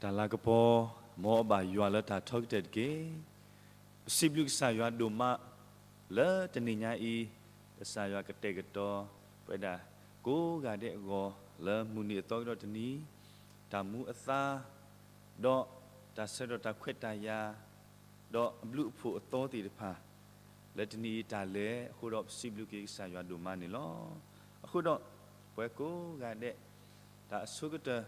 တၢ်လၤကပီၤ မ်အဘၣ်ယွၤလၢတၢ်ထီကတၢၢ်တက့ၢ်. ပစံးဘျုးကစၢ်ယွၤဒိၣ်မး လၢတနံၤညါအံၤ ကစၢ်ယွၤကတဲာ်ကတီၤပဝဲဒၣ် ကိးဂၤဒဲးအဂီၢ် လၢမုၢ်နံၤအသီကဒီးတနံၤ တၢ်မူအသါ ဒီးတၢ်ဆၢကတီၢ်တၢ်ခွဲးတၢ်ယာ် ဒီးအဘျုးအဖှိၣ်အသီသ့ၣ်တဖၣ် လၢတနံၤအံၤတၢ်လဲၤအဃိဒီး ပစံးဘျုးက့ၤကစၢ်ယွၤဒိၣ်မးန့ၣ်လီၤ. အဃိဒီး ပဝဲကိးဂၤဒဲး တၢ်အဆိကတၢၢ်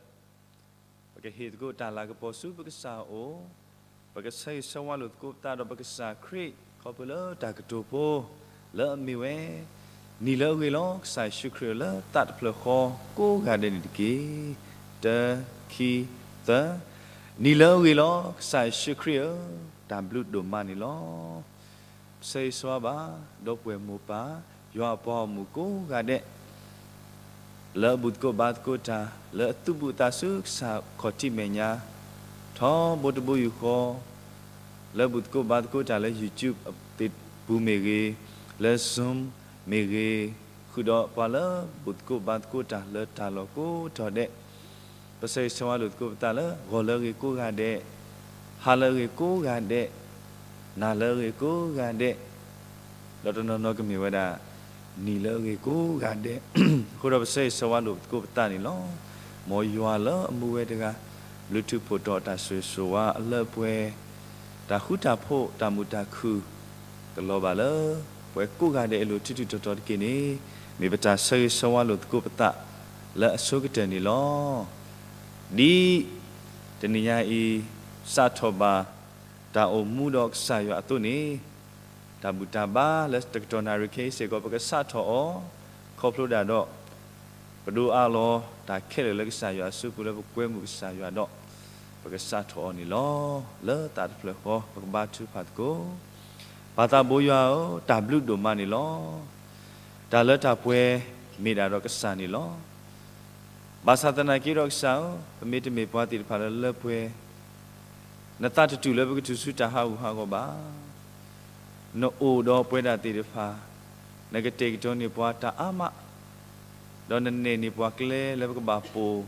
ပကဟ့ၣ်သကိးတၢ်လၤကပီၤဆူပကစၢ်အအိၣ်, ပကဆၢဂ့ၤဆၢဝါလိာ်သကိးပသးဒီးပကစၢ်ခရံာ် ခီဖျိလၢတၢ်ကတိၤဖိ လၢအမ့ၢ်ဝဲ နံၤလၢအဂ့ၤလီၤ ကစၢ်ယ့ၣ်ၡူးခရံာ်ဧၢ လၢသးတဖျၢၣ်ဃီကိးဂၤဒဲးန့ၣ်တက့ၢ်. တၢ ခံ သၢ. နံၤလၢအဂ့ၤလီၤ ကစၢ်ယ့ၣ်ၡူးခရံာ်ဧၢ, တၢ်ဘျုးဒိၣ်မးန့ၣ်လီၤ. ပဆၢဂ့ၤဆၢဝါဘၣ် ဒီပုၢ်ဝဲၢ်မိၢ်ပၢ် ယွၤအပှၤဂီၢ်မုၢ်ကိးဂၤဒဲး လၢအဘူၣ်သကိးဘါသကိးတၢ် လၢအသူၣ်ဘူၣ်သးစူၤကစၢ်ခီၣ်ထံးမဲာ်ညါ ထီဘိတဘိယူၢ်ဃီ လၢဘူၣ်သကိးဘါသကိးတၢ်လၢ YouTube သ့ၣ်ပူၤမ့ၢ်ဂ့ၤ, လၢ Zoom မ့ၢ်ဂ့ၤ, ဃုာ်ဒီးပှၤလၢဘူၣ်သကိးဘါသကိးတၢ်လၢတၢ်လီၢ်ကိးတီၤဒဲး, ပဆၢဂ့ၤဆၢဝါလိာ်သကိးပသးလၢ ဂီၤလၢအဂ့ၤကိးဂၤဒဲး, ဟါလၢအဂ့ၤကိးဂၤဒဲး, နၤလၢအဂ့ၤကိးဂၤဒဲး ဒီးတနီၤနီၤကမ့ၢ်ဝဲဒၣ် နံၤလၢအဂ့ၤကိးဂၤဒဲး, အဃိဒီးပဆၢဂ့ၤဆၢဝါလိာ်သကိးပသးန့ၣ်လီၤ. မ်ယွၤလၢအမူဝဲတဂၤ ဘျုးထူးဖှိၣ်တီၤအတၢ်ဆိၣ်ဂ့ၤဆိၣ်ဝါအလၢအပှဲၤ, တၢ်ဃူတၢ်ဖိးတၢ်မုာ်တၢ်ခုၣ် ကလီၤဘၣ်လၢ ပဝဲကိးဂၤဒဲးအလိၤထူးထူးတီၤတီၤတက့ၢ်န့ၣ် မ့ၢ်ပတၢ်ဆၢဂ့ၤဆၢဝါလိာ်သကိးပသး လၢအဆိကတၢၢ်န့ၣ်လီၤ. ဒ်တနံၤညါအံၤ စးထီၣ်ဘၣ် တၢ်အိၣ်မူဒီးကစၢ်ယွၤအသိးန့ၣ် တၢ်ဘူၣ်တၢ်ဘါလၢတကတီၢ်နၣ်ရံၣ်ခဲအံၤစ့ၢ်ကီး ပကစးထီၣ်အီၤ ခီဖျိဒၣ်ဒီး ပဒိးအးလီၤတၢ်ခဲလၢာ်လၢကစၢ်ယွၤအစုပူၤလၢပကွဲမုာ်ကစၢ်ယွၤဒီး ပကစးထီၣ်အီၤန့ၣ်လီၤ. လၢသးတဖျၢၣ်ဃီ ပကဘါထုကဖၣ်သကိး, ပၢ်သးဘိယွၤဧၢ, တၢ်ဘျုးဒိၣ်မးန့ၣ်လီၤ. တၢ်လၢတၢ်ပှဲၤမ့ၢ်ဒၣ်ဒီးကစၢ်န့ၣ်လီၤ. ဘၣ်ဆၣ်သနာ်က့ဒီးကစၢ်ဧၢ, ပမ့တမ့ၢ်ပှၤသ့ၣ်တဖၣ်လၢလၢပှဲၤ, နသးတတူၢ်လၢပကတုၤဆူတၢ်ဟးဂူာ်ဟးဂီၤဘၣ်. နအိၣ်ဒီးပဝဲဒၣ်သ့ၣ်တဖၣ်, နကတဲာ်ကတီၤန့ၢ်ပှၤတၢ်အါမး, ဒီးနနဲၣ်န့ၢ်ပှၤကျဲလၢပကဘၣ်ပိာ်,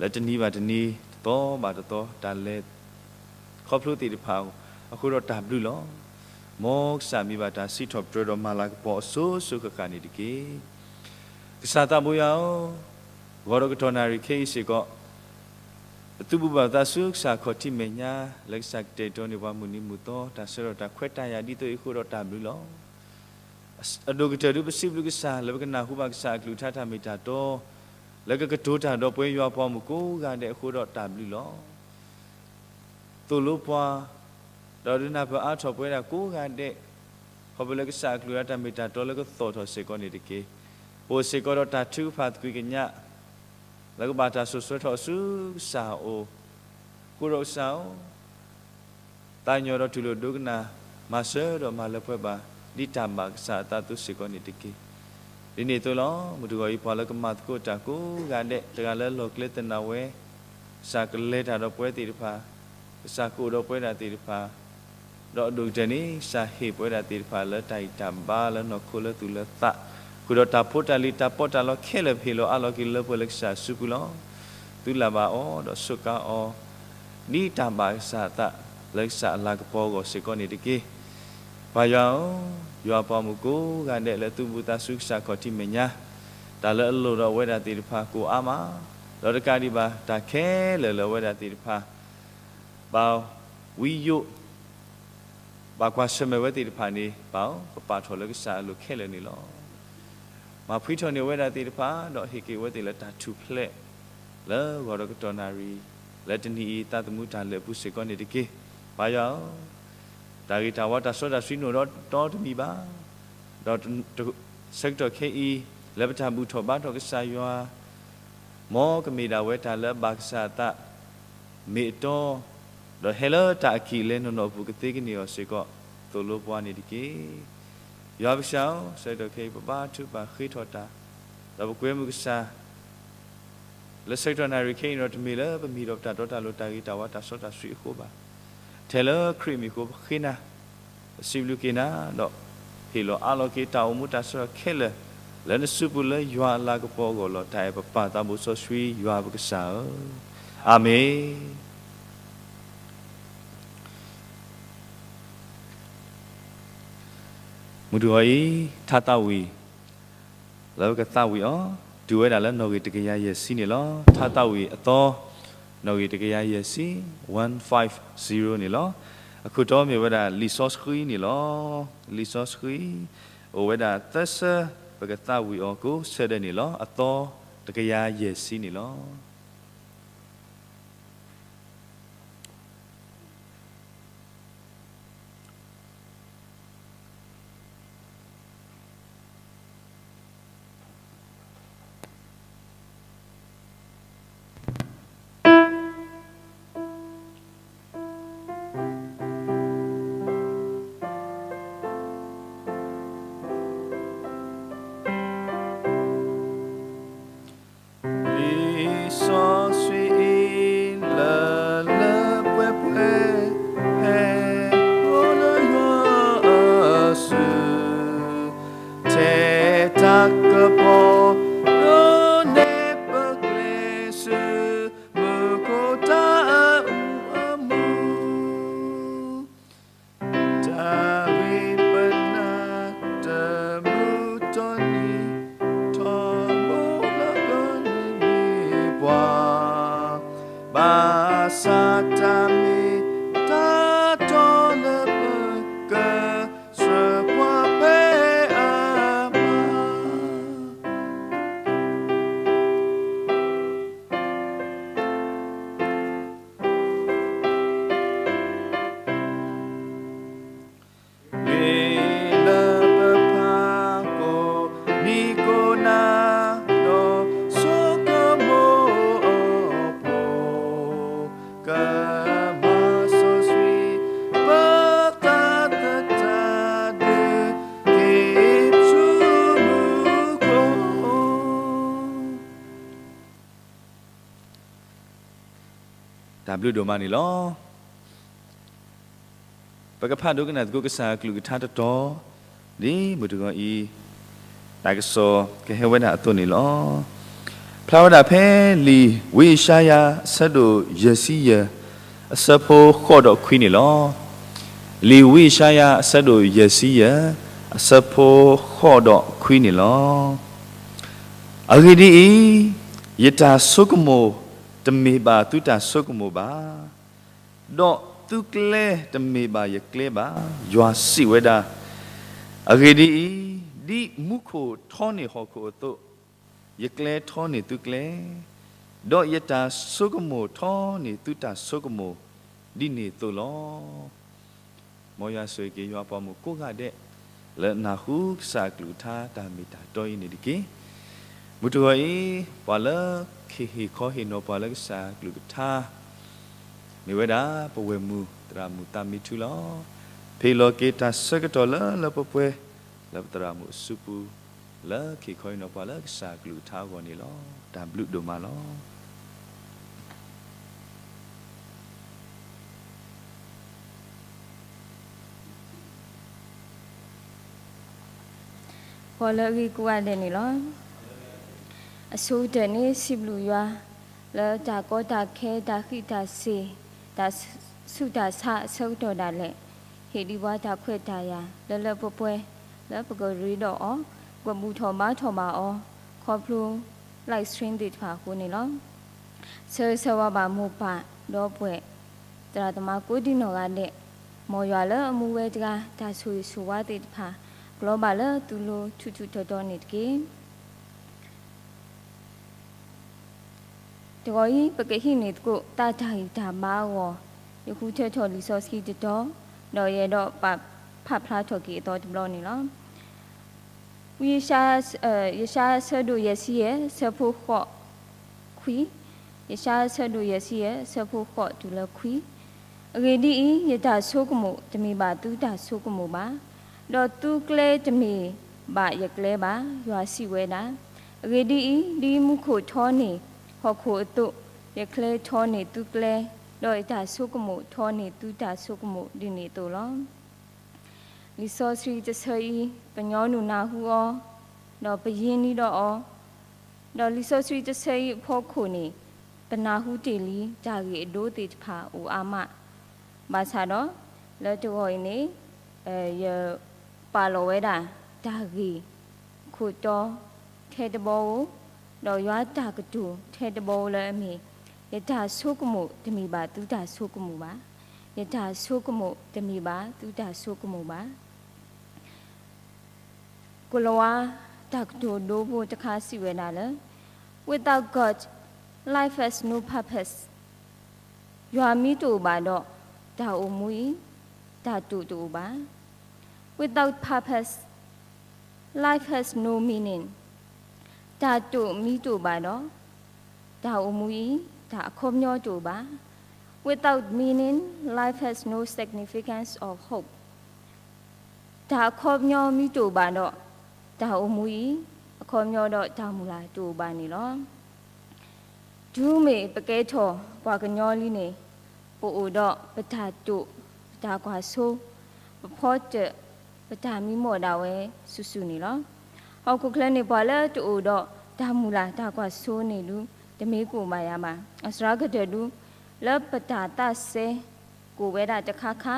လၢတနံၤဘၣ်တနံၤ, တသီဘၣ်တသီ, တၢ်လဲၤ ခီဖျိသ့ၣ်တဖၣ်အဃိဒီးတၢ်ဘျုးလီၤ. မ်ကစၢ်မံၤဘၣ်တၢ်စံးထီၣ်ပတြၢၤဒီးမၤလၤကပီၤအစိၤစိၤဃၣ်ဃၣ်န့ၣ်တက့ၢ်. ကစၢ်သးဘိယွၤဧၢ, ဂီၤဒီးကတီၢ်နၣ်ရံၣ်ခဲအံၤစ့ၢ်ကီး ပသုးဘူးဘၣ်ပသးဆူကစၢ်ခီၣ်ထံးမဲာ်ညါ လၢကစၢ်ကတဲာ်ကတီၤန့ၢ်ပှၤမုၢ်နံၤမုၢ်သီ တၢ်ဆၢကတီၢ်တၢ်ခွဲးတၢ်ယာ်ဒ်သိးအံၤအဃိဒီးတၢ်ဘျုးလီၤ. အဒိၣ်ကတၢၢ်ဒုးပစံးဘျုးကစၢ် လၢပကနၢ်ဟူဘၣ်ကစၢ်အကလုၢ်ကထါတၢ်မ့ၢ်တၢ်တီ လၢကကတိၤတၢ်ဒီးပဝဲယွၤပှၤမုၣ်ကိးဂၤဒဲးအဃိဒီးတၢ်ဘျုးလီၤ. သိၣ်လိပှၤ, ဒီးဒုးနၢ်ပၢၢ်အါထီၣ်ပဝဲဒၣ်ကိးဂၤဒဲး, ခီဖျိလၢကစၢ်အကလုၢ်ကထါတၢ်မ့ၢ်တၢ်တီလၢကသီၣ်ထီၣ်စ့ၢ်ကီးန့ၣ်တက့ၢ်. ပအိၣ်စ့ၢ်ကီးဒီးတၢ်ထုကဖၣ်သကွံာ်ကညး လၢကဘၣ်တၢ်စိာ်ဆှၢထီၣ်ဆူကစၢ်အအိၣ်, အဃိဒီးကစၢ်ဧၢ, သးညီဒီးတူၢ်လိာ်ဒိကနၣ် မၤစၢၤဒီးမၤလၢပှဲၤဘၣ် ဒ်တၢ်ဘၣ်ကစၢ်အသးအသိးစ့ၢ်ကီးန့ၣ်တက့ၢ်. ဒ်န့ၣ်အသိးလီၤ. မုၢ်တဂီၤအံၤပှၤလၢကမၤသကိးတၢ်ကိးဂၤဒဲး တဂၤလၢလီၢ်ကျဲသနာ်ဝဲ, ကစၢ်ကလဲၤတၢ်ဒီးပဝဲသ့ၣ်တဖၣ်, ကစၢ်ကအိၣ်ဒီးပဝဲဒၣ်သ့ၣ်တဖၣ်, ဒီးအဒိၣ်ကတၢၢ်န့ၣ် ကစၢ်ဟ့ၣ်ပဝဲဒၣ်သ့ၣ်တဖၣ်လၢတၢ်ဂံၢ်တၢ်ဘါလၢနီၢ်ခိလၢသူၣ်လၢသး, ဃုာ်ဒီးတၢ်ဖိတၢ်လံၤတၢ်ပီးတၢ်လီခဲလၢာ် ပဟ့ၣ်လီၤအးလီၤက့ၤလၢပှဲၤလၢကစၢ်အစုပူၤလီၤ. သုလၢ်ဘၣ်အီၤဒီးစူးကါအီၤ ဒ်တၢ်ဘၣ်ကစၢ်အသး လၢကစၢ်အလၤကပီၤအဂီၢ်စ့ၢ်ကီးန့ၣ်တက့ၢ်. ပၢ်ယွၤဧၢ, ယွၤပှၤမုၣ်ကိးဂၤဒဲးလၢသုးဘူးသးဆူကစၢ်ခီၣ်ထံးမဲာ်ညါ, တၢ်လၢအလိၣ်ဒီးအဝဲဒၣ်သ့ၣ်တဖၣ်ကအိၣ်အါမး, ဒီးတကးဒံးဘၣ် တၢ်ခဲလၢာ်လၢအဝဲဒၣ်သ့ၣ်တဖၣ် ဘၣ်ဝံယိး ဘၣ်ကွၢ်ဆၢၣ်မဲာ်ဝဲသ့ၣ်တဖၣ်န့ၣ် ပၢ်ဧၢ, ပပာ်ထီၣ်လၢကစၢ်အလိၤခဲလၢာ်န့ၣ်လီၤ. မၤဖှံထီၣ်န့ၢ်ဝဲဒၣ်သ့ၣ်တဖၣ် ဒီးဟ့ၣ်က့ၤဝဲသ့ၣ်လၢတၢ်ထူၣ်ဖျဲး လၢဂီၤဒီးကတီၢ်နၣ်ရံၣ် လၢတနံၤအံၤသးသမူတၢ်လၢာ်အပူၤစ့ၢ်ကီးန့ၣ်တက့ၢ်. ပၢ်ယွၤဧၢ, တၢ်ဂ့ၤတၢ်ဝါတၢ်စီတၢ်ဆှံနိၣ်ဒီးတီတမံၤဘၣ်, ဒီးဆၢကတီၢ်ခဲအံၤ လၢပတၢ်ဘူၣ်ထီၣ်ဘါထီၣ်ကစၢ်ယွၤ မ်ကမ့ၢ်ဒၣ်ဝဲတၢ်လၢအဘၣ်ကစၢ်အသး မ့ၢ်အတီ, ဒီးဟဲလၢတၢ်အကံၢ်အလဲနီၢ်နီၢ်အပူၤကသ့ကန့ၢ်အီၤစ့ၢ်ကီး သိၣ်လိပှၤန့ၣ်တက့ၢ်. ယွၤပကစၢ်ဧၢ, ဆၢကတီၢ်ခဲအံၤ ပဘါထုကဖၣ်ဃ့ထီၣ်တၢ်, ဒီးပကွဲမုာ်ကစၢ် လၢဆၢကတီၢ်နၣ်ရံၣ်ခဲအံၤဒီး တမ့ၢ်လၢပမ့ၢ်ဒီးပတၢ်တီတၢ်လိၤတၢ်ဂ့ၤတၢ်ဝါတၢ်စီတၢ်ဆှံအဃိဘၣ်. ထဲလၢခရံာ်အမံၤအဃိ ပဃ့နၤ, ပစံးဘျုးက့ၤနၤ, ဒီးဟ့ၣ်လီၤအးလီၤက့ၤတၢ်အိၣ်မူတၢ်ဆၢကတီၢ်ခဲလၢာ် လၢနစုပူၤလၢယွၤအလၤကပီၤအဂီၢ်လီၤ. တၢ်အဲၣ်ပပၢ်သးဘိစီဆှံယွၤပကစၢ်ဧၢ, အၤမ့ၣ်. မုၢ်တဂီၤအံၤ ထါသးဝံၣ် လၢပကသးဝံၣ်အီၤ တုၤဝဲဒၣ်လၢနီၣ်ဂံၢ်တကယၤယဲၢ်ဆံန့ၣ်လီၤ. ထါသးဝံၣ်အသီ နီၣ်ဂံၢ်တကယၤယဲၢ်ဆံ one five zero န့ၣ်လီၤ. အခိၣ်တီမ့ၢ်ဝဲဒၣ်လံာ်စီဆှံန့ၣ်လီၤ. လံာ်စီဆှံ အိၣ်ဝဲဒၣ်သၢဆၢ ပကသးဝံၣ်အီၤကိးဆၢဒဲးန့ၣ်လီၤ. အသီတကယၤယဲၢ်ဆံန့ၣ်လီၤ. လံာ်စီဆှံအံၤ လၢလၢပှဲၤပှဲၤ ဟဲအိၣ်လၢယွၤအစု ထဲတၢ်ကပီၤ ဒိးန့ၢ်ပကျဲဆူ မူခိၣ်တၢ်အမူအမူ တၢ်ဂ့ၢ်ပနၢ် တမုၢ်တီနံၤ ထီဘိလၢကန့ၢ်ပှၤ ဘၣ်ဆၣ်တၢ်မ့ၢ်တၢ်တီလၢပက ဆှၢပှၤဖဲအမါ ဂ့ၤလၢပဖးကိးနံၤကိးနၤ ဒီးဆိကမိၣ်အီၤဖိ ကမၤစီဆှံ ပသးသတးဒုး က့ၤဆူမူခိၣ် တၢ်ဘျုးဒိၣ်မးန့ၣ်လီၤ. ပကဖးဒိကနၣ်သကိးကစၢ်အကလုၢ်ကထါတတီၤ ဒ်မုၢ်တဂီၤအံၤ တၢ်ကစီၣ်ကဟဲဝဲဒၣ်အသိးန့ၣ်လီၤ. ဖျါဝဲဒၣ်ဖဲလံာ်ဝံယၡါယၤ အဆၢဒိၣ်ယဲၢ်ဆံယဲၢ် အဆၢဖိဃိးဒီးခွံန့ၣ်လီၤ. လံာ်ဝံယၡါယၤ အဆၢဒိၣ်ယဲၢ်ဆံယဲၢ် အဆၢဖိဃိးဒီးခွံန့ၣ်လီၤ. အဂ့ၢ်ဒ်အံၤ, ယတၢ်ဆိကမိၣ်တမ့ၢ်ဘၣ်သုတၢ်ဆိကမိၣ်ဘၣ်, ဒီးသုကျဲတမ့ၢ်ဘၣ်ယကျဲဘၣ်, ယွၤစံးဝဲဒၣ်. အဂ့ၢ်ဒ်အံၤ, ဒ်မူခိၣ်ထီန့ၢ်ဟီၣ်ခိၣ်အသိး, ယကျဲထီန့ၢ်သုကျဲ, ဒီးယတၢ်ဆိကမိၣ်ထီန့ၢ်သုတၢ်ဆိကမိၣ် ဒ်န့ၣ်အသိးလီၤ. မ်ယွၤဆိၣ်ဂ့ၤက့ၤယွၤပှၤမိၢ်ကိးဂၤဒဲး လၢနၢ်ဟူကစၢ်အကလုၢ်ကထါတၢ်မ့ၢ်တၢ်တီအံၤန့ၣ်တက့ၢ်. မုၢ်တဂီၤအံၤ, ပှၤလၢကဟ့ၣ်ခီဟ့ၣ်နီၤပှၤလၢကစၢ်အကလုၢ်ကထါ မ့ၢ်ဝဲဒၣ် ပဝဲၢ်မုၢ်သရၣ်မုၣ်သးမံထူလီၤ. ဖဲအံၤလီၤက့ၤတၢ်ဆၢကတီၢ်လၢလၢပှဲၤပှဲၤ လၢပသရၣ်မုၣ်အစုပူၤ လၢကဟ့ၣ်ခီဟ့ၣ်နီၤပှၤလၢကစၢ်အကလုၢ်ကထါအဂီၢ်န့ၣ်လီၤ. တၢ်ဘျုးဒိၣ်မးလီၤ. ဂီၤလၢအဂ့ၤကိးဂၤဒဲးန့ၣ်လီၤ. အဆိကတၢၢ်န့ၣ် စံးဘျုးယွၤ လၢတၢ်ကီတၢ်ခဲ တၢ်ဃံးတၢ်စ့ၤ တၢ်ဆူးတၢ်ဆါအဆၢကတီၢ်ဒၣ်လဲာ် ဟ့ၣ်ဒံးပှၤတၢ်ခွဲးတၢ်ယာ် လၢလၢပှဲၤပှဲၤ လၢပကရ့ဒီးအီၤ ကဘူၣ်ထီၣ်ဘါထီၣ်ဘၣ်အီၤ ခီဖျိ live stream သ့ၣ်တဖၣ်အဃိန့ၣ်လီၤ. ဆၢဂ့ၤဆၢဝါဘၣ်မိၢ်ပၢ် ဒီပုၢ်ဝဲၢ် သရၣ်သမါကိးဒံနီၢ်ဂၤဒဲး, မ်ယွၤလၢအမူဝဲတဂၤ တၢ်ဆိၣ်ဂ့ၤဆိၣ်ဝါသ့ၣ်တဖၣ် ကျီဘၣ်လၢသုလိၤထူးထူးတီၤတီၤန့ၣ်တက့ၢ်. တဂီၤအံၤ ပကဟံးန့ၢ်သကိး တၢ်တၢ်ဂံၢ်တၢ်ဘါအဂီၢ် ယဃုထၢထီၣ်လံာ်စီဆှံတတီၤ ဒီးယအဲၣ်ဒိးပာ်ဖးဖျါထီၣ်က့ၤအသီတဘျီန့ၣ်လီၤ. ဝံယၡါယၤ အဆၢဒိၣ်ယဲၢ်ဆံယဲၢ် အဆၢဖိဃိး ခွံ, ယၡါယၤ အဆၢဒိၣ်ယဲၢ်ဆံယဲၢ် အဆၢဖိဃိးတုၤလၢခွံ. အဂ့ၢ်ဒ်အံၤ, ယတၢ်ဆိကမိၣ် တမ့ၢ်ဘၣ်သုတၢ်ဆိကမိၣ်ဘၣ်, ဒီးသုကျဲတမ့ၢ်ဘၣ်ယကျဲဘၣ်, ယွၤစံးဝဲဒၣ်. အဂ့ၢ်ဒ်အံၤ, ဒ်မူခိၣ်ထီန့ၢ်ဟီၣ်ခိၣ်အသိး, ယကျဲထီန့ၢ်သုကျဲ, ဒီးယတၢ်ဆိကမိၣ်ထီန့ၢ်သုတၢ်ဆိကမိၣ် ဒ်န့ၣ်အသိးလီၤ. လံာ်စီဆှံတဆၢအံၤ ပညီနုၢ်နၢ်ဟူအီၤ, ဒီးပယံၤနံၤဒီးအီၤ, ဒီးလံာ်စီဆှံတဆၢအံၤအဖီခိၣ်န့ၣ် ပနၢ်ဟူတ့ၢ်လံ တၢ်ဂ့ၢ်အဒိသ့ၣ်တဖၣ်အိၣ်အါမး, ဘၣ်ဆၣ်ဒီး လၢတဂီၤအံၤန့ၣ် ယ ပာ်လီၤဝဲဒၣ် တၢ်ဂ့ၢ်ခိၣ်တီ ထဲတဘီဧိၤ, ဒီးယွၤတၢ်ကတိၤထဲတဘီဧိၤလၢအမ့ၢ်, ယတၢ်ဆိကမိၣ်တမ့ၢ်ဘၣ်သုတၢ်ဆိကမိၣ်ဘၣ်, ယတၢ်ဆိကမိၣ်တမ့ၢ်ဘၣ်သုတၢ်ဆိကမိၣ်ဘၣ်. ကိၤလၤဝါ တၢ်ကတိၤဒိဖိတခါစံးဝဲဒၣ်လၢ Without God, life has no purpose. ယွၤမ့ၢ်တအိၣ်ဘၣ်ဒီး တၢ်အိၣ်မူအံၤ တၢ်တိာ်တအိၣ်ဘၣ်. Without purpose, life has no meaning. တၢ်တိာ်မ့ၢ်တအိၣ်ဘၣ်ဒီး တၢ်အိၣ်မူအံၤ တၢ်အခီပညီတအိၣ်ဘၣ်. Without meaning, life has no significance or hope. တၢ်အခီပညီမ့ၢ်တအိၣ်ဘၣ်ဒီး တၢ်အိၣ်မူအံၤ အခီပညီဒီးတၢ်မုၢ်လၢ်တအိၣ်ဘၣ်န့ၣ်လီၤ. တုၤမ့ၢ်ပကဲထီၣ်ပှၤကညီလံန့ၣ် ပအိၣ်ဒီးပတၢ်တိာ် ပတၢ်ကွၢ်စိ ပဖီတၢၣ် ပတၢ်မံမီၢ်ဒၣ်ဝဲစုာ်စုာ်န့ၣ်လီၤ. ဟီၣ်ခိၣ်ချၢန့ၣ် ပှၤလၢတအိၣ်ဒီးတၢ်မုၢ်လၢ်တၢ်ကွၢ်စိန့ၣ်ဒုး တမ့ၢ်ကအိၣ်ဘၣ်ယၤဘၣ်. အစှၤကတၢၢ်ဒုး လၢပတၢ်သးစဲ ကအိၣ်ဝဲဒၣ်တခါခါ,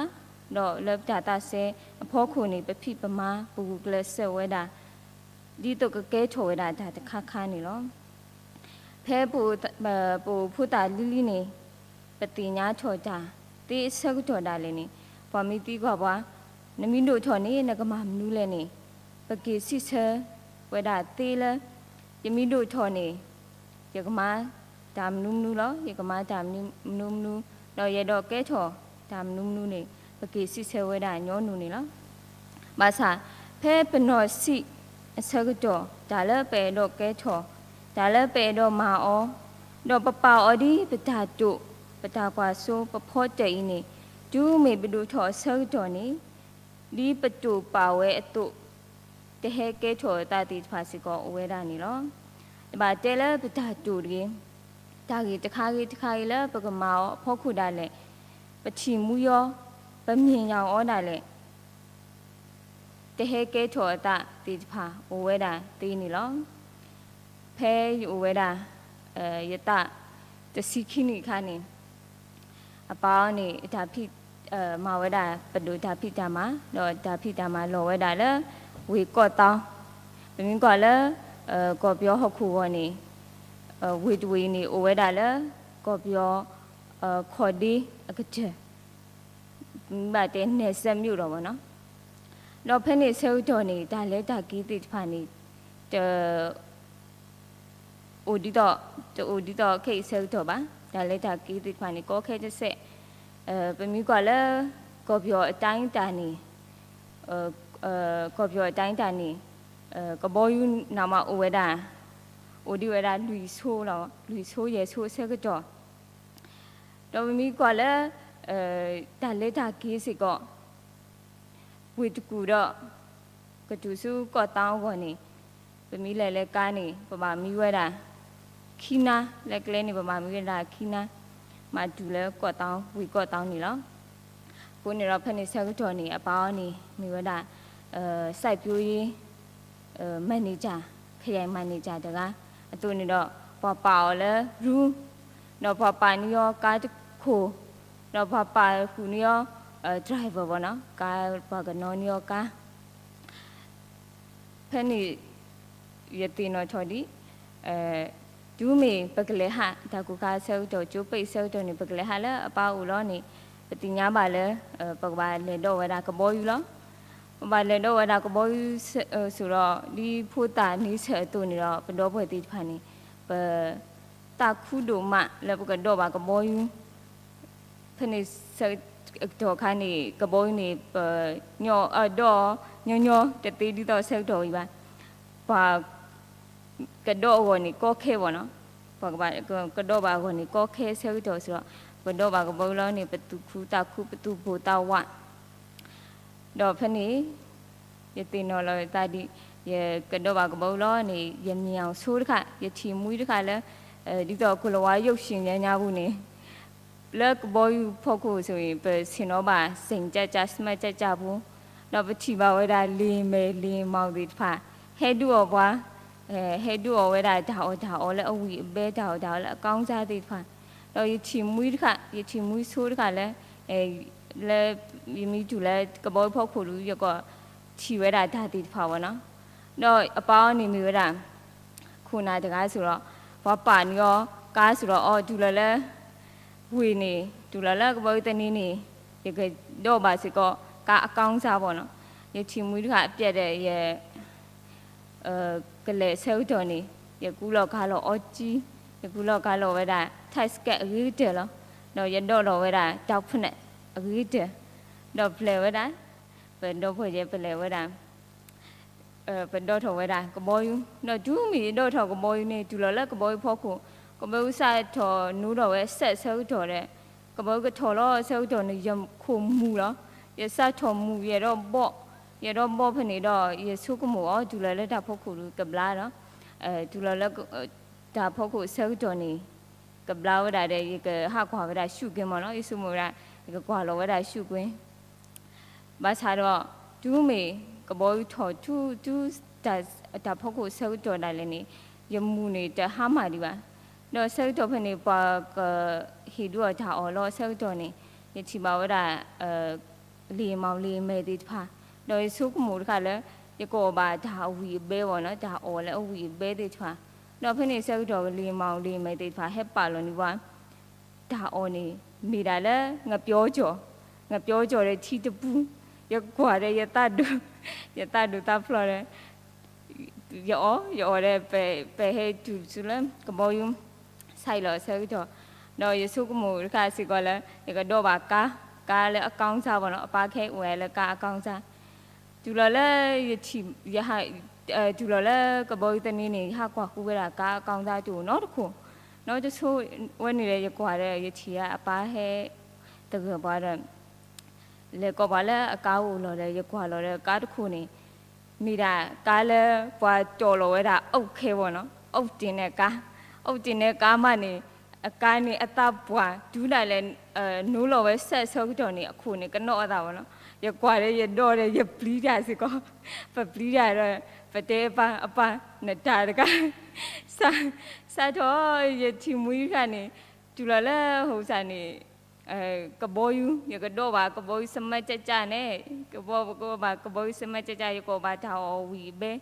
ဒီးလၢပတၢ်သးစဲအဖီခိၣ်န့ၣ် ပဖံးပမၤ ပဂုာ်ကျဲးစၢးဝဲဒၣ် ဒ်သိးကကဲထီၣ်ဝဲဒၣ်တၢ်တခါခါန့ၣ်လီၤ. ဖဲပ ပအိၣ်ဖိသၣ်လံၤလံၤန့ၣ် ပသ့ၣ်ညါထီၣ်တၢ်သ့အဆၢကတီၢ်ဒၣ်လဲာ်န့ၣ် ပှၤမ့ၢ်သံကွၢ်ပှၤ နမ့ၢ်ဒိၣ်ထီၣ်န့ၣ် နကမၤမနုၤလဲၣ်န့ၣ် ပက့ၤစံးဆၢဝဲဒၣ်သ့လၢ ယမ့ၢ်ဒိၣ်ထီၣ်န့ၣ် ယကမၤတၢ်မနုၤမနုၤလီၤ. ယကမၤတၢ်မနုၤမနုၤ ဒီးယအဲၣ်ဒိးကဲထီၣ်တၢ်မနုၤမနုၤန့ၣ် ပက့ၤစံးဆၢဝဲဒၣ်ညီနုၢ်န့ၣ်လီၤ. ဘၣ်ဆၣ် ဖဲပနီၢ်ဆံးအဆၢကတီၢ် တၢ်လၢပအဲၣ်ဒိးကဲထီၣ် တၢ်လၢပအဲၣ်ဒိးမၤအီၤ ဒီးပပာ်အီၤဒ်ပတၢ်တိာ် ပတၢ်ကွၢ်စိ ပဖီတၢၣ်အံၤန့ၣ် တုၤမ့ၢ်ပဒိၣ်ထီၣ်အဆၢကတီၢ်န့ၣ် ဒ်ပတိာ်ပာ်ဝဲအသိး တဟဲကဲထီၣ်အသးသ့ၣ်တဖၣ်စ့ၢ်ကီးအိၣ်ဝဲဒၣ်န့ၣ်လီၤ. တဘၣ်တဲလၢပတၢ်တိာ်တဂ့ၤ, တၢ်ဂ့ၢ်တခါဂ့ၤတခါဂ့ၤလၢပကမၤအီၤအဖီခိၣ်ဒၣ်လဲာ် ပထံၣ်မူယီၤ ပမြင်ယောင်အီၤဒၣ်လဲာ် တဟဲကဲထီၣ်အသးသ့ၣ်တဖၣ်အိၣ်ဝဲဒၣ်သ့န့ၣ်လီၤ. ဖဲယအိၣ်ဝဲဒၣ် ယသးတဆံခံနံၣ်အခါန့ၣ် အပၢ်အီၤန့ၣ် တၢ်ဖံး မၤဝဲဒၣ်ပဒိၣ်တၢ်ဖံးတၢ်မၤ ဒီးတၢ်ဖံးတၢ်မၤလီၤဝဲဒၣ်လၢ ဝ့ၢ်ကီၢ်သီ, ပမ့ၢ်ကွၢ်လၢ ကီၢ်ပယီၤဟီၣ်ခိၣ်ဂီၤန့ၣ် ဝ့ၢ်တဝ့ၢ်အံၤန့ၣ် အိၣ်ဝဲဒၣ်လၢ ကီၢ်ပယီၤ ခီၣ်ဒ့အကတၢၢ် မ့ၢ်ဘၣ်တဲ နယ်စပ်မြို့တော်ပေါ့နော်. ဒီးဖဲန့ၣ်အဆၢကတီၢ်န့ၣ် တၢ်လဲၤတၢ်က့ၤသ့ၣ်တဖၣ်န့ၣ် တ အိၣ်ဒ်သိး တအိၣ်ဒ်သိးခဲအံၤအဆၢကတီၢ်ဘၣ်. တၢ်လဲၤတၢ်က့ၤသ့ၣ်တဖၣ်န့ၣ် ကီခဲတစဲး, ပမ့ၢ်ကွၢ်လၢ ကီၢ်ပယီၤအတၢ်အံၤတၢ်န့ၣ် ကီၢ်ပယီၤအတၢ်အံၤတၢ်န့ၣ် ကဘီယူၤန့ၣ်မးအိၣ်ဝဲဒၣ် အိၣ်ဒံးဝဲဒၣ်လွံၢ်ဆိလီၤ, လွံၢ်ဆိယဲၢ်ဆိအဆၢကတီၢ် ဒီးပမ့ၢ်ကွၢ်လၢ တၢ်လဲၤတၢ်က့ၤစ့ၢ်ကီး ဝ့ၢ်တကူၣ်ဒီး ကတုၤဆူကီၢ်သီအဂီၢ်န့ၣ် ပမ့ၢ်လဲၤလၢကါန့ၣ် ပဘၣ်မံဝဲဒၣ် ခံနါ, လၢကျဲန့ၣ် ပဘၣ်မံဝဲဒၣ်ခံနါ မၤတုၤလၢကီၢ်သီ ဝ့ၢ်ကီၢ်သီန့ၣ်လီၤ. အဃိန့ၣ်ဒီး ဖဲန့ၣ်ဆၢကတီၢ်န့ၣ် အပၢ်အီၤန့ၣ် မ့ၢ်ဝဲဒၣ် စိုက်ပျိုးရေး manager, ခရိုင် manager တဂၤ, အသိးန့ၣ်ဒီး ပှၤပာ်အီၤလၢ ရူ, ဒီးပှၤပာ်န့ၢ်အီၤကါတခိၣ်, ဒီးပှၤပာ်ဃုာ်န့ၢ်အီၤ driver ပေါ့နော်, ကါ ပှၤကနီၣ်န့ၢ်အီၤကါ ဖဲန့ၣ် ယသ့ၣ်နီၣ်ထီၣ်ဒံး တုၤမ့ၢ်ပကလဲၤဟး တၢ်ကိၢ်ခါအဆၢကတီၢ် ကၠိပိတ်အဆၢကတီၢ်န့ၣ် ပကလဲၤဟးလၢအပၢ်အိၣ်လီၤန့ၣ် ပသ့ၣ်ညါဘၣ်လၢ ပကဘၣ်လဲၤဒိးဝဲဒၣ်ကဘီယူၤလီၤ. ပဘၣ်လဲၤဒိးဝဲဒၣ်ကဘီယူၤ စ့ၢ်ဒီး ဒ်ဖိသၣ်န့ဆၢၣ်အသိးန့ၣ်ဒီး ပဒီပုၢ်ဝဲၢ်သ့ၣ်တဖၣ်န့ၣ် ပသးခုဒိၣ်မးလၢပကဒိးဘၣ်ကဘီယူၤ ဖဲန့ၣ်ဆၢကတီၢ်ခါန့ၣ် ကဘီယူၤန့ၣ် ပ ဒိးအီၤညီညီ တသ့ဒ်သိးဆၢကတီၢ်ဝံၤဘၣ်. ပှၤကဒိးအဂီၢ်န့ၣ်ကီခဲဘၣ်နီၤ, ပှၤကဒိးဘၣ်အဂီၢ်န့ၣ်ကီခဲဆၢကတီၢ်စ့ၢ်ဒီး ပကဒိးဘၣ်ကဘီယူၤလီၤန့ၣ် ပသူၣ်ခုသးခု ပသူၣ်ဘိၣ်သးဝး ဒီးဖဲန့ၣ် ယသ့ၣ်နီၣ်လီၤသးဒ် ယကဒိးဘၣ်ကဘီယူၤလီၤန့ၣ် ယမြင်အောင်ဆိုတခါ ယထံၣ်မှံတခါလၢ ဒ်သိးကလၤဝါရုပ်ရှင် ညါညါပူၤန့ၣ် လၢကဘီယူၤဖီခိၣ်ဆိၣ်ဂ့ၤ ပဆ့ၣ်နီၤဘၣ် စ့ၣ်ကၠၢ်ကၠၢ် စမၢ်ကၠၢ်ကၠၢ်ပူၤ ဒီးပထံၣ်ဘၣ်ဝဲဒၣ် လေယာဉ်မယ် လေယာဉ်မှောက် သ့ၣ်တဖၣ် ဟဲဒုးအီၣ်ပှၤ ဟဲဒုးအီၣ်ဝဲဒၣ်တၢ်အီၣ်တၢ်အီလၢအဝံၣ်အဘဲ တၢ်အီၣ်တၢ်အီလၢအကီၢ်စၢ်သ့ၣ်တဖၣ် ဒီးယထံၣ်မှံတခါ ယထံၣ်မှံဆိတခါလၢ လၢ ယမ့ၢ်တုၤလၢကဘီယူၤဖီခိၣ်ဒီး ယက ထံၣ်ဝဲဒၣ်တၢ်သ့ၣ်တဖၣ်ဘၣ်နီၤ. ဒီးအပၢ်အီၤန့ၣ်မ့ၢ်ဝဲဒၣ် ခိၣ်နၢ်တဂၤစ့ၢ်ဒီး ပှၤပာ်န့ၢ်အီၤကါစ့ၢ်ဒီး အီၤတုၤလီၤလၢ ဝ့ၢ်န့ၣ် တုၤလီၤလၢကဘီယူၤသန့န့ၣ် ယကဒီးဘၣ်စ့ၢ်ကီး ကါအကောင်းစားဘၣ်နီၤ. ယထံၣ်မှံတခါအပျဲၢ်ဒီး ယ ကလဲၤဆၢကတီၢ်န့ၣ် ယကူလီၤကါလီၤအီကၠံ, ယကူလီၤကါလီၤဝဲဒၣ် ထၢၣ်စကဲးအဂ့ၤကတၢၢ်လီၤ. ဒီးယဒိးလီၤဝဲဒၣ် တၢ်ဖနၢၣ်အဂ့ၤကတၢၢ်, ဒီးပလဲၤဝဲဒၣ် ပဒီပုၢ်ဝဲၢ်ပလဲၤဝဲဒၣ် ပဒိးထီၣ်ဝဲဒၣ်ကဘီယူၤ, ဒီးတုၤမ့ၢ်ယဒိးထီၣ်ကဘီယူၤန့ၣ် တုၤလီၤလၢကဘီယူၤဖီခိၣ်, ကဘီယူၤစးထီၣ်နူထီၣ်ဝဲစဲးဆၢကတီၢ်ဒီး ကဘီယူၤကထီၣ်လီၤဆၢကတီၢ်န့ၣ် ယခိၣ်မူၤလီၤ. ယစးထီၣ်မူၤ ယအဲၣ်ဒိးဘီၣ်, ယအဲၣ်ဒိးဘီၣ်ဖဲန့ၣ်ဒီး ယဆိကမိၣ်အီၤ တုၤလီၤလၢတၢ်ဖီခိၣ်ဒီးကဘျါဒီး တုၤလီၤလၢ တၢ်ဖီခိၣ်ဆၢကတီၢ်န့ၣ် ကဘျါဝဲဒၣ်ဒီး ယကဟးကွၢ်ဝဲဒၣ် ရှုၵ်ၣ်ကွ့ၣ် မ့ၢ်နီၤ, ယဆိကမိၣ်ဝဲဒၣ် ယကကွၢ်လီၤဝဲဒၣ် ရှုၵ်ၣ်ကွ့ၣ် ဘၣ်ဆၣ်ဒီး တုၤမ့ၢ်ကဘီယူၤထီၣ်ထူ တုၤ တၢ်ဖီခိၣ်ဆၢကတီၢ်ဒၣ်လဲာ်န့ၣ် ယမူၤန့ၣ်တဟါမၢ်ဒံးဘၣ်. ဒီးဆၢကတီၢ်ဖဲန့ၣ် ပှၤကဟ့ၣ်ဒုးအီၣ်တၢ်အီၣ်လီၤဆၢကတီၢ်န့ၣ် ယထံၣ်ဘၣ်ဝဲဒၣ် လံာ်မီၢ်လံာ်မဲၢ်သ့ၣ်တဖၣ်, ဒီးယဆိကမိၣ်တခါလၢ ယကအီၣ်ဘၣ်တၢ်အဝံၣ်အဘဲဘၣ်နီၤ, တၢ်အီၣ်လၢအဝံၣ်အဘဲသ့ၣ်တဖၣ်, ဒီးဖဲန့ၣ်ဆၢကတီၢ် လံာ်မီၢ်လံာ်မဲၢ်သ့ၣ်တဖၣ် ဟဲပာ်လီၤန့ၢ်ပှၤ တၢ်အီၣ်န့ၣ် မ့ၢ်ဒၣ်လၢ ငပျီကၠီၣ်, ငပျီကၠီၣ်ဒီးထံတပူၤ, ယကွၢ်ဒီး ယသးဒိၣ်သးဖျိးဒီး ယအီၣ် ယအီၣ်ဒီး ပဟဲတုၤဆူလၢကဘီယူၤ ဆဲးလီၤဆၢကတီၢ်, ဒီးယဆိကမိၣ်တခါစ့ၢ်ကီးလၢ ယကဒိးဘၣ်ကါ, ကါလၢအကောင်းစားဘၣ်နီၤ, အပၢ်ကဟဲအိၣ်ဝဲလၢကါအကောင်းစား, တုၤလီၤလၢ ယထံၣ် တုၤလီၤလၢကဘီယူၤသန့န့ၣ် ယဟးကွၢ်ဃုဝဲဒၣ်ကါအကောင်းစားတအိၣ်နီတခိၣ်, နီတဆိဝဲန့ၣ်ဒီး ယကွၢ်ဒီး ယထံၣ်အပၢ်ဟဲ သဂၢၢ်ပှၤဒီး လဲၤကိးပှၤလၢအကါအိၣ်လီၤဒီး ယကွၢ်လီၤဒီးကါတခိၣ်န့ၣ် မ့ၢ်ဒၣ်ကါလၢပှၤတီၢ်လီၤဝဲဒၣ်အုတ်ခဲဘၣ်နီၤ, အုတ်တင်တဲ့ကား, အုတ်တင်တဲ့ကားမးန့ၣ် အကါန့ၣ်အသးပှၢ် တုၤဒၣ်လဲာ် နူလီၤဝဲစဲးဆၢကတီၢ်န့ၣ် အခိၣ်န့ၣ်ကနီၣ်အသးဘၣ်နီၤ, ယကွၢ်ဒီးယဒိးဒီးယပျံၤတၢ်စ့ၢ်ကီး, ပပျံၤတၢ်ဒီး ပတဲအပၢ် အပၢ် နတၢ်တဂၤ စးထီၣ် ယထံၣ်မှံတခါန့ၣ် တုၤလီၤလၢဟိစၢ်န့ၣ် ကဘီယူၤ ယကဒိးဘၣ်ကဘီယူၤစမၢကၠၢ်ကၠၢ်န့ၣ်, ကဘီကဘၣ်ကဘီယူၤစမၢကၠၢ်ကၠၢ် ယကအိၣ်ဘၣ်တၢ်အီၣ်ဝံၣ်အဘဲ,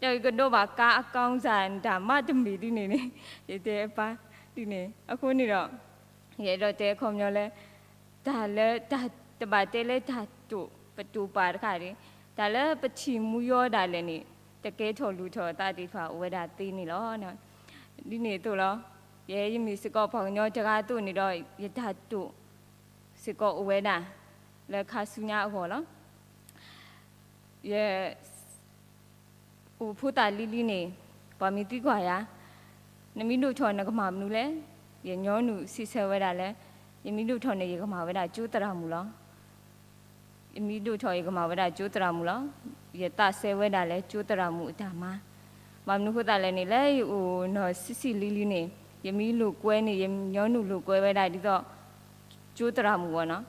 ဒီးယကဒိးဘၣ်ကါအကောင်းစား တၢ်မးတမံၤဒ်န့ၣ်န့ၣ် ယတဲအပၢ်ဒ်န့ၣ်, အဃိန့ၣ်ဒီး ယအဲၣ်ဒိးတဲခီပညီလၢ တၢ်လၢတၢ်တဘၣ်တဲလၢတၢ်တိာ်ပတိာ်ပာ်တခါန့ၣ်, တၢ်လၢပထံၣ်မှံအီၤဒၣ်လဲာ်န့ၣ် တကဲထီၣ်လိၣ်ထီၣ်အသးသ့ၣ်တဖၣ်အိၣ်ဝဲဒၣ်သ့န့ၣ်လီၤ. ဒ်န့ၣ်အသိးလီၤ. ယဲယမ့ၢ်စ့ၢ်ကီးပှၤကညီတဂၤအသိးန့ၣ်ဒီး ယတၢ်တိာ်စ့ၢ်ကီးအိၣ်ဝဲဒၣ် လၢခါဆူညါအဂီၢ်လီၤ. ယ အိၣ်ဖိသၣ်လံၤလံၤန့ၣ် ပှၤမ့ၢ်သံကွၢ်ယၤ, နမ့ၢ်ဒိၣ်ထီၣ်နကမၤမနုၤလဲၣ်. ယညီနုၢ်စံးဆၢဝဲဒၣ်လၢ ယမ့ၢ်ဒိၣ်ထီၣ်န့ၣ် ယကမၤဝဲဒၣ်ကၠိသရၣ်မုၣ်လီၤ. ယမ့ၢ်ဒိၣ်ထီၣ်ယကမၤဝဲဒၣ်ကၠိသရၣ်မုၣ်လီၤ. ယသးစဲဝဲဒၣ်လၢကၠိသရၣ်မုၣ်အတၢ်မၤ, ဘၣ်မနုၤအဃိသတးလဲၣ်န့ၣ် လၢယအိၣ်နီၢ်ဆံးဆံးလံၤလံၤန့ၣ် ယမ့ၢ်လိာ်ကွဲန့ၣ် ယညီနုၢ်လိာ်ကွဲဝဲဒၣ်ဒ်သိး ကၠိသရၣ်မုၣ်အဂီၢ်နီၤ,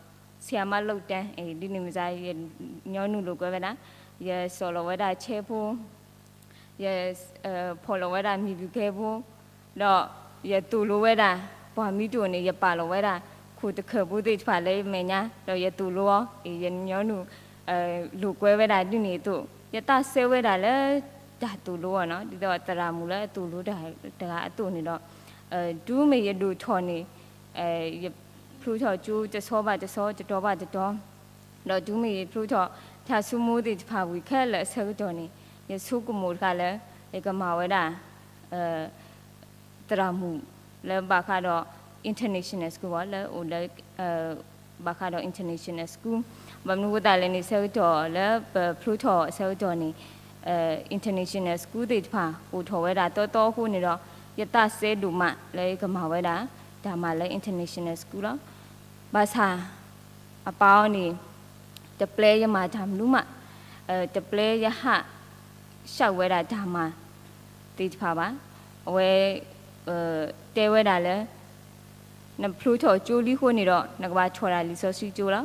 ဆံးအမးလိာ်တၢ် ဒ်န့ၣ်မ့ၢ်စ့ၢ် ယညီနုၢ်လိာ်ကွဲဝဲဒၣ်, ယစိာ်လီၤဝဲဒၣ်ဆဲဖိ, ယဖီၣ်လီၤဝဲဒၣ်မံၤဒုးကဲဖိ, ဒီးယသိၣ်လိဝဲဒၣ် ပှၤမံၤတအိၣ်န့ၣ် ယပာ်လီၤဝဲဒၣ် ခိၣ်တခၢၣ်ဖိသ့ၣ်တဖၣ်လၢယမဲာ်ညါ ဒီးယသိၣ်လိအီၤ, ယညီနုၢ်လိာ်ကွဲဝဲဒၣ်ဒ်န့ၣ်အသိး ယသးစဲဝဲဒၣ်လၢတၢ်သိၣ်လိအီၤနီၤ, ဒ်သိးသရၣ်မုၣ်လၢအသိၣ်လိတဂၤအသိးန့ၣ်ဒီး တုၤမ့ၢ်ယဒိၣ်ထီၣ်န့ၣ် ယဖျိထီၣ်ကၠိတဆီဘၣ်တဆီ တတီၤဘၣ်တတီၤ, ဒီးတုၤမ့ၢ်ယဖျိထီၣ်တၢ်ဆိကမိၣ်သ့ၣ်တဖၣ်ဝံၤခဲလၢာ်အဆၢကတီၢ်န့ၣ် ယဆိကမိၣ်တခါလၢ ယကမၤဝဲဒၣ် သရၣ်မုၣ်လၢဘၣ်ဃးဒီး international school ဘၣ် လၢအိၣ်လၢ ဘၣ်ဃးဒီး international school, ဘၣ်မနုၤအဃိသတးလဲၣ်န့ၣ် ဆၢကတီၢ်လၢပဖျိထီၣ်အဆၢကတီၢ်န့ၣ် international school သ့ၣ်တဖၣ် အိၣ်ထီၣ်ဝဲဒၣ်သီသီအဃိန့ၣ်ဒီး ယသးစဲဒိၣ်မးလၢယကမၤဝဲဒၣ် တၢ်မၤလၢ international school လီၤ. ဘၣ်ဆၣ် အပၢ်အီၤန့ၣ် တပျဲယမၤတၢ်မနုၤမး, တပျဲယဟး ဆှၢဝဲဒၣ်တၢ်မၤသ့ၣ်တဖၣ်ဘၣ်. အဝဲ တဲဝဲဒၣ်လၢ နဖျိထီၣ်ကၠိလံအဃိန့ၣ်ဒီး နကဘၣ်ထီၣ်ဒၣ်လံာ်စီဆှံကၠိလီၤ.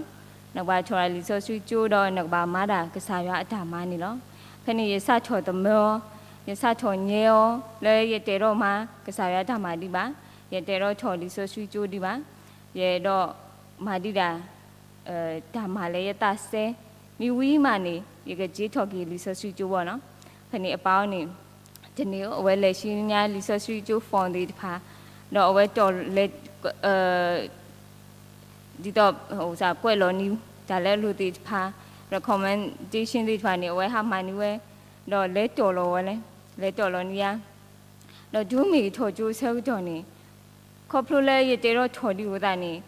နကဘၣ်ထီၣ်ဒၣ်လံာ်စီဆှံကၠိဒီး နကဘၣ်မၤဒၣ်ကစၢ်ယွၤအတၢ်မၤန့ၣ်လီၤ. ဖဲန့ၣ်ယစးထီၣ်သမၢအီၤ, ယစးထီၣ်ညဲအီၤ လၢယတအဲၣ်ဒိးမၤကစၢ်ယွၤအတၢ်မၤဒံးဘၣ်, ယတအဲၣ်ဒိးထီၣ်လံာ်စီဆှံကၠိဒံးဘၣ်, ယအဲၣ်ဒိးမၤဒံးဒၣ် တၢ်မၤလၢယသးစဲ မ့ၢ်ဝံၤမးန့ၣ် ယကက့ၤထီၣ်က့ၤလံာ်စီဆှံကၠိဘၣ်နီၤ. ဖဲန့ၣ်အပၢ်အီၤန့ၣ် တန့ၢ်အဝဲလဲၤဆူညါလံာ်စီဆှံကၠိ form သ့ၣ်တဖၣ်, ဒီးအဝဲတီၢ်လဲၤ ဒ်သိး ကွဲးလီၤန့ၢ်တၢ်လၢအလိၤသ့ၣ်တဖၣ်, ဒီး commendation သ့ၣ်တဖၣ်န့ၣ် အဝဲဟးမၤန့ၢ်ဝဲ, ဒီးလဲၤတီၢ်လီၤဝဲလဲၣ်, လဲၤတီၢ်လီၤန့ၢ်ယၤ, ဒီးတုၤမ့ၢ်ထီၣ်ကၠိအဆၢကတီၢ်န့ၣ် ခီဖျိလၢယတဲထီၣ်ထီၣ်ဒံးအဃိသတးန့ၣ်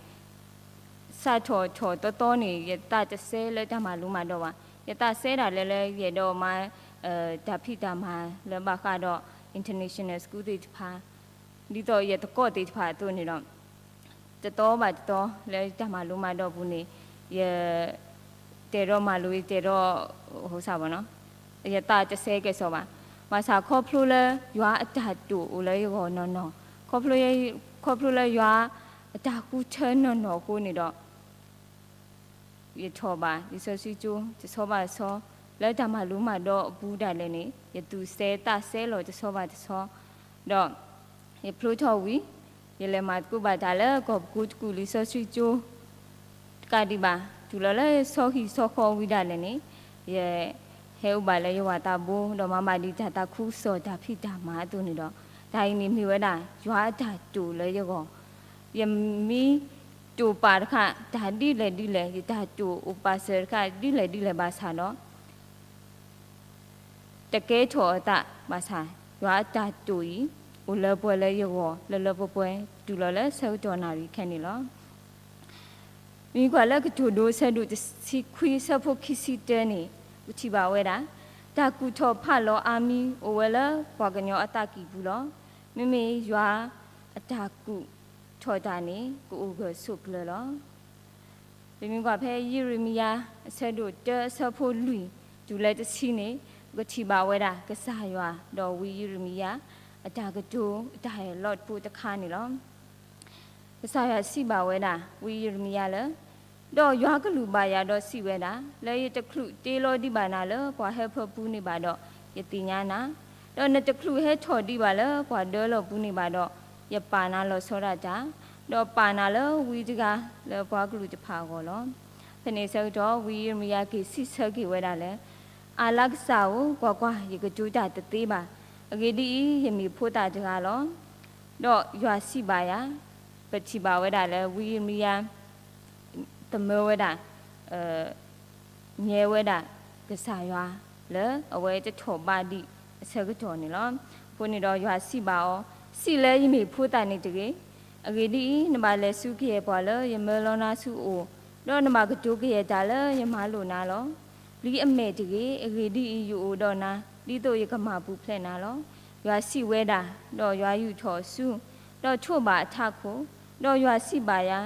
စးထီၣ်ထီၣ်တီတီန့ၣ် ယသးတစဲလၢတၢ်မၤလိမၤဒိးဘၣ်. ယသးစဲဒၣ်လဲာ်လၢယအဲၣ်ဒိးမၤ တၢ်ဖံးတၢ်မၤလၢဘၣ်ဃးဒီး international school သ့ၣ်တဖၣ်, ဒ်သိးယသကိးသ့ၣ်တဖၣ်အသိးန့ၣ်ဒီး တတီဘၣ်တတီလၢတၢ်မၤလိမၤဒိးပူၤန့ၣ် ယ တဲထီၣ်မၤလိ ယတဲထီၣ် ဟိစၢ်ဘၣ်နီၤ, ယသးတစဲကဲၣ်ဆိးဘၣ်. ဘၣ်ဆၣ်ခီဖျိလၢယွၤအတၢ်တိာ်အိၣ်လၢယဂီၢ်နီၢ်နီၢ်, ခီဖျိလၢယွၤအတၢ်ဃုထၢနီၢ်နီၢ်အဃိန့ၣ်ဒီး ယထီၣ်ဘၣ်လံာ်စီဆှံကၠိတဆီဘၣ်တဆီ, လၢတၢ်မၤလိမၤဒိးအပူၤဒၣ်လဲာ်န့ၣ် ယသူၣ်စဲသးစဲလီၤတဆီဘၣ်တဆီ, ဒီးယဖျိထီၣ်ဝံၤ ယလဲၤမၤသကိးဘၣ်တၢ်လၢကီၢ်ပူၤတကူၣ်လံာ်စီဆှံကၠိ တကးဒံးဘၣ် တုၤလီၤလၢဆီဟံၣ်ဆီဃီဝံၤဒၣ်လဲာ်န့ၣ် ယဟဲအိၣ်ဘၣ်လၢယဝၤသးဘိ ဒီးမၤဘၣ်ဒံးတၢ်သးခုကစီၣ်တၢ်ဖံးတၢ်မၤအသိးန့ၣ်ဒီး တၢ်အံၤန့ၣ်မ့ၢ်ဝဲဒၣ် ယွၤအတၢ်တိာ်လၢယဂီၢ်, ယမ့ၢ်တိာ်ပာ်တခါ တၢ်ဒ်လဲၣ်ဒ်လဲၣ်, ယတၢ်တိာ်အိၣ်ပာ်စၢၤတခါ ဒ်လဲၣ်ဒ်လဲၣ်ဘၣ်ဆၣ်ဒီး တကဲထီၣ်အသးဘၣ်ဆၣ် ယွၤအတၢ်တိာ်အံၤ အိၣ်လၢပှဲၤလၢယဂီၢ် လၢလၢပှဲၤပှဲၤ တုၤလီၤလၢဆၢကတီၢ်နၣ်ရံၣ်ခဲအံၤန့ၣ်လီၤ. မ့ၢ်ကွၢ်လၢကတိၤဒိအဆၢဒိၣ်တဆံခွံအဆၢဖိခံဆံတၢန့ၣ် ပထံၣ်ဘၣ်ဝဲဒၣ် တၢ်ကူၣ်ထီၣ်ဖးလီၤအါမံၤ အိၣ်ဝဲလၢပှၤကညီအသးကံၢ်ပူၤလီၤ. မ့မ့ၢ်ယွၤအတၢ်ကူၣ်ထီၣ်တၢ်န့ၣ် ကအိၣ်ဂၢၢ်ဆိးကျၢၤလီၤ. ပမ့ၢ်ကွၢ်ဖဲယံးရမံယၤ အဆၢဒိၣ်တၢအဆၢဖိလွံၢ် တုၤလၢတဆံန့ၣ် ပကထံၣ်ဘၣ်ဝဲဒၣ် ကစၢ်ယွၤ ဒီးဝံယံးရမံယၤ အတၢ်ကတိၤ အတၢ်ဟဲလီၤတပူၤတခါန့ၣ်လီၤ. ကစၢ်ယွၤစံးဘၣ်ဝဲဒၣ် ဝံယံးရမံယၤလၢ ဒီးယွၤကလုၢ်ဘၣ်ယၤဒီးစံးဝဲဒၣ်, လၢယတချုးတ့လီၤဒံးဘၣ်နၤလၢပှၤဟၢဖၢပူၤန့ၣ်ဘၣ်ဒီး ယသ့ၣ်ညါနၤ, ဒီးနတချုးဟဲထီၣ်ဒံးဘၣ်လၢပှၤဒၢလီၢ်ပူၤန့ၣ်ဘၣ်ဒီး ယပာ်နၤလီၤဆီဒၣ်တၢ်, ဒီးပာ်နၤလၢဝံတဂၤလၢပှၤကလုာ်တဖၣ်အဂီၢ်လီၤ. ဖဲန့ၣ်အဆၢကတီၢ် ဝံယံးရမံယၤက့ၤစံးဆၢက့ၤဝဲဒၣ်လၢ အၣ်လါကစၢ်ဧၢ, ကွၢ်ကွၢ်, ယကတိၤတၢ်တသ့ဘၣ်. အဂ့ၢ်ဒ်အံၤ, ယမ့ၢ်ဖိသၣ်တဂၤလီၤ. ဒီးယွၤစံးဘၣ်ယၤ, ပထံၣ်ဘၣ်ဝဲဒၣ်လၢဝံယံးရမံယၤ သမၢဝဲဒၣ် ညဲဝဲဒၣ်ကစၢ်ယွၤလၢအဝဲတထီၣ်ဘးဒံးအဆၢကတီၢ်န့ၣ်လီၤ. အဃိန့ၣ်ဒီးယွၤစံးဘၣ်အီၤ, စံးလၢယမ့ၢ်ဖိသၣ်န့ၣ်တဂ့ၤ. အဂ့ၢ်ဒ်အံၤ, နဘၣ်လဲၤဆူကယဲၢ်ပှၤလၢယမၢလီၤနၤဆူအအိၣ်, ဒီးနဘၣ်ကတိၤကယဲၢ်တၢ်လၢယမၤလိာ်နၤလီၤ. ပျံၤအမဲာ်တဂ့ၤ. အဂ့ၢ်ဒ်အံၤ, ယအိၣ်ဒီးနၤ, ဒ်သိးယကမၤပူၤဖျဲးနၤလီၤ. ယွၤစံးဝဲဒၣ်, ဒီးယွၤယူာ်ထီၣ်အစု, ဒီးထိးဘၣ်အထးခိၣ်, ဒီးယွၤစံးဘၣ်ယၤ,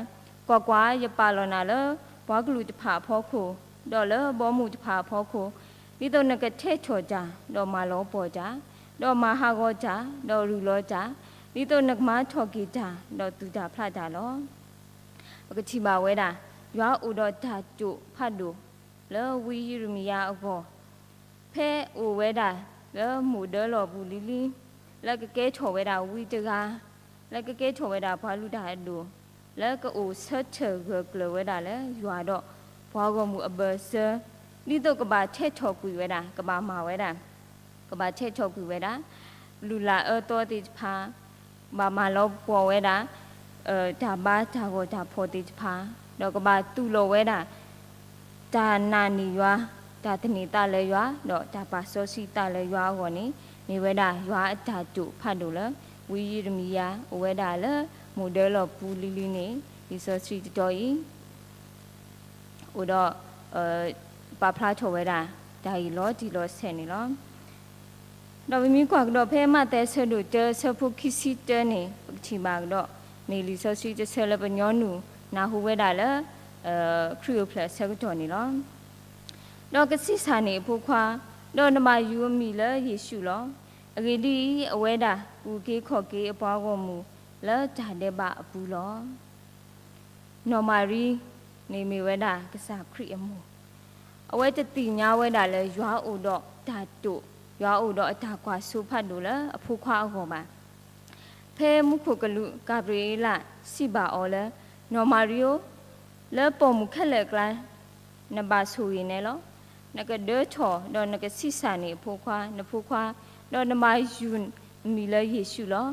ကွၢ်ကွၢ်, ယပာ်လီၤနၤလၢပှၤကလုာ်တဖၣ်အဖီခိၣ်, ဒီးလၢဘီမုၢ်တဖၣ်အဖီခိၣ်, ဒ်သိးနကထဲးထီၣ်တၢ်, ဒီးမၤလီၤပှီၢ်တၢ်, ဒီးမၤဟးဂီၤတၢ်, ဒီးရူၢ်လီၤတၢ်, ဒ်သိးနကမၤထီၣ်က့ၤတၢ်, ဒီးသူၣ်တၢ်ဖျးတၢ်လီၤ. ပကထံၣ်ဘၣ်ဝဲဒၣ်, ယွၤအိၣ်ဒီးတၢ်တိာ်ဖးဒိၣ် လၢဝံယံးရမံယၤအဂီၢ်, ဖဲအိၣ်ဝဲဒၣ်လၢမိၢ်ဒၢလီၢ်ပူၤလံၤလံၤ, လၢကကဲထီၣ်ဝဲဒၣ်ဝံတဂၤ, လၢကကဲထီၣ်ဝဲဒၣ်ပှၤလုၢ်တၢ်အဒိၣ်, လၢကအိၣ်ဆၢထၢၣ်ဂၢၢ်ကျၢၤဝဲဒၣ်လၢယွၤဒီးပှၤဂီၢ်မုၢ်အဘၢၣ်စၢၤ, ဒ်သိးကဘၣ်ထဲးထီၣ်ကွံာ်ဝဲဒၣ်, ကဘၣ်မၤဝဲဒၣ် ကဘၣ်ထဲးထီၣ်ကွံာ်ဝဲဒၣ်, လုၢ်လၢ်အၢသီသ့ၣ်တဖၣ်, ဘၣ်မၤလီၤပှီၢ်ဝဲဒၣ် တၢ်ဘါတၢ်ဂီၤတၢ်ဖီၣ်သ့ၣ်တဖၣ်, ဒီးကဘၣ်သူၣ်လီၤဝဲဒၣ် တၢ်နာ်န့ၢ်ယွၤ, တၢ်သန့ၤသးလၢယွၤ, ဒီးတၢ်ပာ်စီဆှံသးလၢယွၤအဂီၢ်န့ၣ်, မ့ၢ်ဝဲဒၣ်ယွၤအတၢ်တိာ်ဖးဒိၣ်လၢ ဝံယံးရမံယၤ အိၣ်ဝဲဒၣ်လၢမိၢ်ဒၢလီၢ်ပူၤလံၤလံၤန့ၣ်, လံာ်စီဆှံတတီၤအံၤ အိၣ်ဒီး ပာ်ဖျါထီၣ်ဝဲဒၣ် တၢ်ဂ့ၢ်လီၤတံၢ်လီၤဆဲးန့ၣ်လီၤ. ဒီးပမ့ၢ်ကွၢ်ကဒီးဖဲမးသဲအဆၢဒိၣ်တၢ အဆၢဖိခံဆံတၢန့ၣ်, ပကထံၣ်ဘၣ်ကဒီး မ့ၢ်လံာ်စီဆှံတဆၢလၢပညီနုၢ်နၢ်ဟူဝဲဒၣ်လၢ ခရံာ်အိၣ်ဖျဲၣ်အဆၢကတီၢ်န့ၣ်လီၤ. ဒီးကဆံးစၢ်န့ၢ်အဖိခွါ, ဒီးနဘၣ်ယူၤအမံၤလၢယ့ၣ်ၡူးလီၤ. အဂ့ၢ်ဒ်အံၤ, အဝဲဒၣ်အုၣ်က့ၤခီၣ်က့ၤအပှၤဂီၢ်မုၢ်လၢတၢ်ဒဲးဘးအပူၤလီၤ. နီၢ်မၤရံန့ၣ်မ့ၢ်ဝဲဒၣ်ကစၢ်ခရံာ်အမိၢ်, အဝဲတသ့ၣ်ညါဝဲဒၣ်လၢယွၤအိၣ်ဒီးတၢ်တိာ်, ယွၤအိၣ်ဒီးအတၢ်ကွၢ်စိဖးဒိၣ်လၢအဖိခွါအဂီၢ်ဘၣ်. ဖဲမူခိၣ်ကလူးကၤဘြံၤအ့လးစံးဘၣ်အီၤလၢ, နီၢ်မၤရံဧၢ, လၢပိာ်မုၣ်ခဲလၢာ်အကျါ နဘၣ်ဆိၣ်ဂ့ၤနဲလီၤ. နကဒၢထီၣ်ဒီးနကဆံးစၢ်န့ၢ်အဖိခွါ, နဖိခွါ, ဒီးနဘၣ်ယုၢ်အမံၤလၢယ့ၣ်ၡူးလီၤ.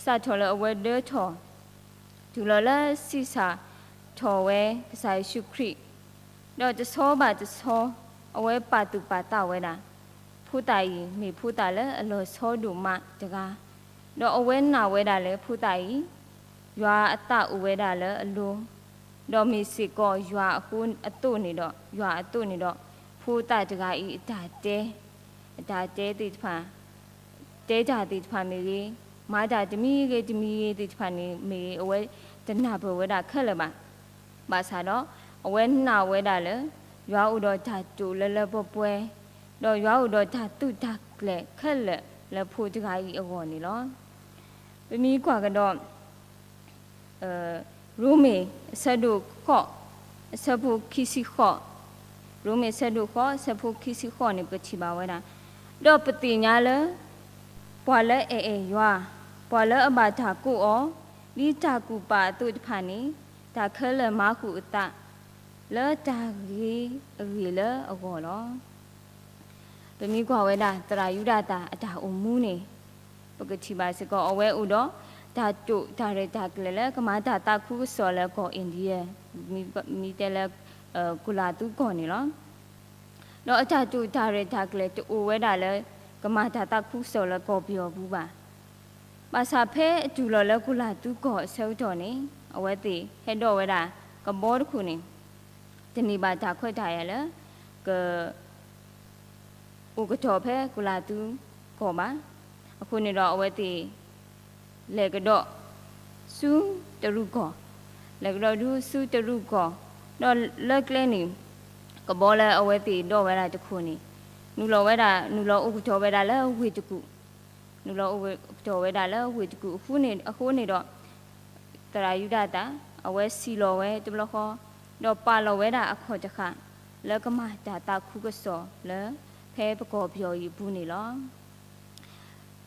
စးထီၣ်လၢအဝဲဒၢထီၣ် တုၤလီၤလၢဆံးစၢ်ထီၣ်ဝဲကစၢ်ယ့ၣ်ၡူးခရံာ်, ဒီးတဆီဘၣ်တဆီ အဝဲပာ်သူၣ်ပာ်သးဝဲဒၣ်, ဖိသၣ်အံၤ မ့ၢ်ဖိသၣ်လၢအလီၤဆီဒိၣ်မးတဂၤ, ဒီးအဝဲနာ်ဝဲဒၣ်လၢဖိသၣ်အံၤ ယွၤအသးအိၣ်ဝဲဒၣ်လၢအလိၤ, ဒီးမ့ၢ်စ့ၢ်ကီးယွၤအဃိအသိးန့ၣ်ဒီး, ယွၤအသိးန့ၣ်ဒီး, ဖိသၣ်တဂၤအံၤအတၢ်တဲ, အတၢ်တဲသ့ၣ်တဖၣ် တဲတၢ်သ့ၣ်တဖၣ်မ့ၢ်ဂ့ၤ, မၤတၢ်တမံၤဂ့ၤတမံၤဂ့ၤသ့ၣ်တဖၣ်န့ၣ်မ့ၢ်ဂ့ၤ, အဝဲတနၢ်ပၢၢ်ဝဲဒၣ်ခဲလၢာ်ဘၣ်. ဘၣ်ဆၣ်ဒီး အဝဲနာ်ဝဲဒၣ်လၢ ယွၤအိၣ်ဒီးတၢ်တိာ်လၢလၢပှဲၤပှဲၤ, ဒီးယွၤအိၣ်ဒီးတၢ်သူၣ်တၢ်ကျဲၤခဲလၢာ်လၢဖိတဂၤအံၤအဂီၢ်န့ၣ်လီၤ. ပမ့ၢ်ကွၢ်ကဒီး ရိမ့ၤအဆၢဒိၣ်ဃိး, အဆၢဖိခံဆံဃိး, ရိမ့ၤအဆၢဒိၣ်ဃိး အဆၢဖိခံဆံဃိးန့ၣ် ပထံၣ်ဘၣ်ဝဲဒၣ်, ဒီးပသ့ၣ်ညါလၢ ပှၤလၢအအဲၣ်ယွၤ, ပှၤလၢအဘၣ်တၢ်ကိးအီၤ ဒ်တၢ်ကူၣ်ပာ်အသိးတဖၣ်န့ၣ်, တၢ်ခဲလၢာ်မၤဃုာ်အသး လၢတၢ်ဂ့ၤအဂ့ၢ်လၢအဂီၢ်လီၤ. ပမ့ၢ်ကွၢ်ဝဲဒၣ်သရၣ်ယူဒၤသၣ်အတၢ်အိၣ်မူန့ၣ်, ပကထံၣ်ဘၣ်စ့ၢ်ကီး အဝဲအိၣ်ဒီးတၢ်တိာ်တၢ်ရဲၣ်တၢ်ကျဲၤလၢကမၤတၢ်သးခုကစီၣ်လၢကီၢ် India, မ့ၢ်တဲလၢ ကုလၤသူကီၢ်န့ၣ်လီၤ. ဒီးအတၢ်တိာ်တၢ်ရဲၣ်တၢ်ကျဲၤတအိၣ်ဝဲဒၣ်လၢ ကမၤတၢ်သးခုကစီၣ်လၢကီၢ်ပယီၤပူၤဘၣ်. ဘၣ်ဆၣ်ဖဲအတုၤလီၤလၢကုလၤသူကီၢ်အဆၢကတီၢ်န့ၣ်, အဝဲသ့ၣ်ဟဲဒိးဝဲဒၣ်ကဘီတခိၣ်န့ၣ်, တန့ၢ်ဘၣ်တၢ်ခွဲးတၢ်ယာ်လၢ က အိၣ်ကတီၢ်ဖဲကုလၤသူကီၢ်ဘၣ်. အဃိန့ၣ်ဒီးအဝဲသ့ၣ် လဲၤကဒီးဆူတရူးကီၢ်, လဲၤကဒီးဒုဆူတရူးကီၢ်, ဒီးလၢကျဲန့ၣ် ကဘီလၢအဝဲသ့ၣ်ဒိးဝဲဒၣ်တခိၣ်န့ၣ် နုာ်လီၤဝဲဒၣ်, နုာ်လီၤအိၣ်ကတီၢ်ဝဲဒၣ်လၢဝ့ၢ်တကူၣ်, နုာ်လီၤအိၣ်ကတီၢ်ဝဲဒၣ်လၢဝ့ၢ်တကူၣ်အဃိန့ၣ်ဒီး သရၣ်ယူဒၤသၣ် အဝဲစံၣ်လီၤဝဲတဘျီဃီ, ဒီးပာ်လီၤဝဲဒၣ်အခီၣ်တဃာ် လၢကမၤတၢ်သးခုကစီၣ်လၢ ဖဲပကီၢ်ပယီၤအံၤအပူၤန့ၣ်လီၤ.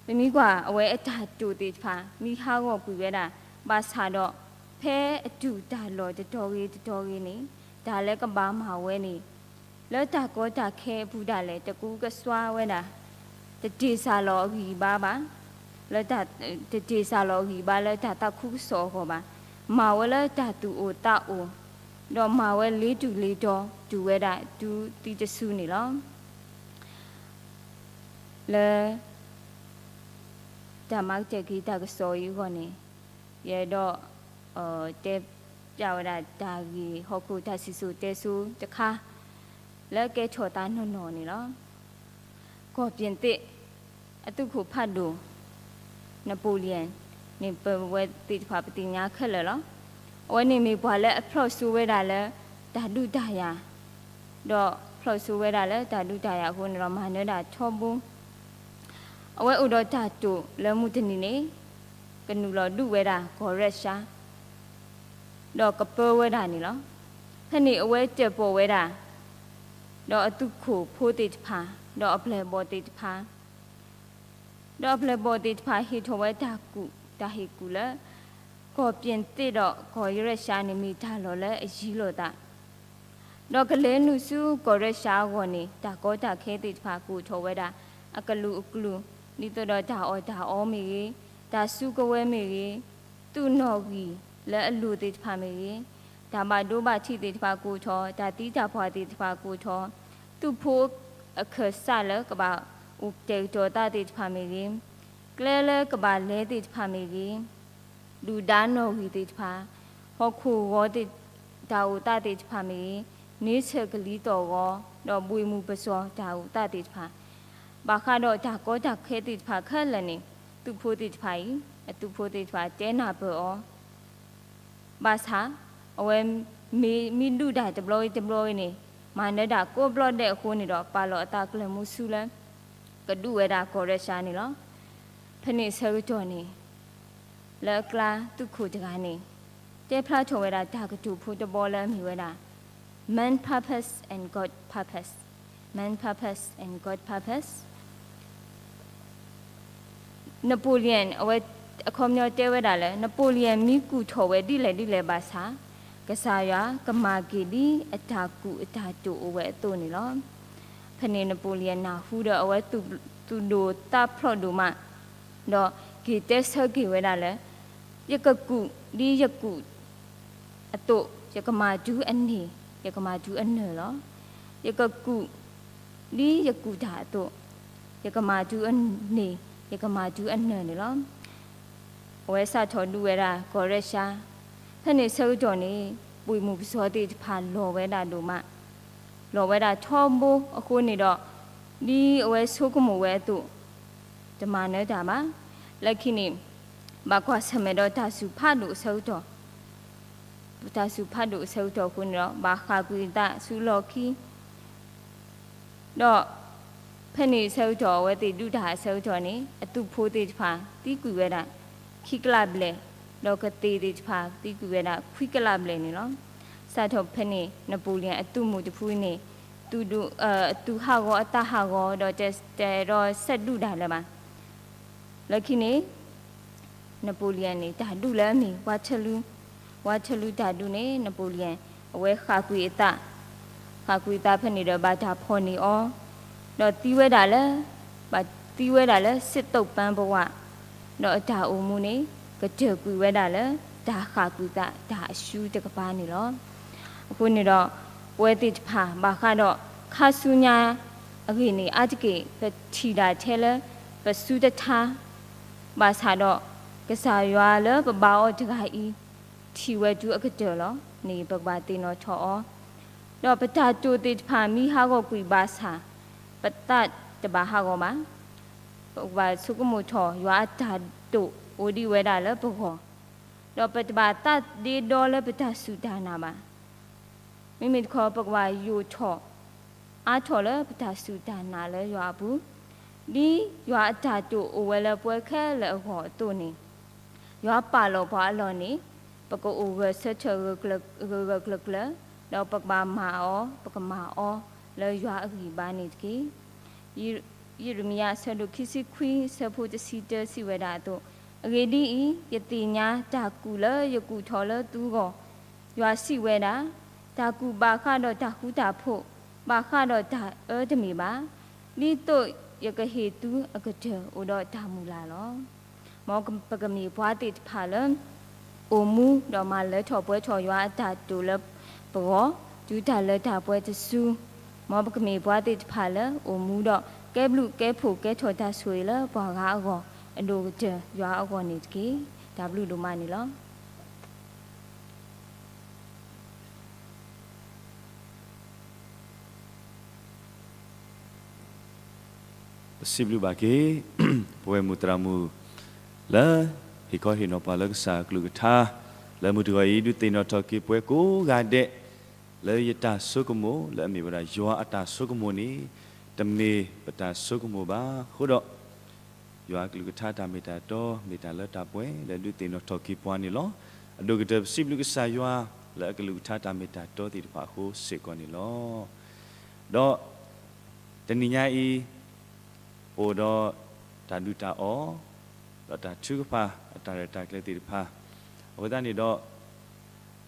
ပမ့ၢ်ကွၢ်အဝဲအတၢ်တိာ်သ့ၣ်တဖၣ် မ့ၢ်ဟးဂီၤကွံာ်ဝဲဒၣ်, ဘၣ်ဆၣ်ဒီး ဖဲအတုၤတၢ်လီၢ်တတီၤဂ့ၤတတီၤဂ့ၤန့ၣ်, တၢ်လၢကဘၣ်မၤဝဲန့ၣ် လၢတၢ်ကီတၢ်ခဲအပူၤဒၣ်လဲာ် တကူကစွါဝဲဒၣ်, တတ့ၢ်စၢ်လီၤအဂံၢ်အဘါဘၣ်, လၢတၢ်, တတ့ၢ်စၢ်လီၤအဂံၢ်အဘါလၢတၢ်သးခုကစီၣ်အဂီၢ်ဘၣ်, မၤဝဲလၢတၢ်သူၣ်အိၣ်သးအိၣ်, ဒီးမၤဝဲလ့ၤတူၢ်လ့ၤတီၤ တုၤဝဲဒၣ်တုၤသံတစုန့ၣ်လီၤ. လၢ တၢ်မၤကတၢၢ်က့ၤတၢ်ကစီၣ်အံၤအဂီၢ်န့ၣ်, ယအဲၣ်ဒိး တဲပျးဝဲဒၣ်တၢ်ဂ့ၢ်ဟီၣ်ခိၣ်တၢ်စံၣ်စိၤတဲစိၤတခါ လၢကဲထီၣ်သးနီၢ်နီၢ်န့ၣ်လီၤ. ကီၢ်ပၠ့ၣ်သ့း အသုးခိၣ်ဖးဒိၣ် Napoleon န့ၣ် ပဝဲသ့ၣ်တဖၣ်ပသ့ၣ်ညါခဲလၢာ်လီၤ. အဝဲန့ၣ်မ့ၢ်ပှၤလၢအဖျီၣ်စိဝဲဒၣ်လၢတၢ်ဒုးတၢ်ယၤ, ဒီးဖျီၣ်စိဝဲဒၣ်လၢတၢ်ဒုးတၢ်ယၤအဃိန့ၣ်ဒီး မၤနၢၤဒၣ်ထီဘိ အဝဲအိၣ်ဒီးတၢ်တိာ်လၢမုၢ်တနံၤန့ၣ် ကနုာ်လီၤဒုးဝဲဒၣ်ကီၢ်ရၢရှါ ဒီးကပၢဝဲဒၣ်န့ၣ်လီၤ. ဖဲန့ၣ်အဝဲတၢၣ်ပီၣ်ဝဲဒၣ် ဒီးအသုးခိၣ်ဖိသ့ၣ်တဖၣ် ဒီးအပျဲၢ်အဘီၣ်သ့ၣ်တဖၣ် ဒီးအပျဲၢ်အဘီၣ်သ့ၣ်တဖၣ်ဟ့ၣ်ထီၣ်ဝဲတၢ်ကူၣ်, တၢ်ဟ့ၣ်ကူၣ်လၢ ကီၢ်ပၠ့ၣ်သ့းဒီးကီၢ်ရၢရှါန့ၣ်မ့ၢ်တၢ်လီၢ်လၢအယံၤလိာ်သး ဒီးကလဲၤနုာ်ဆူကီၢ်ရၢရှါအဂီၢ်န့ၣ် တၢ်ကီတၢ်ခဲသ့ၣ်တဖၣ်ကအိၣ်ထီၣ်ဝဲဒၣ် အကလုာ်အကလုာ်, ဒ်သိးဒီးတၢ်အီၣ်တၢ်အီမ့ၢ်ဂ့ၤ, တၢ်စုကဝဲၤမ့ၢ်ဂ့ၤ, သုးနီၣ်ဂံၢ်လၢအလိၣ်သ့ၣ်တဖၣ်မ့ၢ်ဂ့ၤ, တၢ်ဘၣ်ဒိဘၣ်ထံးသ့ၣ်တဖၣ်ကအိၣ်ထီၣ်, တၢ်သံတၢ်ပှၢ်သ့ၣ်တဖၣ်ကအိၣ်ထီၣ်, သုးဖိအခၢၣ်စးလၢကဘၣ်အိၣ်ကတဲာ်ကတီၤသးသ့ၣ်တဖၣ်မ့ၢ်ဂ့ၤ, ကျဲလၢကဘၣ်လဲၤသ့ၣ်တဖၣ်မ့ၢ်ဂ့ၤ, ဒုၣ်ဒါနီၣ်ဂံၢ်သ့ၣ်တဖၣ်, ဟီၣ်ခိၣ်ဂီၤသ့ၣ်, တၢ်အိၣ်သးသ့ၣ်တဖၣ်မ့ၢ်ဂ့ၤ, န့ဆၢၣ်ကလံၤသီၣ်ဂီၤ, ဒီးဘှ့ၣ်မုၢ်ပစီၤတၢ်အိၣ်သးသ့ၣ်တဖၣ်, ဘၣ်ဃးဒီးတၢ်ကီတၢ်ခဲသ့ၣ်တဖၣ်ခဲလၢာ်န့ၣ် သုးဖိသ့ၣ်တဖၣ်အံၤ အသုးဖိသ့ၣ်တဖၣ်တဲနၢ်ပၢၢ်အီၤ ဘၣ်ဆၣ် အဝဲမ့ၢ်, မ့ၢ်ဒုးတၢ်တဘျီဂ့ၤတဘျီဂ့ၤန့ၣ် မၤနၢၤဒၣ်ကိးဘျီဒဲးအဃိန့ၣ်ဒီး ပာ်လီၤအသးကျၢၢ်မူဆူလၢ ကဒုးဝဲဒၣ်ကီၢ်ရၢရှါန့ၣ်လီၤ. ဖဲန့ၣ်အဆၢကတီၢ်န့ၣ် လၢအကျါသုးခိၣ်တဂၤန့ၣ် တဲဖျါထီၣ်ဝဲဒၣ်တၢ်ကတိၤဖိတဘီလၢအမ့ၢ်ဝဲဒၣ် Man purpose and God purpose, Man purpose and God purpose. Napoleon အဝဲ အခီပညီတဲဝဲဒၣ်လၢ Napoleon မ့ၢ်ကူၣ်ထီၣ်ဝဲဒ်လဲၣ်ဒ်လဲၣ်ဘၣ်ဆၣ် ကစၢ်ယွၤကမၤက့ၤဒ်အတၢ်ကူၣ်အတၢ်တိာ်အိၣ်ဝဲအသိးန့ၣ်လီၤ. ဖဲန့ၣ် Napoleon နၢ်ဟူဒီးအဝဲသူၣ်ဒိၣ်သးဖျိးဒိၣ်မး, ဒီးက့ၤတဲဆၢက့ၤဝဲဒၣ်လၢ ယကကူၣ်ဒ်ယကူၣ်အသိး ယကမၤဒုးအန့ၢ် ယကမၤဒုးအနၢၤလီၤ. ယကကူၣ်ဒ်ယကူၣ်တၢ်အသိး ယကမၤဒုးအန့ၢ် ယကမၤဒုးအနၢၤန့ၣ်လီၤ. အဝဲစးထီၣ်ဒုးဝဲဒၣ်ကီၢ်ရၢရှါ, ဖဲန့ၣ်ဆၢကတီၢ်န့ၣ် ပှ့ၤမုၢ်ပစီသ့ၣ်တဖၣ်လီၤဝဲဒၣ်ဒိၣ်မး, လီၤဝဲဒၣ်ထီဘိအဃိန့ၣ်ဒီး ဒ်အဝဲဆိကမိၣ်ဝဲအသိး တမၤနၢၤတၢ်ဘၣ်. လၢခံန့ၣ် ဘၣ်ကွၢ်ဆၢၣ်မဲာ်ဒီးတၢ်စူၢ်ဖးဒိၣ်အဆၢကတီၢ် တၢ်စူၢ်ဖးဒိၣ်အဆၢကတီၢ်အဃိန့ၣ်ဒီး ဘၣ်ဃၣ်ကွံာ်အသးဆူလီၢ်ခံ ဒီးဖဲန့ၣ်အဆၢကတီၢ် အဝဲသ့ၣ်ဒုးတၢ်အဆၢကတီၢ်န့ၣ် အသုးဖိသ့ၣ်တဖၣ်သံကွံာ်ဝဲဒၣ် ခံကလးဘျဲၣ်, ဒီးကသ့ၣ်သ့ၣ်တဖၣ်သံကွံာ်ဝဲဒၣ် ခွံကလးဘျဲၣ်န့ၣ်လီၤ. စးထီၣ်ဖဲန့ၣ် Napoleon အသုးမုၢ်တဖုန့ၣ် သုးဒိၣ် အသုးဟးဂီၤအသးဟးဂီၤဒီး တအဲၣ်ဒိးဆဲးဒုးတၢ်လၢၤဘၣ်. လၢခံန့ၣ် Napoleon န့ၣ် တၢ်ဒုးလၢအမ့ၢ် Waterloo, Waterloo တၢ်ဒုးန့ၣ် Napoleon အဝဲဃၣ်ကွံာ်အသး, ဃၣ်ကွံာ်အသးဖဲန့ၣ်ဒီး ဘၣ်တၢ်ဖီၣ်န့ၢ်အီၤ, ဒီးသံဝဲဒၣ်လၢ ဘၣ်သံဝဲဒၣ်လၢ စစ်သုံ့ပန်းဘဝ, ဒီးအတၢ်အိၣ်မူန့ၣ် ကတၢၢ်ကွံာ်ဝဲဒၣ်လၢ တၢ်ဃၣ်ကွံာ်သးတၢ်အရှုံးတကပၤန့ၣ်လီၤ. အဃိန့ၣ်ဒီး ပဝဲသ့ၣ်တဖၣ် ဘၣ်ဃးဒီး ခါဆူညါအဂ့ၢ်န့ၣ် အါတက့ၢ် ပထံၣ်ဒၣ်ထဲလၢ ပစုတထါ ဘၣ်ဆၣ်ဒီး ကစၢ်ယွၤလၢပဘါအီၤတဂၤအံၤ ထံၣ်ဝဲတုၤအကတၢၢ်လီၤန့ၣ် ပကဘၣ်သ့ၣ်နီၣ်ထီၣ်အီၤ, ဒီးပတၢ်တိာ်သ့ၣ်တဖၣ်မ့ၢ်ဟးဂီၤကွံာ်ဘၣ်ဆၣ် ပသးတဘၣ်ဟးဂီၤဘၣ်. ပကဘၣ်ဆိကမိၣ်ထီၣ် ယွၤအတၢ်တိာ်အိၣ်ဒံးဝဲဒၣ်လၢပဂီၢ်, ဒီးပတဘၣ်သးဒ့ဒီလၢပတၢ်စူၢ်တၢ်နာ်ဘၣ်. မ့မ့ၢ်တခီ ပကဘၣ်ယိာ်ထီၣ် အါထီၣ်လၢပတၢ်စူၢ်တၢ်နာ်လၢယွၤအပူၤ, ဒ်ယွၤအတၢ်တိာ်အိၣ်ဝဲလၢပဝဲခဲလၢာ်အဂီၢ်အသိးန့ၣ်, ယွၤပာ်လီၤပှၤအလီၢ်န့ၣ် ပကအိၣ်ဂၢၢ်ဆၢထၢၣ် ဂၢၢ်ဂၢၢ်ကျၢၤကျၢၤ, ဒီးပကဘၣ်မၤအီၤ ပကမၤအီၤလၢယွၤအဂံၢ်ဘါန့ၣ်တက့ၢ်. ယံးရမံယၤအဆၢဒိၣ်ခံဆံခွံ အဆၢဖိတဆံတၢစံးဝဲဒၣ်အသိး, အဂ့ၢ်ဒ်အံၤ, ယသ့ၣ်ညါတၢ်ကူၣ်လၢယကူၣ်ထီၣ်လၢသုဂီၢ်, ယွၤစံးဝဲဒၣ်, တၢ်ကူၣ်ဘၣ်ဃးဒီးတၢ်ဃူတၢ်ဖိး, ဘၣ်ဃးဒီးတၢ်အၢတမ့ၢ်ဘၣ်, ဒ်သိးယကဟ့ၣ်သုအကတၢၢ်အိၣ်ဒီးတၢ်မုၢ်လၢ်လီၤ. မ်ပကမ့ၢ်ပှၤသ့ၣ်တဖၣ်လၢ အိၣ်မူဒီးမၤလၢထီၣ်ပှဲၤထီၣ်ယွၤအတၢ်တိာ်လၢပဂီၢ်, တုၤတၢ်လၢတၢ်ပှဲၤတစု, မ်ပကမ့ၢ်ပှၤသ့ၣ်တဖၣ်လၢအိၣ်မူဒီး ကဲဘျုးကဲဖှိၣ်ကဲထီၣ်တၢ်ဆိၣ်ဂ့ၤလၢပှၤဂၤအဂီၢ်, အဒိၣ်ကတၢၢ်ယွၤအဂီၢ်န့ၣ်တက့ၢ်. တၢ်ဘျုးဒိၣ်မးန့ၣ်လီၤ. ပစံးဘျုးဘၣ်က့ၤ ပဝဲၢ်မုၢ်သရၣ်မုၣ် လၢဟ့ၣ်ခီဟ့ၣ်နီၤပှၤလၢကစၢ်အကလုၢ်ကထါ လၢမုၢ်တဂီၤအံၤ ဒုးသ့ၣ်နီၣ်ထီၣ်က့ၤပှၤကိးဂၤဒဲး လၢယတၢ်ဆိကမိၣ် လၢအမ့ၢ်ဝဲဒၣ်ယွၤအတၢ်ဆိကမိၣ်န့ၣ် တမ့ၢ်ပတၢ်ဆိကမိၣ်ဘၣ်. အဃိဒီး ယွၤအကလုၢ်ကထါတၢ်မ့ၢ်တၢ်တီ မ့ၢ်တၢ်လၢတၢ်ပှဲၤ လၢဒုးသ့ၣ်နီၣ်ထီၣ်က့ၤပှၤန့ၣ်လီၤ. အဒိၣ်ကတၢၢ်ပစံးဘျုးကစၢ်ယွၤ လၢအကလုၢ်ကထါတၢ်မ့ၢ်တၢ်တီသ့ၣ်တဖၣ်အဃိစ့ၢ်ကီးန့ၣ်လီၤ. ဒီး တနံၤညါအံၤ ပအိၣ်ဒီးတၢ်ဒုၣ်တၢ်အီၣ် ဒီးတၢ်ထုကဖၣ်အတၢ်ရဲၣ်တၢ်ကျဲၤသ့ၣ်တဖၣ် အဃိသတးန့ၣ်ဒီး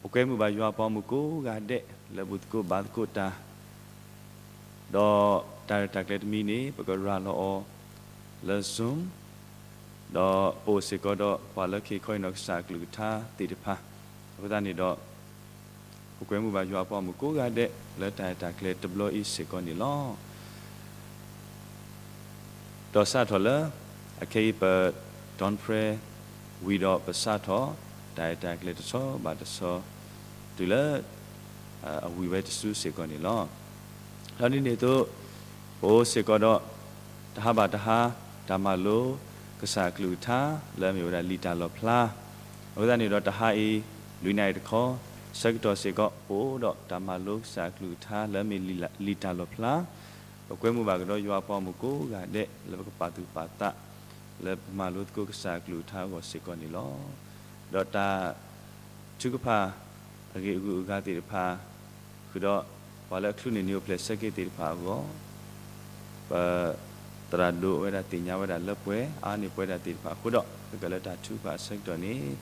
ပကွဲမုာ်ဘၣ်ယွၤပှၤဂီၢ်မုၢ်ကိးဂၤဒဲး လၢဘူၣ်သကိးဘါသကိးတၢ် ဒီးတၢ်ရဲၣ်တၢ်ကျဲၤတမံၤန့ၣ် ပကရၤလီၤအီၤလၢ Zoom ဒီးပအိၣ်စ့ၢ်ကီးဒီးပှၤလၢကဟ့ၣ်ခီဟ့ၣ်နီၤကစၢ်အကလုၢ်ကထါသ့ၣ်တဖၣ် အဃိသတးန့ၣ်ဒီး ပကွဲမုာ်ဘၣ်ယွၤအပှၤဂီၢ်မုၢ်ကိးဂၤဒဲး လၢတၢ်ရဲၣ်တၢ်ကျဲၤတဘျီအံၤစ့ၢ်ကီးန့ၣ်လီၤ. ဒီးစးထီၣ်လၢ အခဲအံၤပ dawn prayer ဝံၤဒီးပစးထီၣ် တၢ်ရဲၣ်တၢ်ကျဲၤတဆီဘၣ်တဆီ တုၤလၢ အဝံၤဝဲတစုစ့ၢ်ကီးန့ၣ်လီၤ. ဒီးဒ်န့ၣ်အသိး ပအိၣ်စ့ၢ်ကီးဒီး တဟါဘၣ်တဟါ တၢ်မၤလိ ကစၢ်အကလုၢ်ကထါ လၢအမ့ၢ်ဝဲဒၣ်လံာ်တၢ်လီၣ်ဖျါ အဃိသတးန့ၣ်ဒီးတဟါအံၤ လွံၢ်နၣ်ရံၣ်တခီ ဆၢကတီၢ်စ့ၢ်ကီး ပအိၣ်ဒီးတၢ်မၤလိကစၢ်အကလုၢ်ကထါ လၢအမ့ၢ်လံာ်တၢ်လီၣ်ဖျါ ပကွဲမုာ်ဘၣ်ကဒီးယွၤအပှၤဂီၢ်မုၢ်ကိးဂၤဒဲး လၢပကပာ်သူၣ်ပာ်သး လၢပမၤလိသကိးကစၢ်အကလုၢ်ကထါအဂီၢ်စ့ၢ်ကီးန့ၣ်လီၤ. ဒီးတၢ်ထုကဖၣ် အဂ့ၢ်အဂုၤအဂၤသ့ၣ်တဖၣ် ဃုာ်ဒီး ပှၤလၢအချုးန့ၢ်နံၣ်အိၣ်ဖျဲၣ်ဆၢက့ၤသ့ၣ်တဖၣ်အဂီၢ် ပသရၣ်ဒိၣ်ဝဲဒၣ်သ့ၣ်ညါဝဲဒၣ်လၢပှဲၤ အါန့ၢ်ပှဲၤဒၣ်သ့ၣ်တဖၣ်အဃိဒီး ခဲကလၢတၢ်ထုကဖၣ်အဆၢကတီၢ်န့ၣ်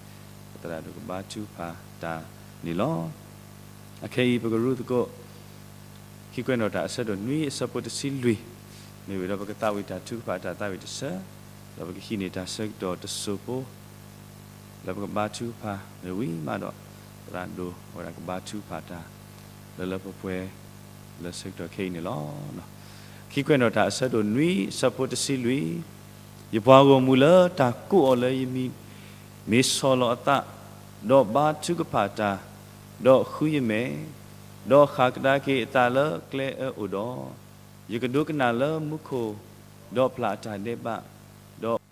ပသရၣ်ဒိၣ်ကဘါထုကဖၣ်တၢ်န့ၣ်လီၤ. အခဲအံၤပကရူသကိး ခံကွဲးနီၣ်တၢ်အဆၢဒိၣ်နွံအဆၢဖိတဆံလွံၢ်, မ့ၢ်ဝံၤဒီးပကသးဝံၣ်တၢ်ထုကဖၣ်အတၢ်သးဝံၣ်တစၢ, ဒီးပကဟံးန့ၢ်တၢ်ဆၢကတီၢ်တစိၢ်ဖိ လၢပကဘါထုကဖၣ်မ့ၢ်ဝံၤမးဒီး သရၣ်ဒိၣ်ဝဲဒၣ်ကဘါထုကဖၣ်တၢ် လၢလၢပှဲၤပှဲၤ လၢဆၢကတီၢ်ခဲအံၤန့ၣ်လီၤ. ခံကွဲးနီၣ်တၢ်အဆၢဒိၣ်နွံအဆၢဖိတဆံလွံၢ်, ယပှၤဂီၢ်မုၢ်လၢတၢ်ကိးအီၤလၢယမံၤ, မ့ၢ်ဆီၣ်လီၤအသး, ဒီးဘါထုကဖၣ်တၢ်, ဒီးဃုယမဲာ်, ဒီးဃၣ်ကဒါက့ၤအသးလၢကျဲအၢအိၣ်ဒီး, ယကဒိကနၣ်လၢမူခိၣ်, ဒီးပျၢ်အတၢ်ဒဲးဘး, ဒီး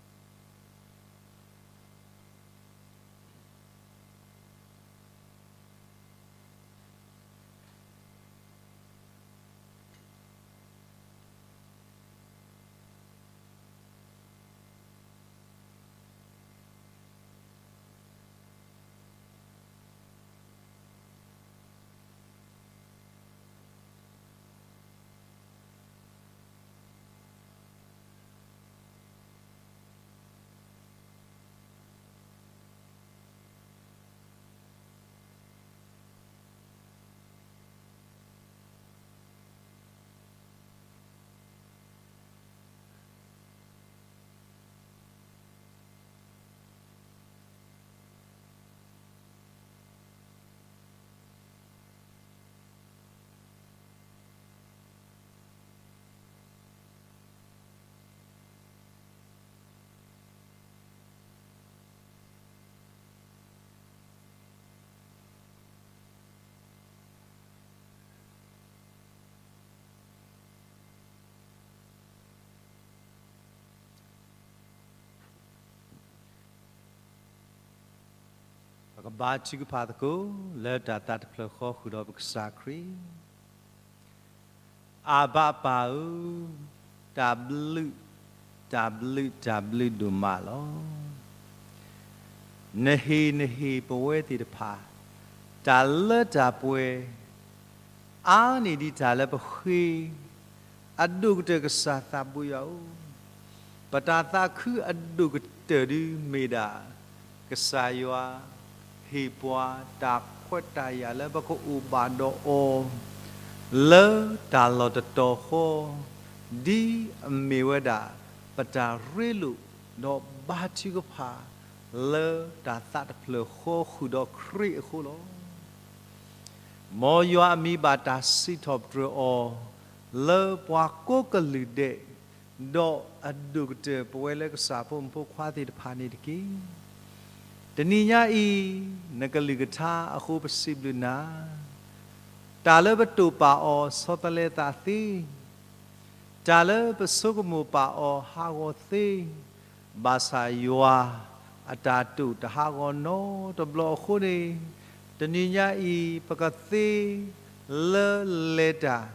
ပကဘါထုကဖၣ်သကိး လၢတၢ်သးတဖျၢၣ်ဃီဃုာ်ဒီးပကစၢ်ခရံာ်, အၢဘၤပၢ်ဧၢ, တၢ်ဘျုး, တၢ်ဘျုး, တၢ်ဘျုးဒိၣ်မးလီၤ. နဟ့ၣ်နဟ့ၣ်ပဝဲသ့ၣ်တဖၣ် တၢ်လၢတၢ်ပှဲၤ အါန့ၢ်ဒံးတၢ်လၢပဃ့, အဒိၣ်ကတၢၢ်ကစၢ်သးဘိယွၤဧၢ, ပတၢ်သးခုအဒိၣ်ကတၢၢ်ဒုးမ့ၢ်ဒၣ် ကစၢ်ယွၤ ဟ့ၣ်ပှၤတၢ်ခွဲးတၢ်ယာ်လၢပကအိၣ်ဘၣ်ဒီးအီၤ လၢတၢ်လီၢ်တတီၤဃီ, ဒ်အမ့ၢ်ဝဲဒၣ် ပတၢ်ရ့လိာ်ဒီးဘါထုကဖၣ် လၢတၢ်သးတဖျၢၣ်ဃီဃုာ်ဒီးခရံာ်အဃိလီၤ. မ်ယွၤအမံၤဘၣ်တၢ်စံးထီၣ်ပတြၢၤအီၤ လၢပှၤကိးကလုာ်ဒဲး, ဒီးအဒိၣ်ကတၢၢ်ပဝဲလၢကစၢ်ဖိမုၣ်ဖိခွါသ့ၣ်တဖၣ်န့ၣ်တက့ၢ်. တနံၤညါအံၤ နကလုၢ်ကထါအဃိပစံးဘျုးနၤ, တၢ်လၢပတိာ်ပာ်အီၤဆီတလဲသးသ့, တၢ်လၢပဆိကမိၣ်ပာ်အီၤဟးဂီၤသ့, ဘၣ်ဆၣ်ယွၤအတၢ်တိာ်တဟးဂီၤနီတဘျီအဃိန့ၣ်, တနံၤညါအံၤ ပကသ့လၢလဲၤတၢ်,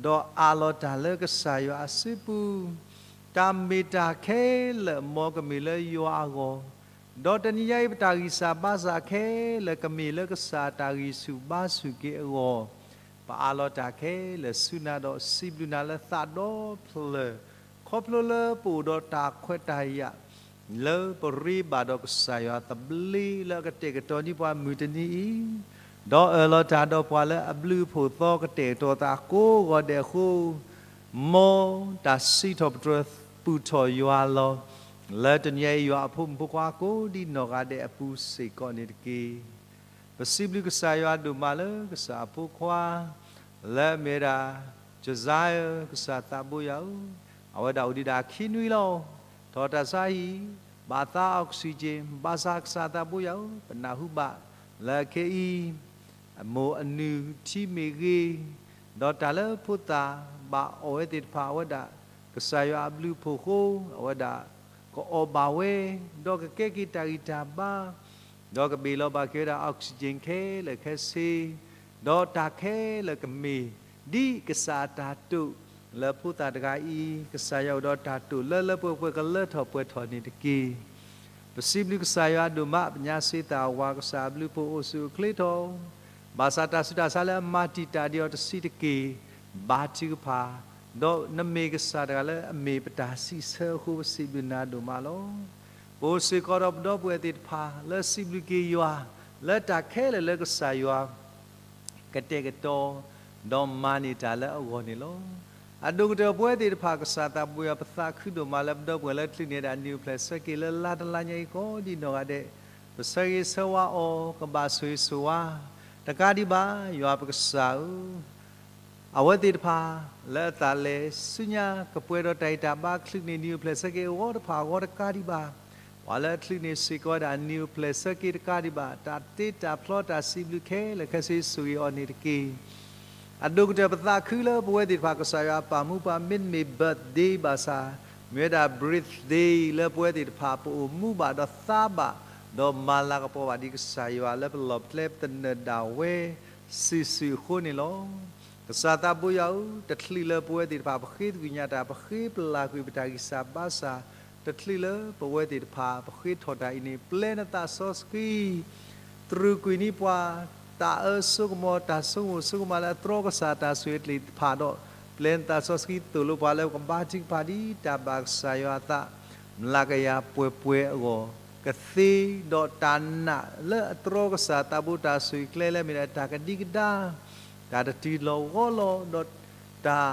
ဒီးအးလီၤတၢ်လၢကစၢ်ယွၤအစုပူၤ, တၢ်မ့ၢ်တၢ်ခဲလၢာ်မ်ကမ့ၢ်လၢယွၤအဂီၢ်, ဒီးတနံၤညါအံၤ ပတၢ်ဂံၢ်စၢ်ဘါစၢ်ခဲလၢာ်ကမ့ၢ်လၢကစၢ်တၢ်ဂံၢ်ဆူၣ်ဘါဆူၣ်က့ၤအဂီၢ်, ပအးလီၤတၢ်ခဲလၢာ်ဆူနၤဒီးစံးဘျုးနၤလၢသးဒီဖျၢၣ်, ခီဖျိလၢပအိၣ်ဒီးတၢ်ခွဲးတၢ်ယာ် လၢပရ့ဘၣ်ဒီးကစၢ်ယွၤသဘျ့လၢအကတဲာ်ကတီၤဒံးပှၤမုၢ်တနံၤအံၤ, ဒီးအၢၣ်လီၤတၢ်ဒီးပှၤလၢအဘျုးအဖှိၣ်သီကတဲာ်ကတီၤသးကိးဂီၤဒဲးအဃိ, မ်တၢ်စံးထီၣ်ပတြၢၤပူၤထီၣ်ယွၤလီၤ. လၢတနံၤညါအံၤယွၤအဖိမုၣ်ဖိခွါကိးဒ်နီၢ်ဂၤဒဲးအပူၤစ့ၢ်ကီးန့ၣ်တက့ၢ်. ပစံးဘျုးကစၢ်ယွၤဒိၣ်မးလၢကစၢ်အဖိခွါ လၢအမ့ၢ်ဝဲဒၣ် Josiah ကစၢ်သးဘိယွၤဧၢ, အဝဲဒၣ်အိၣ်ဒံးဒၣ်ခံနွံလီၤ. ထီၣ်တၢ်ဆါဟံၣ်, ဘၣ်သး oxygen, ဘၣ်ဆၣ်ကစၢ်သးဘိယွၤဧၢ, ပနၢ်ဟူဘၣ်လၢအခဲအံၤ အမိၢ်အနုၢ်ထံမ့ၢ်ဂ့ၤ, ဒီးတၢ်လၢဖိသၣ်ဘၣ်အီၣ်ဝဲသ့ၣ်တဖၣ် အဝဲဒၣ်ကစၢ်ယွၤအဘျုးအဖှိၣ်အဃိ အဝဲဒၣ်ကအီၣ်ဘၣ်ဝဲ, ဒီးကကဲက့ၤတၢ်ဂံၢ်တၢ်ဘါ, ဒီးကဘ့ၣ်လီၤဘၣ်က့ၤဝဲဒၣ် oxygen ခဲလၢာ်ခဲဆ့, ဒီးတၢ်ခဲလၢာ်ကမ့ၢ် ဒ်ကစၢ်အတၢ်တိာ်လၢဖိသၣ်တဂၤအံၤ, ကစၢ်ယွၤအိၣ်ဒီးတၢ်တိာ်လၢလၢပှဲၤပှဲၤကလၢထီၣ်ပှဲၤထီၣ်န့ၣ်တက့ၢ်. ပစံးဘျုးကစၢ်ယွၤဒိၣ်မး ပညါစ့သးဝၤကစၢ်အဘျုးအဖှိၣ်အိၣ်ဆူၣ်အိၣ်ချ့ထီၣ်, ဘၣ်ဆၣ်တၢ်ဆူးတၢ်ဆါလၢအမၤတံာ်တာ်ဒံးအီၤတဆံးတက့ၢ်, ဘါထုကဖၣ်, ဒီးနမ့ၢ်ကစၢ်တဂၤလၢအမ့ၢ်ပတၢ်စံးဆၢအဃိ ပစံးဘျုးနၤဒိၣ်မးလီၤ. ပအိၣ်စ့ၢ်ကီးဒီးပဒီပုၢ်ဝဲၢ်သ့ၣ်တဖၣ် လၢစံးဘျုးက့ၤယွၤ လၢတၢ်ခဲလၢာ်လၢကစၢ်ယွၤ ကတဲာ်ကတီၤ ဒီးမၤန့ၢ်တၢ်လၢအဂီၢ်န့ၣ်လီၤ. အဒိၣ်ကတၢၢ်ပဝဲသ့ၣ်တဖၣ် ကစၢ်သးဘိယွၤ ပသးခုဒိၣ်မးလၢပဒီပုၢ်ဝဲၢ်လၢတချုးန့ၢ်ဒၣ်အနံၣ်အိၣ်ဖျဲၣ်ဆၢက့ၤလၢလါတလါညါအံၤ ကိးဒံနီၢ်ဂၤဒဲး, ပဆၢဂ့ၤဆၢဝါအီၤ ကဘၣ်ဆိၣ်ဂ့ၤဆိၣ်ဝါ တကးဒံးဘၣ် ယွၤပကစၢ်ဧၢ အဝဲသ့ၣ်တဖၣ် လၢအသးလဲၤဆူညါ ကပှဲၤဒီးတၢ်အံၣ်တၢ်ဘါချုးန့ၢ်နံၣ်အိၣ်ဖျဲၣ်ဆၢက့ၤအဂီၢ်တဖၣ်အဂီၢ်တကးဒံးဘၣ်, ပှၤလၢအချုးန့ၢ်စ့ၢ်ကီးဝဲဒၣ်အနံၣ်အိၣ်ဖျဲၣ်ဆၢက့ၤတကးဒံးဘၣ် တၢ်တ့တၢ်ဖျီတၢ်စံးဘျုးခဲလၢာ်ခဲဆ့ ဆိၣ်ဂ့ၤအီၤန့ၣ်တက့ၢ်. အဒိၣ်ကတၢၢ်ပသးခုလၢပဝဲသ့ၣ်တဖၣ် ကစၢ်ယွၤအပာ်မူပှၤ မ့တမ့ၢ် birthday ဘၣ်ဆၣ်, မ့ၢ်ဝဲဒၣ် breathday လၢပဝဲသ့ၣ်တဖၣ် ပအိၣ်မူဘၣ်ဒီးသးဘၣ်, ဒီးမၤလၤကပီၤဘၣ်ဒ်ကစၢ်ယွၤလၢပလီၢ်ပကျဲပသနၢၣ်ဒၣ်ဝဲ စုာ်စုာ်အဃိန့ၣ်လီၤ. ကစၢ်သးဘိယွၤဧၢ, တချုးလၢပဝဲသ့ၣ်တဖၣ် ပဃ့သကွံာ်ညါတၢ် ပဃ့ပလၤကွံာ်ပတၢ်ဂံၢ်စၢ်ဘါစၢ်, တချုးလၢပဝဲသ့ၣ်တဖၣ် ပဃ့ထီၣ်တၢ်အံၤန့ၣ် ပျဲနသးစီဆှံ တြူာ်ကွံာ်န့ၢ်ပှၤ တၢ်အၢစိကမီၤ တၢ်ဆိကမိၣ်ဆိကမးလၢအတြီကစၢ်တၢ်ဆိၣ်ဂ့ၤအကလုၢ်တဖၣ်ဒီး ပျဲနသးစီဆှံသိၣ်လိပှၤလၢပကဘါထုကဖၣ်ဒ်တၢ်ဘၣ်ကစၢ်ယွၤအသး မျးကယၤပှဲၤပှဲၤအဂီၢ်, ကသ့ဒီးတၢ်နာ်လၢအတြီကစၢ်သးဘိတၢ်ဆိၣ်ဂ့ၤကျဲလၢမ့ၢ်ဒၣ်တၢ်ကဒံကဒါ တၢ်တတုၤလီၤဂီၢ်လီၤ ဒီးတၢ်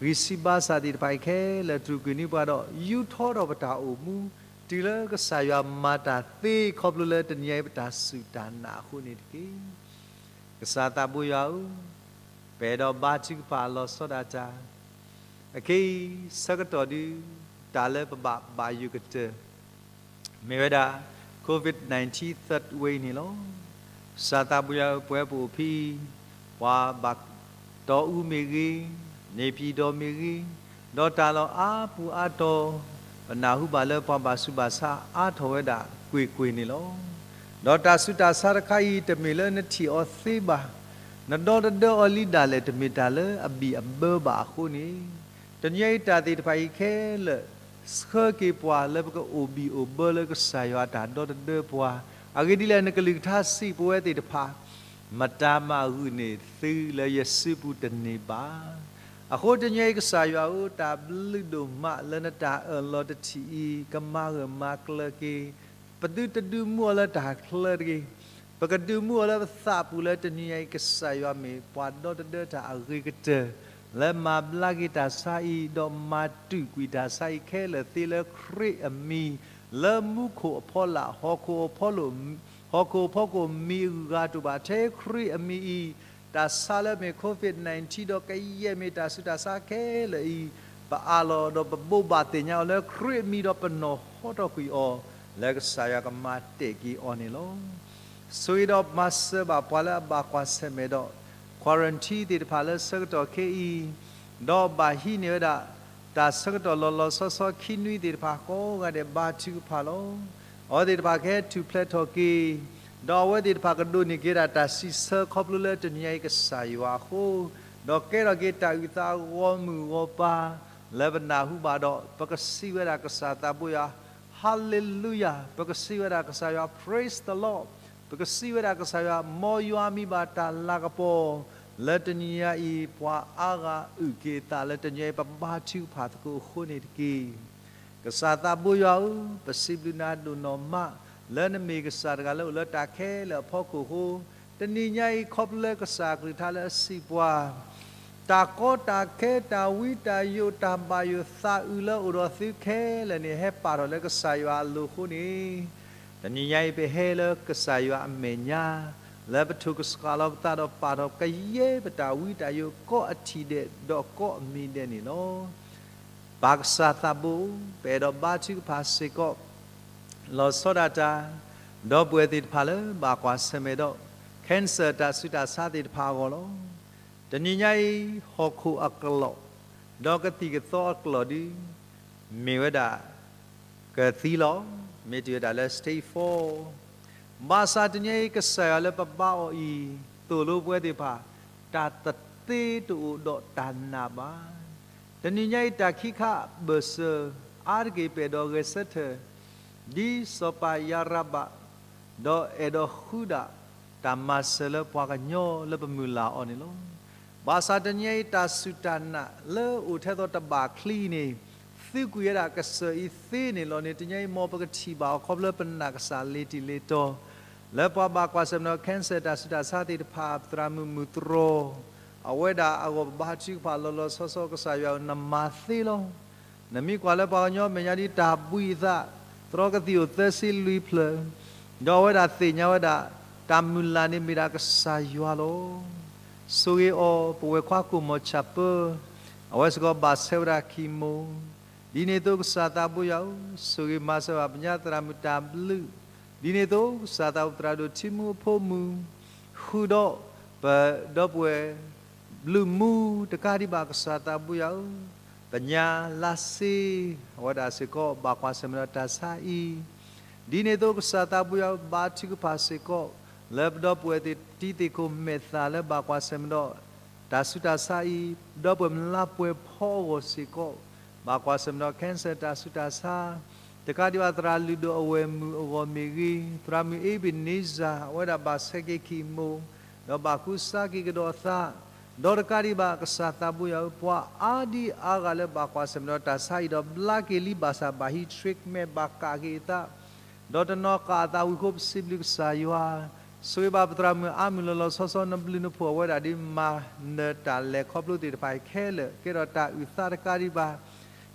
ဂံၢ်စၢ်ဘါစၢ်သ့ၣ်တဖၣ်အံၤခဲလၢာ် တြူာ်ကွံာ်န့ၢ်ပှၤဒီး ယူးထီၣ်ဒီးပတၢ်အိၣ်မူ တုၤလၢကစၢ်ယွၤမၤတၢ်သ့ ခီဖျိလၢတနံၤအံၤပတၢ်စူၢ်တၢ်နာ်အဃိန့ၣ်တက့ၢ်. ကစၢ်သးဘိယွၤဧၢ, ပအဲၣ်ဒိးဘါထုကဖၣ်လီၤဆီဒၣ်တၢ်, အခဲအံၤ ဆၢကတီၢ်ဒုး တၢ်လၢပဘၣ်ဘၣ်ယိၣ်ကတၢၢ် မ့ၢ်ဝဲဒၣ် COVID nineteen third wave န့ၣ်လီၤ. ကစၢ်သးဘိယွၤဧၢ, ပဝဲပအိၣ်ဖဲအံၤ ပှၤဘၣ်တီအူမ့ၢ်ဂ့ၤ, န့ၢ်ပံၤဒီးမ့ၢ်ဂ့ၤ, ဒီးတၢ်လီၢ်အါပူၤအါတီၤ ပနၢ်ဟူဘၣ်လၢပှၤဘၣ်ဆူးဘၣ်ဆါအါထီၣ်ဝဲဒၣ်ကွ့ၢ်ကွ့ၢ်န့ၣ်လီၤ. ဒီးတၢ်ဆူးတၢ်ဆါတခါအံၤ တမ့ၢ်လၢနထံၣ်အီၤသ့ဘၣ်, နဒီတဒၢအီၤလံဒၣ်လဲာ် တမ့ၢ်တၢ်လၢအဘံၣ်အဘၢဘၣ်အဃိန့ၣ်, တနံၤအံၤတၢ်သ့ၣ်တဖၣ်အံၤခဲလၢာ် ဆှၢက့ၤပှၤလၢပကအိၣ်ဘံၣ်အိၣ်ဘၢလၢကစၢ်ယွၤအတၢ်ဒီတဒၢပှၤ, အဂ့ၢ်ဒ်လဲၣ် နကလုၢ်ကထါစံးပဝဲသ့ၣ်တဖၣ်, မတၤမၤဂုာ်န့ၢ်သုလၢယစုပူၤတန့ၢ်ဘၣ်. အဃိတနံၤအံၤကစၢ်ယွၤဧၢ, တၢ်ဘျုးဒိၣ်မးလၢနတၢ်အၢၣ်လီၤတထံၣ်အံၤ ကမၤဂၢၢ်မၤကျၢၤက့ၤ, ပသုတဒုးမူအီၤလၢတၢ်ချၢတဂ့ၤ, ပကဒုးမူအီၤလၢပသးပူၤလၢတနံၤအံၤ ကစၢ်ယွၤမ့ၢ်ပှၤဒီတဒၢတၢ်အဂ့ၤကတၢၢ် လၢမၤဘျါက့ၤတၢ်ဆါအံၤ ဒီးမၤတူာ်ကွံာ်တၢ်ဆါအံၤခဲလၢာ်သ့လၢခရံာ်အမံၤ, လၢမူခိၣ်အဖီလာ် ဟီၣ်ခိၣ်အဖီလာ် ဟီၣ်ခိၣ်အဖီခိၣ်မံၤအဂၤတအိၣ်ဘၣ် ထဲခရံာ်အမံၤအံၤ, တၢ်ဆါလၢမ့ၢ် COVID nineteen ဒီးကယဲၢ်မ့ၢ်တၢ်ဆူးတၢ်ဆါခဲလၢာ်အံၤ, ပအးလီၤဒီးပဘိးဘၣ်သ့ၣ်ညါအီၤလၢခရံာ်အမံၤဒီးပနီၢ်ဟီထီၣ်ကွံာ်အီၤ, လၢကစၢ်ယွၤကမၤတဲာ်က့ၤအီၤန့ၣ်လီၤ. ဆိၣ်ဂ့ၤဒီးမၤစၢၤဘၣ်ပှၤလၢအဘၣ်ကွၢ်ဆၢၣ်မဲာ်ဒီး quarantine သ့ၣ်တဖၣ်လၢဆၢကတီၢ်ခဲအံၤ, ဒီးဘၣ်ဟံးန့ၢ်ဝဲဒၣ် တၢ်ဆၢကတီၢ်လီၤလီၤဆီဆီခံနွံသ့ၣ်တဖၣ်ကိးဂၤဒဲးဘါထုကဖၣ်လီၤ. အဝဲသ့ၣ်တဖၣ်ကဟဲထူၣ်ဖျဲးထီၣ်က့ၤ, ဒီးအဝဲသ့ၣ်တဖၣ်ကဒိးန့ၢ်က့ၤဒၣ်တၢ်စံးဆၢခီဖျိလၢတနံၤအံၤကစၢ်ယွၤအဃိ, ဒီးကဲထီၣ်က့ၤတၢ်အုၣ်သးဂီၢ်မုၢ်ဂီၢ်ပၤ လၢပနၢ်ဟူဘၣ်ဒီး ပကစံးဝဲဒၣ်ကစၢ်သးဘိယွၤ Hallelujah, ပကစံးဝဲဒၣ်ကစၢ်ယွၤ Praise the Lord, ပကစံးဝဲဒၣ်ကစၢ်ယွၤ မ်ယွၤမံၤဘၣ်တၢ်လၤကပီၤ, လၢတနံၤအံၤ ပှၤအါဂၤအုၣ်က့ၤအသးလၢတနံၤအံၤ ပဘါထုကဖၣ်သကိးအဃိန့ၣ်တက့ၢ်. ကစၢ်သးဘိယွၤဧၢ, ပစံးဘျုးနၤဒိၣ်နီၢ်မး လၢနမ့ၢ်ကစၢ်တဂၤလၢအိၣ်လၢတၢ်ခဲလၢာ်အဖီခိၣ်အဃိ, တနံၤညါအံၤခီဖျိလၢကစၢ်အကလုၢ်ကထါလၢအစံးပှၤ တၢ်ကီတၢ်ခဲ တၢ်ဝံတၢ်ယိး တၢ်ဘၣ်ယိၣ်သးအုးလၢအိၣ်ဒီးသုခဲလၢာ်န့ၣ် ဟဲပာ်ထီၣ်လၢကစၢ်ယွၤအလိၤအဃိန့ၣ်, တနံၤညါအံၤပဟဲလၢကစၢ်ယွၤအမဲာ်ညါ, လၢပထိၣ်ကစှၤလီၤပသးဒီးပာ်ထီၣ်ကယဲၢ်ပတၢ်ဝံတၢ်ယိးကိးအထံၣ်ဒဲးဒီးကိးအမံၤဒဲးန့ၣ်လီၤ. ပၢ်ကစၢ်သးဘိ, ပအဲၣ်ဒိးဘါထုကဖၣ်စ့ၢ်ကီး လီၤဆီဒၣ်တၢ်, ဒီပုၢ်ဝဲၢ်သ့ၣ်တဖၣ်လၢဘၣ်ကွၢ်ဆၢၣ်မဲာ်ဒီး cancer တၢ်ဆူးတၢ်ဆါသ့ၣ်တဖၣ်အဂီၢ်လီၤ. တနံၤညါအံၤ ဟီၣ်ခိၣ်အကျိာ် ဒီးကသံၣ်ကသီအကျိာ်ဒု မ့ၢ်ဝဲဒၣ် ကသံလီၤ, မ့ၢ်တုၤဝဲဒၣ်လၢ stage four, ဘၣ်ဆၣ်တနံၤအံၤ ကစၢ်ယွၤလၢပဘါအီၤအံၤ သိၣ်လိပဝဲသ့ၣ်တဖၣ် တၢ်တသ့တအိၣ်ဒီးတၢ်နာ်ဘၣ်. တနံၤညါအံၤ တၢ်ခံခါအဘၢၣ်စၢၤ အါတက့ၢ်ပအဲၣ်ဒိးဂဲၤဆၢထၢၣ် ဒ်စီၤပၤယၤရဘၣ် ဒီးအဲၣ်ဒိးဃုဒၣ်တၢ်မၤစၢၤလၢပှၤကညီလၢပမုၢ်လၢ်အီၤန့ၣ်လီၤ. ဘၣ်ဆၣ်တနံၤအံၤ တၢ်စူၢ်တၢ်နာ်လၢအိၣ်ထဲသိးတဘၣ်ချံန့ၣ် သုးကွံာ်ဝဲဒၣ်ကစၢၢ်အံၤသ့န့ၣ်လီၤန့ၣ် တနံၤအံၤမ်ပကထံၣ်ဘၣ်အီၤခီဖျိလၢပနာ်ကစၢ်လ့ၤတံၢ်လ့ၤတီၤ လၢပှၤဘၣ်ကွၢ်ဆၢၣ်မဲာ်ဒီး cancer တၢ်ဆူးတၢ်ဆါသ့ၣ်တဖၣ် ပသရၣ်မုၣ်မုၢ်တြီၢ် အဝဲဒၣ်အဂီၢ်ပဘါထုကဖၣ်လီၤလီၤဆီဆီ ကစၢ်ယွၤဧၢ နမၤသ့လီၤ. နမ့ၢ်ကွၢ်လၢပှၤကညီမဲာ်ညါဒ်တၢ်ဘှံးအသး, သရီကသံၣ်အိၣ်သၢဆံလွံၢ်ဖျၢၣ်, ဒီးအဝဲဒၣ်သ့ၣ်ညါဝဲဒၣ် တၢ်မုၢ်လၢ်န့ၣ်မ့ၢ်ဒၣ်ကစၢ်ယွၤလီၤ. ဆိၣ်ဂ့ၤအီၤ ပဝဲၢ်ခွါကိၣ်မီၤဆၣ်ပၢ, အဝဲစ့ၢ်ကီးဘၣ်ဆဲးဝဲဒၣ်ခံမိၢ် ဒ်န့ၣ်အသိးကစၢ်သးဘိယွၤဧၢ, ဆိၣ်ဂ့ၤမၤစၢၤဘၣ်ပညါသရၣ်မုၣ်တၢ်ဘျုး, ဒ်န့ၣ်အသိးကစၢ်သးဘိသရၣ်ဒိၣ်ထံမူအဖိမုၣ်, ဃုာ်ဒီးပဒီပုၢ်ဝဲၢ် ဘျုးမူတကးဒံးဘၣ်ကစၢ်သးဘိယွၤဧၢ, ပညါလါစ့ အဝဲဒၣ်စ့ၢ်ကီးဘၣ်ကွၢ်ဆၢၣ်မဲာ်ဒီးတၢ်ဆါအံၤ, ဒ်န့ၣ်အသိးကစၢ်သးဘိယွၤဧၢ ဘါထုကဖၣ်စ့ၢ်ကီး လၢပဒီပုၢ်ဝဲၢ်သ့ၣ်တံၤသ့ၣ်ခိၣ်မဲာ်သၣ်လၢဘၣ်ကွၢ်ဆၢၣ်မဲာ်ဒီး တၢ်ဆူးတၢ်ဆါအံၤ, ဒီပုၢ်ဝဲၢ်မုၢ်လါပှဲၤဖီအဂီၢ်စ့ၢ်ကီး, ဘၣ်ကွၢ်ဆၢၣ်မဲာ်ဒီး cancer တၢ်ဆူးတၢ်ဆါ, တကးဒံးဘၣ်သရၣ်လုၢ်ဒိၣ်အဝဲၢ်မုၣ်အဂီၢ်မ့ၢ်ဂ့ၤ, သရၣ်မုၣ်အ့ဘ့ၣ်န့စၢ် အဝဲဒၣ်ဘၣ်ဆဲးက့ၤခံမိၢ်, ဒီးဘၣ်ဃုစါက့ၤကဒီးအသး, ဒီးတကးဒံးဘၣ်ကစၢ်သးဘိယွၤဧၢ, ပှၤအါဒံအါဂၤလၢဘၣ်ကွၢ်ဆၢၣ်မဲာ်ဒီးတၢ်ဆါအံၤဒီးဘျါက့ၤလံ ဘၣ်ဆၣ်ဘၣ်ဟံး treatment ဘၣ်ကးက့ၤအသး ဒီးတနီၤဃၣ်အသးဝံၤအဃိ ပစံးဘျုးကစၢ်ယွၤ, ဆိၣ်ဂ့ၤဘၣ်ပသရၣ်မုၣ်အါမုၢ်လီၤလီၤဆီဆီ နဘျုးနဖှိၣ်အဝဲဒၣ်ဒ်မၤနၢၤတၢ်လဲၤခီဖျိသ့ၣ်တဖၣ်အံၤခဲလၢာ် ကဲထီၣ်တၢ်အုၣ်သးတကးဒံးဘၣ်,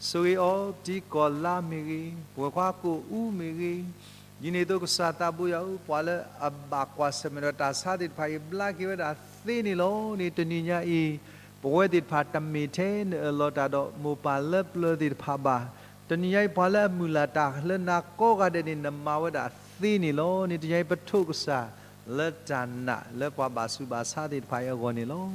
ဆိၣ်ဂ့ၤအီၤ ပတံၤကီၢ်လါမ့ၢ်ဂ့ၤ, ပဝဲၢ်ခွါကိၣ်အူမ့ၢ်ဂ့ၤ, ဒ်န့ၣ်အသိးကစၢ်သးဘိယွၤဧၢ, ပှၤလၢအဘၣ်ကွၢ်ဆၢၣ်မဲာ်ဒီးတၢ်ဆါသ့ၣ်တဖၣ်အံၤ ဘျါက့ၤဝဲဒၣ်သ့န့ၣ်လီၤန့ၣ် တနံၤညါအံၤ ပဝဲသ့ၣ်တဖၣ်တမ့ၢ်ထဲနအၢၣ်လီၤတၢ်ဒီးမိၢ်ပၢ်လၢပျၢၤသ့ၣ်တဖၣ်ဘၣ်. တနံၤညါအံၤ ပှၤလၢအမုၢ်လၢ်တၢ်လၢနၤကိးဂၤဒဲးန့ၣ် နမၤဝဲဒၣ်သ့န့ၣ်လီၤ. န့ၣ်တနံၤညါအံၤ ပထိးကစၢ်လၢတၢ်နာ်လၢပှၤဘၣ်ဆူးဘၣ်ဆါသ့ၣ်တဖၣ်အံၤအဂီၢ်န့ၣ်လီၤ.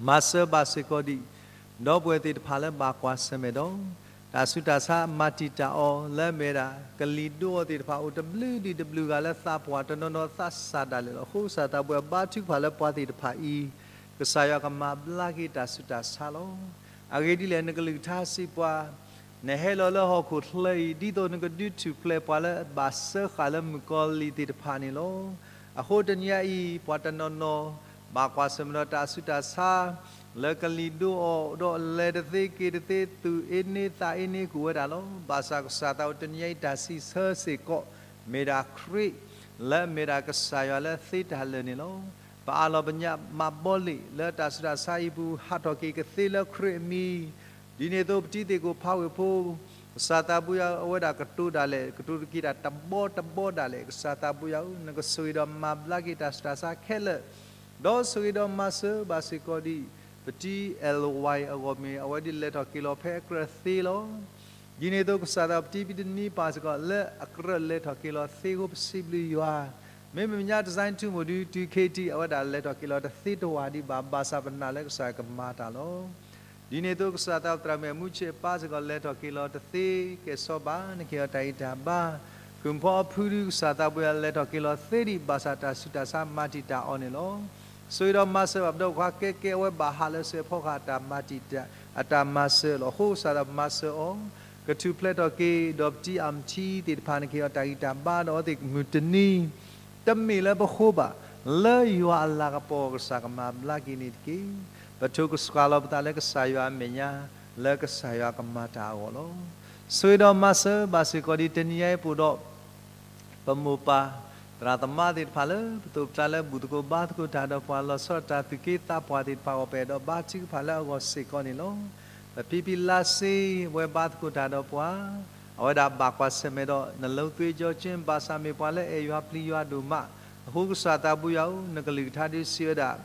မၤစၢၤဘၣ်စ့ၢ်ကီးဒံး ဒီပုၢ်ဝဲၢ်သ့ၣ်တဖၣ်လၢဘၣ်ကွၢ်ဆၢၣ်မဲာ်ဒီး တၢ်ဆူးတၢ်ဆါမၤတံာ်တာ်အီၤ လၢအမ့ၢ်ဝဲဒၣ် ကလံၤဒိအီၤသ့ၣ်တဖၣ်အိၣ်တဘျုးဒံးတဘျုးဂၤလၢသးပှၢ်တနီၤနီၤသးစၢ်ဒၣ်လဲာ်လီၤ. အဃိကစၢ်သးဘိယွၤဘါထုကဖၣ်လၢပှၤသ့ၣ်တဖၣ်အံၤ ကစၢ်ယွၤကမၤဘျါက့ၤတၢ်ဆူးတၢ်ဆါလီၤ. အဂ့ၢ်ဒ်လဲၣ် နကလုၢ်ကထါစံးပှၤ နဟဲလီၤလၢဟီၣ်ခိၣ်ချၢအံၤ ဒ်သိးနကဒုးထူၣ်ဖျဲးပှၤလၢအဘၣ်စၢဃာ်လၢမုၣ်ကီၤလံၢ်သ့ၣ်တဖၣ်န့ၣ်လီၤ. အဃိတနံၤညါအံၤ ပှၤတနီၤနီၤ ဘၣ်ကွၢ်ဆၢၣ်မဲာ်ဒီးတၢ်ဆူးတၢ်ဆါ လၢကလံၤဒိအီၤ ဒီးလဲၤတသ့က့ၤတသ့ သူၣ်အ့န့သးအ့န့ကအိၣ်ဝဲဒၣ်လီၤ. ဘၣ်ဆၣ်ကစၢ်သးဘိတနံၤညါအံၤတၢ်စံးဆၢစ့ၢ်ကီး မ့ၢ်ဒၣ်ခရံာ် လၢအမ့ၢ်ဒၣ်ကစၢ်ယွၤလၢသ့တၢ်လၢာ်န့ၣ်လီၤ. ပအၢၣ်လီၤပညၣ်မၤဘီလ့ၣ်လၢတၢ်ဆူးတၢ်ဆါအံၤပူၤ ဟးထီၣ်က့ၤကသ့လၢခရံာ်အမံၤ ဒ်န့ၣ်အသိးပတံၤသ့ၣ်ခိၣ်ဖးဝ့ၢ်ဖိ ကစၢ်သးဘိယွၤအဝဲဒၣ်ကတိၤဒၣ်လဲာ် ကတိၤတက့ၤတၢ်တဘီတဘီဒၣ်လဲာ် ကစၢ်သးဘိယွၤဧၢ နကဆိၣ်ဂ့ၤဒီးမၤဘျါက့ၤတၢ်ဆူးတၢ်ဆါခဲလၢာ် ဒီးဆိၣ်ဂ့ၤဒီးမၤစၢၤဘၣ်စ့ၢ်ကီးဒံး ပတံၤ L Y အဂီၢ်မ့ၢ် အဝဲဒ်လဲၤထီၣ်က့ၤလီၤဖဲအကြၢးသ့လီၤ. ဒ်န့ၣ်အသိးကစၢ်သးဘိပတံၤပတနံၤပၢ်စ့ၢ်ကီး လၢအကြၢးလဲၤထီၣ်က့ၤလီၤသ့အဃိပစံးဘျုးယွၤ မ့မ့ၢ်ပညါတစဲထူမိၢ်ဒုးတုၤခဲအံၤ အဝဲဒၣ်လဲၤထီၣ်က့ၤလီၤတသ့တဝာ်ဒံးဘၣ် ဘၣ်ဆၣ်ပနာ်လၢကစၢ်ယွၤကမၤတၢ်လီၤ. ဒ်န့ၣ်အသိးကစၢ်သးဘိသရၣ်မုၣ်အမူးဆ့ၣ်အပၢ်စ့ၢ်ကီးလဲၤထီၣ်က့ၤလီၤတသ့ကဲၣ်ဆိးဘၣ် နကဟ့ၣ်အီၤတၢ်ဂံၢ်တၢ်ဘါ. ဃုာ်ဖိအဖုဒုးကစၢ်သးဘိယွၤလဲၤထီၣ်က့ၤလီၤသ့ဒံး ဘၣ်ဆၣ်တၢ်ဆူးတၢ်ဆါမၤတံာ်တာ်အီၤန့ၣ်လီၤ. ဆိၣ်ဂ့ၤဒီးမၤစၢၤဘၣ်ပဒီပုၢ်ဝဲၢ်ခွါကဲကဲအဝဲဘၣ်ဟးလၢစဲးဖီကဟၣ်တၢ်မၤတံာ်တာ် အတၢ်မၤစၢၤလီၤ. အဃိကစၢ်သးဘိမၤစၢၤအီၤ ကထူၣ်ဖျဲးထီၣ်က့ၤ ဒီးပတံၤအမထံသ့ၣ်တဖၣ် နကဟ့ၣ်အီၤတၢ်ဂံၢ်တၢ်ဘါဒီးအဝဲသ့ၣ်မုၢ်တနံၤ တမ့ၢ်လၢပဃိဘၣ် လၢယွၤအလၤကပီၤကစၢ်ကမၤဘျါက့ၤန့ၣ်တက့ၢ်. ပထိးကစှၤလီၤပသးလၢကစၢ်ယွၤအမဲာ်ညါ လၢကစၢ်ယွၤကမၤတၢ်အဂီၢ်လီၤ. ဆိၣ်ဂ့ၤဒီးမၤစၢၤဘၣ်စ့ၢ်ကီးဒ်တနံၤညါအံၤပူၤဒီး ပမိၢ်ပၢ် သရၣ်သမါသ့ၣ်တဖၣ်လၢ ပသိးပကျါလၢဘူၣ်သကိးဘါသကိးတၢ်ဒီးပှၤလီၤဆီဒၣ်တၢ်သူၣ်က့သးပှၢ်သ့ၣ်တဖၣ်အဂီၢ် ပအဲၣ်ဒိးဘါထုကဖၣ်လၢအဂီၢ်စ့ၢ်ကီးန့ၣ်လီၤ. ပဖံဖံလါစ့ ဝဲဘါသကိးတၢ်ဒီးပှၤ အဝဲဒၣ်ဘၣ်ကွၢ်ဆၢၣ်မဲာ်ဒီး နလိၤသွ့ကၠီကၠ့ ဘၣ်ဆၣ်မ့ၢ်ပှၤလၢအဲၣ်ယွၤပျံၤယွၤဒိၣ်မး, အဃိကစၢ်သးဘိယွၤဧၢ နကလုၢ်ကထါဒုးစံးဝဲဒၣ်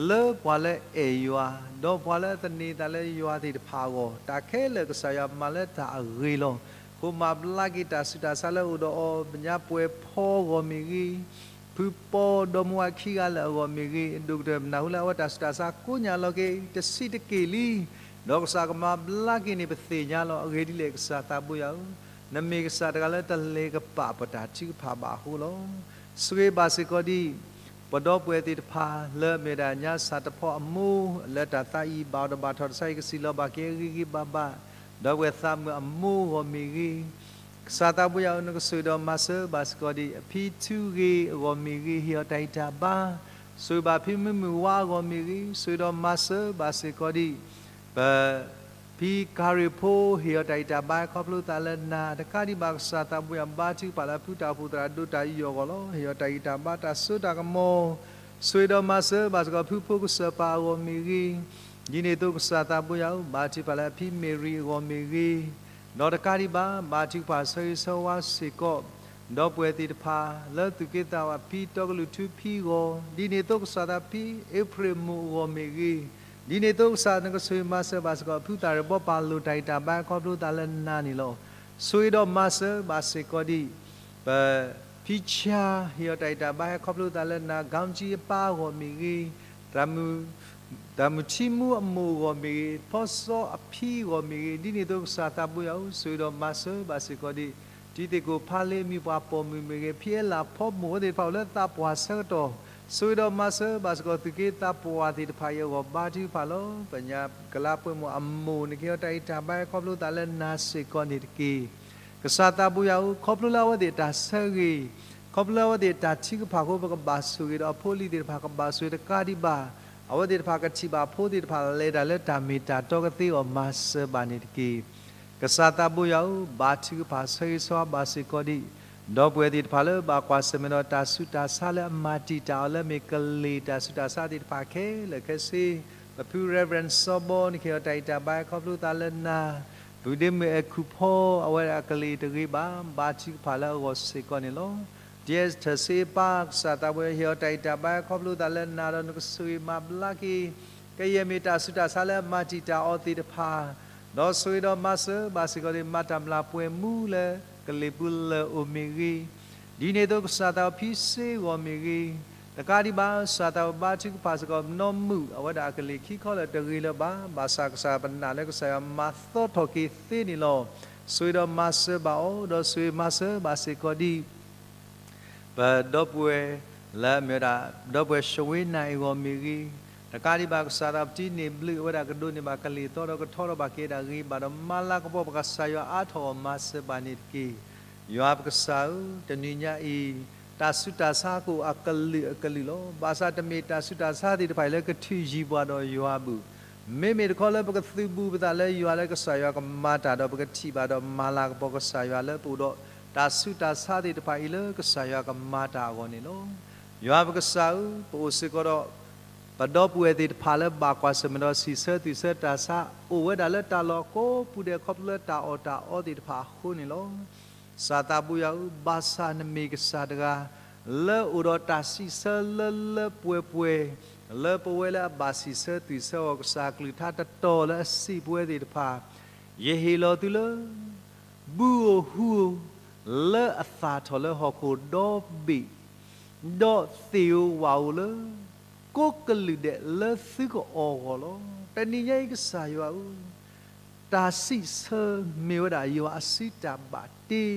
လၢပှၤလၢအဲၣ်ယွၤ ဒီးပှၤလၢအသန့ၤသးလၢယွၤသ့ၣ်တဖၣ်အဂီၢ် တၢ်ခဲလၢာ်ကစၢ်ယွၤမၤလၢတၢ်အဂ့ၤလီၤ. အဃိမၤဘျါက့ၤတၢ်ဆူးတၢ်ဆါလၢအအိၣ်ဒီးအီၤ ပညါပှဲၤဖီအဂီၢ်မ့ၢ်ဂ့ၤ, ဖုပီဒီမါဝၤခံဂၤလၢာ်အဂီၢ်မ့ၢ်ဂ့ၤ, ဒိၣ်ကတၢၢ်ပနၢ်ဟူလၢအဝဲတၢ်ဆူးတၢ်ဆါကိးညါလီၤက့ၤ တဆံးတက့ၢ်လံ, ဒီးကစၢ်ကမၤဘျါက့ၤန့ၣ်ပသ့ၣ်ညါလီၤ. အဂ့ၢ်ဒ်လဲၣ် ကစၢ်သးဘိယွၤဧၢ, နမ့ၢ်ကစၢ်တဂၤလၢတလဲၤကပာ်ပတၢ်ထုကဖၣ်ဘၣ်အဃိလီၤ. ဆိၣ်ဂ့ၤဘၣ်စ့ၢ်ကီးဒ် ပဒီပုၢ်ဝဲၢ်သ့ၣ်တဖၣ် လၢအမ့ၢ်ဝဲဒၣ်ညါစၢ်တဖီအမိၢ် လၢတၢ်သးအံၤဘၣ်အီၤဒီးဘၣ်ထီၣ်တစဲးအံၤ ကစံးလီၤဘၣ်က့ၤအဂ့ၤဂ့ၤဘၣ်ဘၣ်, ဒီပုၢ်ဝဲၢ်သးမုၣ်အမိၢ်အဂီၢ်မ့ၢ်ဂ့ၤ, ကစၢ်သးဘိယွၤဧၢ နကဆိၣ်ဂ့ၤဒီးမၤစၢၤဘၣ်စ့ၢ်ကီးဒ် အဖံထူဂ့ၤအဂီၢ်မ့ၢ်ဂ့ၤ ဟ့ၣ်အီၤတၢ်ဂံၢ်တၢ်ဘါ, ဆိၣ်ဂ့ၤဘၣ်ဖံမုၢ်မုၢ်ဝါအဂီၢ်မ့ၢ်ဂ့ၤ, ဆိၣ်ဂ့ၤဒီးမၤစၢၤဘၣ်စ့ၢ်ကီးဒ် ပ ဖံကၤရံၣ်ဖိ ဟ့ၣ်အီၤတၢ်ဂံၢ်တၢ်ဘါခီဖျိသးလၢနၤ, တကးဒံးဘၣ်ကစၢ်သးဘိယွၤဘါထုကဖၣ်လၢအဖုတၢ်အိၣ်ဖှိၣ်သရၣ်ဒိၣ်တၢ်ယူးယီၣ်အဂီၢ်လီၤ. ဟ့ၣ်အီၤတၢ်ဂံၢ်တၢ်ဘါတၢ်စိတၢ်ကမီၤ, ဆိၣ်ဂ့ၤဒီးမၤစၢၤဘၣ်စ့ၢ်ကီးဖုဖိကစၢၢ်ပၢ်အဂီၢ်မ့ၢ်ဂ့ၤ, ဒ်န့ၣ်အသိးကစၢ်သးဘိယွၤဧၢ, ဘါထုကဖၣ်လၢအဖံမ့ၢ်ရံအဂီၢ်မ့ၢ်ဂ့ၤ, ဒီးတကးဒံးဘၣ် ဘါထုကဖၣ်ဆၢဂ့ၤဆၢဝါစ့ၢ်ကီး ဒီပုၢ်ဝဲၢ်သ့ၣ်တဖၣ် လၢသူၣ်က့သးဝးဖံတီကလုာ်ထူဖံအဂီၢ်, ဒ်န့ၣ်အသိးကစၢ်သးဖံအ့ဖြ့ၣ်မိၢ်အဂီၢ်မ့ၢ်ဂ့ၤ, ဒ်န့ၣ်အသိးကစၢ်နကဆိၣ်ဂ့ၤမၤစၢၤဘၣ်စ့ၢ်ကီး ဖုသၣ်ရၢၣ်ဘီပၢ်လိာ်တၢ်ဂံၢ်တၢ်ဘါခီဖျိသးလၢနၤန့ၣ်လီၤ. ဆိၣ်ဂ့ၤဒီးမၤစၢၤဘၣ်စ့ၢ်ကီးဒ် ပ ဖံဆါ ဟ့ၣ်အီၤတၢ်ဂံၢ်တၢ်ဘါဟဲခီဖျိသးလၢနၤ, ကီကၠံအပၢ်အဂီၢ်မ့ၢ်ဂ့ၤ, တၢ်မုၢ်ထံမူအမိၢ်အဂီၢ်မ့ၢ်ဂ့ၤ, ဖီစီအဖံအဂီၢ်မ့ၢ်ဂ့ၤ, ဒ်န့ၣ်အသိးကစၢ်သးဘိယွၤဧၢ, ဆိၣ်ဂ့ၤဒီးမၤစၢၤဘၣ်စ့ၢ်ကီးဒ် တံၤသကိးဖါလ့အမံၤပှၢ်ပိာ်မုၣ်မ့ၢ်ဂ့ၤ, ဖံအဲလးဖီမိၢ်ဝဲသ့ၣ်တဖၣ်အိၣ်လၢသးပှၢ်ဆၢကတီၢ်, ဆိၣ်ဂ့ၤဒီးမၤစၢၤဘၣ်စ့ၢ်ကီးသူၣ်က့သးပှၢ်သ့ၣ်တဖၣ်အံၤအဂီၢ် ဘါထုကဖၣ်လီၤ. ပညၣ်ကလါပှဲၤမိၢ်အမိၢ် နကဟ့ၣ်အီၤတၢ်ဂံၢ်တၢ်ဘါဟဲခီဖျိသးလၢနၤစ့ၢ်ကီးန့ၣ်တက့ၢ်. ကစၢ်သးဘိယွၤဧၢ, ခီဖျိလၢအဝဲသ့ၣ်အတၢ်ဆၢဂ့ၤ, ခီဖျိလၢအဝဲသ့ၣ်အတၢ်ထုကဖၣ်အဃိ ပကဘၣ်ဆိၣ်ဂ့ၤဒီးအဖိအလံၤသ့ၣ်တဖၣ်ကဘၣ်ဆိၣ်ဂ့ၤတကးဒံးဘၣ်, အဝဲသ့ၣ်တဖၣ်ကထံၣ်ဘၣ်အဖိသ့ၣ်တဖၣ်လဲၤတၢ်လၢတၢ်မ့ၢ်တၢ်တီကသ့အဂီၢ် မၤစၢၤဘၣ်န့ၣ်တက့ၢ်. ကစၢ်သးဘိယွၤဧၢ, ဘါထုကဖၣ်ဆၢဂ့ၤဆၢဝါဘၣ်စ့ၢ်ကီးဒ် ဒီပုၢ်ဝဲၢ်သ့ၣ်တဖၣ်လၢဘၣ်ကွၢ်ဆၢၣ်မဲာ်ဒီးတၢ်ဆူးတၢ်ဆါလၢအမၤတံာ်တာ်အီၤလၢမ့ၢ်ကလ့ၢ်တၢ်ဆူးတၢ်ဆါသ့ၣ်တဖၣ်ခဲလၢာ်ခဲဆ့, ပဖု Reverend စီဘီ နကဟ့ၣ်အီၤတၢ်ဂံၢ်တၢ်ဘါဟဲခီဖျိသးလၢနၤ, ပုၢ်ဒ့မုၣ်အဲၣ်ခူၣ်ဖီ အဝဲဒၣ်အကလ့ၢ်တဂ့ၤဘၣ် ဘါထုကဖၣ်လၢအဂီၢ်စ့ၢ်ကီးန့ၣ်လီၤ. ဒ်အထၢၣ်စ့အပၢ် ကစၢ်သးဘိယွၤဟ့ၣ်အီၤတၢ်ဂံၢ်တၢ်ဘါဟဲခီဖျိသးလၢနၤဒီးနကဆိၣ်ဂ့ၤမၤဘျါက့ၤ ကယဲၢ်မ့ၢ်တၢ်ဆူးတၢ်ဆါလၢအမၤတံာ်တာ်အီၤသ့ၣ်တဖၣ်, ဒီးဆိၣ်ဂ့ၤဒီးမၤစၢၤဘၣ်စ့ၢ်ကီးန့ၣ် မၤတၢ်မျၢ်ပှဲၤမူလၢကလ့ၢ်ပူၤလၢအိၣ်မ့ၢ်ဂ့ၤ, ဒ်န့ၣ်အသိးကစၢ်သးဘိဖံစ့အဂီၢ်မ့ၢ်ဂ့ၤ, တကးဒံးဘၣ် ကစၢ်သးဘိဘါထုကဖၣ်စ့ၢ်ကီး နီၢ်မုၣ် အဝဲဒၣ်အကလ့ၢ်ခံခီလၢာ်တဂ့ၤလၢၤဘၣ်, ဘၣ်ဆၣ်ကစၢ်ပနာ်လၢကစၢ်ယွၤမၤသီထီၣ်က့ၤသ့န့ၣ်လီၤ. ဆိၣ်ဂ့ၤဒီးမၤစၢၤဘၣ်အီၤ, ဒီးဆိၣ်ဂ့ၤမၤစၢၤဘၣ်စ့ၢ်ကီးဒ် ပဒီပုၢ်ဝဲၢ်လၢအမ့ၢ်ဝဲဒၣ် ဒီပုၢ်ဝဲၢ်ၡဝ့နၢ်အဂီၢ်မ့ၢ်ဂ့ၤ, တကးဒံးဘၣ်ကစၢ်သးဘိပတံန့ၢ်ဘျုးအဝဲဒၣ်ကဒိးန့ၢ်ဘၣ်ကလ့ၢ်သီဒီးကထီထီၣ်ဘၣ်က့ၤဒၣ်ဂ့ၤဘၣ်ဒီး မၤလၤကပီၤပကစၢ်ယွၤအါထီၣ်အဂီၢ်မၤစၢၤဘၣ်န့ၣ်တက့ၢ်. ယွၤပကစၢ်ဧၢ, တနံၤညါအံၤ တၢ်ဆူးတၢ်ဆါကအိၣ်အကလုာ်အကလုာ်လီၤ. ဘၣ်ဆၣ်တမ့ၢ်တၢ်ဆူးတၢ်ဆါသ့ၣ်တဖၣ်အံၤလၢကထုးယံၤပှၤဒီးယွၤအဘျုး, မ့မ့ၢ်တခီလၢပကသုးဘူးပသးလၢယွၤလၢကစၢ်ယွၤကမၤတၢ်ဒီး ပကထံၣ်ဘၣ်ဒီးမၤလၤကပီၤကစၢ်ယွၤလၢပအိၣ်ဒီး တၢ်ဆူးတၢ်ဆါသ့ၣ်တဖၣ်အံၤလၢကစၢ်ယွၤကမၤတၢ်အဂီၢ်န့ၣ်လီၤ. ယွၤပကစၢ်ဧၢ, ပအိၣ်စ့ၢ်ကီးဒီး ပဒီပုၢ်ဝဲၢ်သ့ၣ်တဖၣ်လၢဘၣ်ကွၢ်ဆၢၣ်မဲာ်ဒီးစံးဆၢသူၣ်ဆၢတၢ်ဆါ အိၣ်ဝဲဒၣ်လၢတၢ်လီၢ်ကိးပူၤဒဲးခီဖျိလၢတၢ်အီၣ်တၢ်အီသ့ၣ်တဖၣ်အဃိန့ၣ်လီၤ. ကစၢ်သးဘိယွၤဧၢ, ဘၣ်ဆၣ်နမ့ၢ်ကစၢ်တဂၤ လၢအိၣ်ဒီးတၢ်စံးဆၢလၢလၢပှဲၤပှဲၤ လၢပဝဲလၢအဘၣ်စံးဆၢသူၣ်ဆၢအီၤ ကစၢ်ကလုၢ်ကထါတတီၤလၢအစံးပဝဲသ့ၣ်တဖၣ်, ယဟ့ၣ်လီၤသုလၢ ဘုဧိၤဟုဧိၤ လၢအသၣ်ထီၣ်လၢဟီၣ်ခိၣ်ဒီဘ့ၣ်, ဒီးသ့ၣ်ဧိၤဝၣ်ဧိၤလၢ ကိးကလုာ်ဒဲးလၢသုကအီၣ်အဂီၢ်လီၤ. တနံၤညါအံၤကစၢ်ယွၤဧၢ, တၢ်စံးဆၢမ့ၢ်ဝဲဒၣ်ယွၤအစုတၢ်ဘၣ်တ့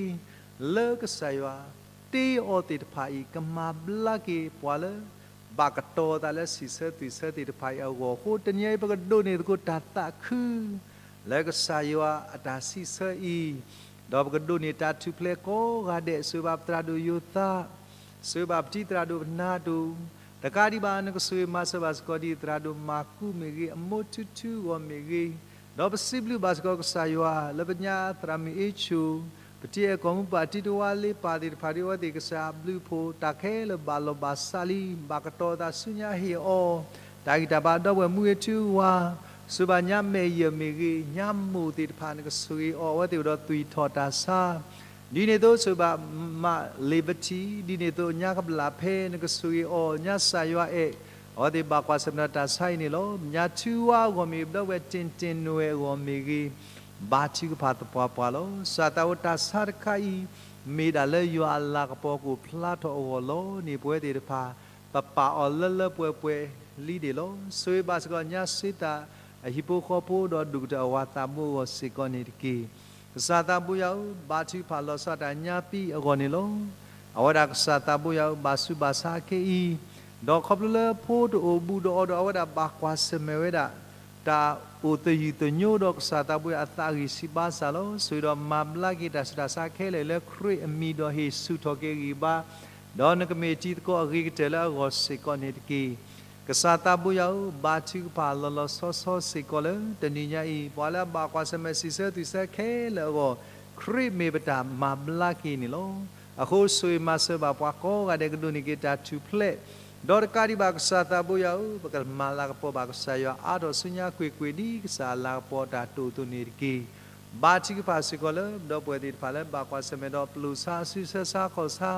လၢကစၢ်ယွၤတ့အီၤသ့ၣ်တဖၣ်အံၤ ကမၤဘျါက့ၤပှၤလၢ ဘၣ်ကတီၤသးလၢစံးဆၢသူၣ်ဆၢသ့ၣ်တဖၣ်အံၤအဂီၢ်အဃိ တနံၤအံၤပကဒိးန့ၢ်သကိးတၢ်သးခု လၢကစၢ်ယွၤအတၢ်စံးဆၢအံၤ, ဒီးပကဒိးန့ၢ်တၢ်ထူၣ်ဖျဲးကိးဂၤဒဲး ဆိၣ်ဂ့ၤဘၣ်ပသရၣ်ဒိၣ်ယိၤသး, ဆိၣ်ဂ့ၤဘၣ်ပတံၤသရၣ်ဒိၣ်ပနၢ်ဒိၣ်, တကးဒံးဘၣ်နကဆိၣ်ဂ့ၤမၤစၢၤဘၣ်စ့ၢ်ကီးဒ်သရၣ်ဒိၣ်မၤကူးမ့ၢ်ဂ့ၤ အမိၢ်ထူထူအဂီၢ်မ့ၢ်ဂ့ၤ, ဒီးပစံးဘျုးဘၣ်စ့ၢ်ကီးကစၢ်ယွၤ လၢပညါသရၣ်မုၣ်အ့ၣ်ဆူၣ်, ပတံၤအဲၣ်ကီၢ်မူပၢ်တံၤတဝါလ့ပၢ်သ့ၣ်တဖၣ်ဒ်အဝဲသ့ၣ်ကစၢ်အဘျုးအဖှိၣ် တၢ်ခဲလၢာ်ဘၣ်လီၤဘၣ်စးလံ, ဘၣ်ကတီၤသးဆူညါဟ့ၣ်အီၤ, တၢ်ဂံၢ်တၢ်ဘါဒီပုၢ်ဝဲၢ်မူဂ့ၤထူဂ့ၤ, ဆိၣ်ဂ့ၤဘၣ်ညါမဲာ်ယဲၢ်မ့ၢ်ဂ့ၤ, ညါမိၢ်သ့ၣ်တဖၣ်နကဆိၣ်ဂ့ၤအီၤ အဝဲသ့ၣ်အိၣ်ဒီးသွံၣ်ထီၣ်တၢ်ဆါ ဒ်န့ၣ်အသိးဆိၣ်ဂ့ၤဘၣ်မး လ့ၤဘထံၣ်, ဒ်န့ၣ်အသိးညါကဘျၣ်ဖဲနကဆိၣ်ဂ့ၤအီၤ, ညါစၢ်ယွၤအဲၣ်, အဝဲသ့ၣ်ဘၣ်ကွၢ်ဆၢၣ်မဲာ်ဒီးတၢ်ဆါအံၤန့ၣ်လီၤ. ညါထူဝါအဂီၢ်မ့ၢ်ဂ့ၤ, ဒီပုၢ်ဝဲၢ်တ့ၢ်တ့ၢ်နွဲၣ်အဂီၢ်မ့ၢ်ဂ့ၤ, ဘါထုကဖၣ်သပှၢ်ပှၢ်လီၤ. ကစၢ်သးဘိတၢ်ဆါတခါအံၤ မ့ၢ်ဒၣ်လၢယွၤအလၤကပီၤကအိၣ်ဖျါထီၣ်အဂီၢ်လီၤန့ၣ် ပဝဲသ့ၣ်တဖၣ် ပပာ်အီၤလၢလၢပှဲၤပှဲၤလံဒံးလီၤ. ဆိၣ်ဂ့ၤဘၣ်စ့ၢ်ကီးညါစ့သး အဟံၣ်ဖိဃီဖိဒီးဒိၣ်ကတၢၢ်အဝၤသးဘိအဂီၢ်စ့ၢ်ကီးန့ၣ်တက့ၢ်. ကစၢ်သးဘိယွၤဧၢ, ဘါထုကဖၣ်လီၤဆီဒၣ်တၢ်ညါပံအဂီၢ်န့ၣ်လီၤ. အဝဲဒၣ်ကစၢ်သးဘိယွၤဧၢ, ဘၣ်ဆူးဘၣ်ဆါအခဲအံၤ, ဒီးခီဖျိလၢဖိတအိၣ်ဘူးဒီးအီၤဒီး အဝဲဒၣ်ဘၣ်ကွၢ်ဆၢၣ်မဲာ်ဝဲဒၣ် တၢ်အိၣ်သယုၢ်သညိဒီးကစၢ်သးဘိယွၤအသးဂံၢ်ဆံးဘါစၢ်လီၤ. ဆိၣ်ဂ့ၤဒီးမၤဘျါက့ၤတၢ်ဆူးတၢ်ဆါခဲလၢာ်လၢခရံာ်အမံၤဒီးဟ့ၣ်ဆူၣ်ထီၣ်က့ၤဂံၢ်ဘါ ဒီးနကမ့ၢ်တံၤသကိးအဂ့ၤကတၢၢ်လၢအဂီၢ်စ့ၢ်ကီးန့ၣ်တက့ၢ်. ကစၢ်သးဘိယွၤဧၢ, ဘါထုကဖၣ်လီၤလီၤဆီဆီစ့ၢ်ကီးလၢ တနံၤညါအံၤ ပှၤလၢအဘၣ်ကွၢ်ဆၢၣ်မဲာ်စံးဆၢသူၣ်ဆၢခဲလၢာ်အဂီၢ် ခရံာ်မ့ၢ်ပတၢ်မၤဘျါက့ၤန့ၣ်လီၤ. အဃိဆိၣ်ဂ့ၤမၤစၢၤဘၣ်ပှၤကိးဂၤဒဲးကဒိးန့ၢ်က့ၤတၢ်ထူၣ်ဖျဲး ဒီးတကးဒံးဘၣ်ကစၢ်သးဘိယွၤဧၢ, ပကမၤလၤကပီၤဘၣ်ကစၢ်ယွၤအါထီၣ်ဆူညါကွ့ၢ်ကွ့ၢ်ဒ်ကစၢ်အလၤကပီၤတၢ်တိာ်အသိးန့ၣ်တက့ၢ်. ဘါထုကဖၣ်စ့ၢ်ကီးလၢ ပဒီပုၢ်ဝဲၢ်သ့ၣ်တဖၣ်လၢဘၣ်ကွၢ်ဆၢၣ်မဲာ်ဒီးပျိာ်ဆါစုဆၢဆါခီၣ်ဆါ,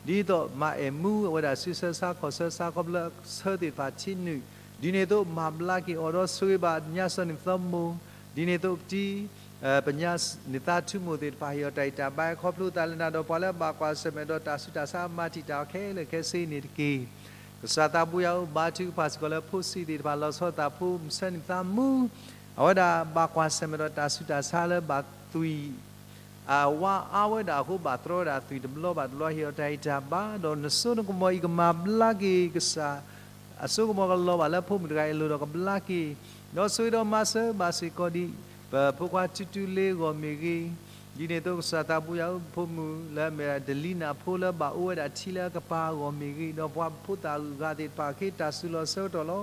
ဒ်သိးမၤအဲၣ်မူအဝဲဒၣ်စုဆၢဆါခီၣ်ဆၢဆါခီဖျိလၢဆၢသ့ၣ်တဖၣ်ထံနုာ်, ဒ်န့ၣ်အသိးမၤဘျါက့ၤအီၤဒီးဆိၣ်ဂ့ၤဘၣ် ညါစၢၤန့ၣ်သီမိၢ်, ဒ်န့ၣ်အသိးပတံၤ ပညါန့ၣ်သးထူမိၢ်သ့ၣ်တဖၣ်ဟ့ၣ်အီၤတၢ်အံၣ်တၢ်ဘါ ခီဖျိသးလဲၣ်နၤဒီးပှၤလၢဘၣ်ကွၢ်ဆၢၣ်မဲာ်ဒီးတၢ်ဆူးတၢ်ဆါအမၤတံာ်တာ်အီၤခဲလၢာ်ခဲဆ့န့ၣ်တက့ၢ်. ကစၢ်သးဘိယွၤဧၢ, ဘါထုကဖၣ်စ့ၢ်ကီးလၢဖိဆံးသ့ၣ်တဖၣ်လီၤဆီသးဖိ မုၢ်ဆၢန့ၣ်သးမူ, အဝဲဒၣ်ဘၣ်ကွၢ်ဆၢၣ်မဲာ်ဒီးတၢ်ဆူးတၢ်ဆါလၢဘၣ်သွံၣ် အဝါအါဝဲဒၣ်အဃိ ဘၣ်တြီဝဲဒၣ်သွံၣ်တဘျီဘၣ်တဘျီ ဟ့ၣ်အီၤတၢ်အံၣ်တၢ်ဘါ, ဒီးနစိနကမီၤအံၤကမၤဘျါက့ၤကစၢ် အစိကမီၤကလီၤဘၣ်လၢဖိမုၣ်တဂၤအံၤအလိၤဒီးကဘျါက့ၤ, ဒီးဆိၣ်ဂ့ၤဒီးမၤစၢၤဘၣ်စ့ၢ်ကီးဒံး ပဖိခွါထူထူလ့အဂီၢ်မ့ၢ်ဂ့ၤ, ဒ်န့ၣ်အသိးကစၢ်သးဘိယွၤဧၢ, ဖိမုၣ်လၢအမ့ၢ်ဒလံနၢ်ဖိလၢဘၣ်အိၣ်ဝဲဒၣ်ထံလၢအကပၤအဂီၢ်မ့ၢ်ဂ့ၤ, ဒီးပှၤဖိသၣ်ဂုၤဂၤသ့ၣ်တဖၣ်အဃိ တၢ်စူၤလီၤဆၢကတီၢ်လီ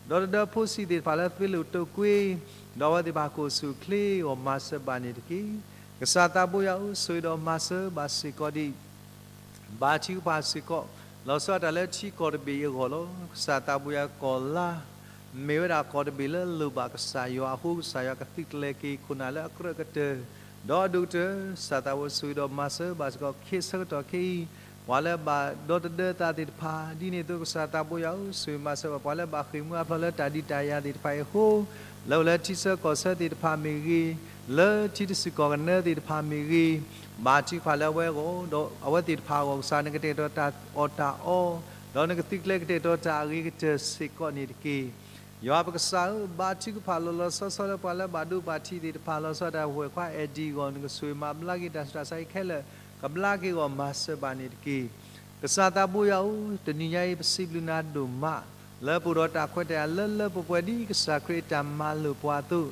ၤ. ဒီးတဒၢဖိဆံးသ့ၣ်တဖၣ်လၢသွ့လိာ်တိာ်ကွ့, ဒီးအဝဲသ့ၣ်တဖၣ်ကအိၣ်ဆူၣ်အိၣ်ချ့အဂီၢ် မၤစၢၤဘၣ်န့ၣ်တက့ၢ်. ကစၢ်သးဘိယွၤဧၢ, ဆိၣ်ဂ့ၤဒီးမၤစၢၤဘၣ်စ့ၢ်ကီးဒံး ဘါထုကဖၣ်စ့ၢ်ကီး လီၤဆီဒၣ်တၢ်လၢထံကီၢ်တဘ့ၣ်အံၤအဂီၢ်လီၤ. ကစၢ်သးဘိယွၤ ကီၢ်လါ မ့ၢ်ဝဲဒၣ်ကီၢ်တဘ့ၣ်လၢလိၣ်ဘၣ်ကစၢ်ယွၤအဃိ ကစၢ်ယွၤကသုးကျဲၤက့ၤခိၣ်နၢ်လၢအကြၢးကတၢၢ် ဒီးအဒိၣ်ကတၢၢ်. ကစၢ်သးဘိဆိၣ်ဂ့ၤဒီးမၤစၢၤဘၣ်စ့ၢ်ကီး ခဲဆၢကတီၢ်ခဲအံၤ ပှၤလၢဘၣ်ဒီသဒၢသးသ့ၣ်တဖၣ်, ဒ်န့ၣ်အသိးကစၢ်သးဘိယွၤဧၢ, ဆိၣ်ဂ့ၤမၤစၢၤဘၣ်ပှၤလၢဘၣ်ဃ့ၢ်မှံဟးဖျိးလၢတၢ်ဒုးတၢ်ယၤသ့ၣ်တဖၣ်အံၤအဃိ လၢအိၣ်လၢထံဆၢကီၢ်ဆၢသ့ၣ်တဖၣ်မ့ၢ်ဂ့ၤ, လၢထံတစူၢ်ကီၢ်ကနၢသ့ၣ်တဖၣ်မ့ၢ်ဂ့ၤ, ဘါထုကဖၣ်လၢအဝဲအဂီၢ်, ဒီးအဝဲသ့ၣ်တဖၣ်အဂီၢ် ကစၢ်နကတဲာ်ကတီၤတၢ်အီၣ်တၢ်အီ, ဒီးနကသုးကျဲၤကတဲာ်ကတီၤတၢ်အဂ့ၤကတၢၢ်စ့ၢ်ကီးန့ၣ်တက့ၢ်. ယွၤပကစၢ်ဧၢ, ဘါထုကဖၣ်လီၤလီၤဆီဆီလၢပှၤလၢဘၣ်ဒိဘၣ်ထံးသ့ၣ်တဖၣ် လီၤဆီဒၣ်တၢ်ဝဲၢ်ခွါအဲၣ်ဒံးအဂီၢ်, နကဆိၣ်ဂ့ၤမၤဘျါက့ၤတၢ်ဆူးတၢ်ဆါအံၤခဲလၢာ်, ကဘျါက့ၤအဂီၢ် မၤစၢၤဘၣ်န့ၣ်တက့ၢ်. ကစၢ်သးဘိယွၤဧၢ, တနံၤညါအံၤ ပစံးဘျုးနၤဒိၣ်မး လၢပအိၣ်ဒီးတၢ်ခွဲးတၢ်ယာ်လၢလၢပှဲၤပှဲၤ ဒ်ကစၢ်ခရံာ်အတၢ်မၤလိာ်ပှၤအသိး,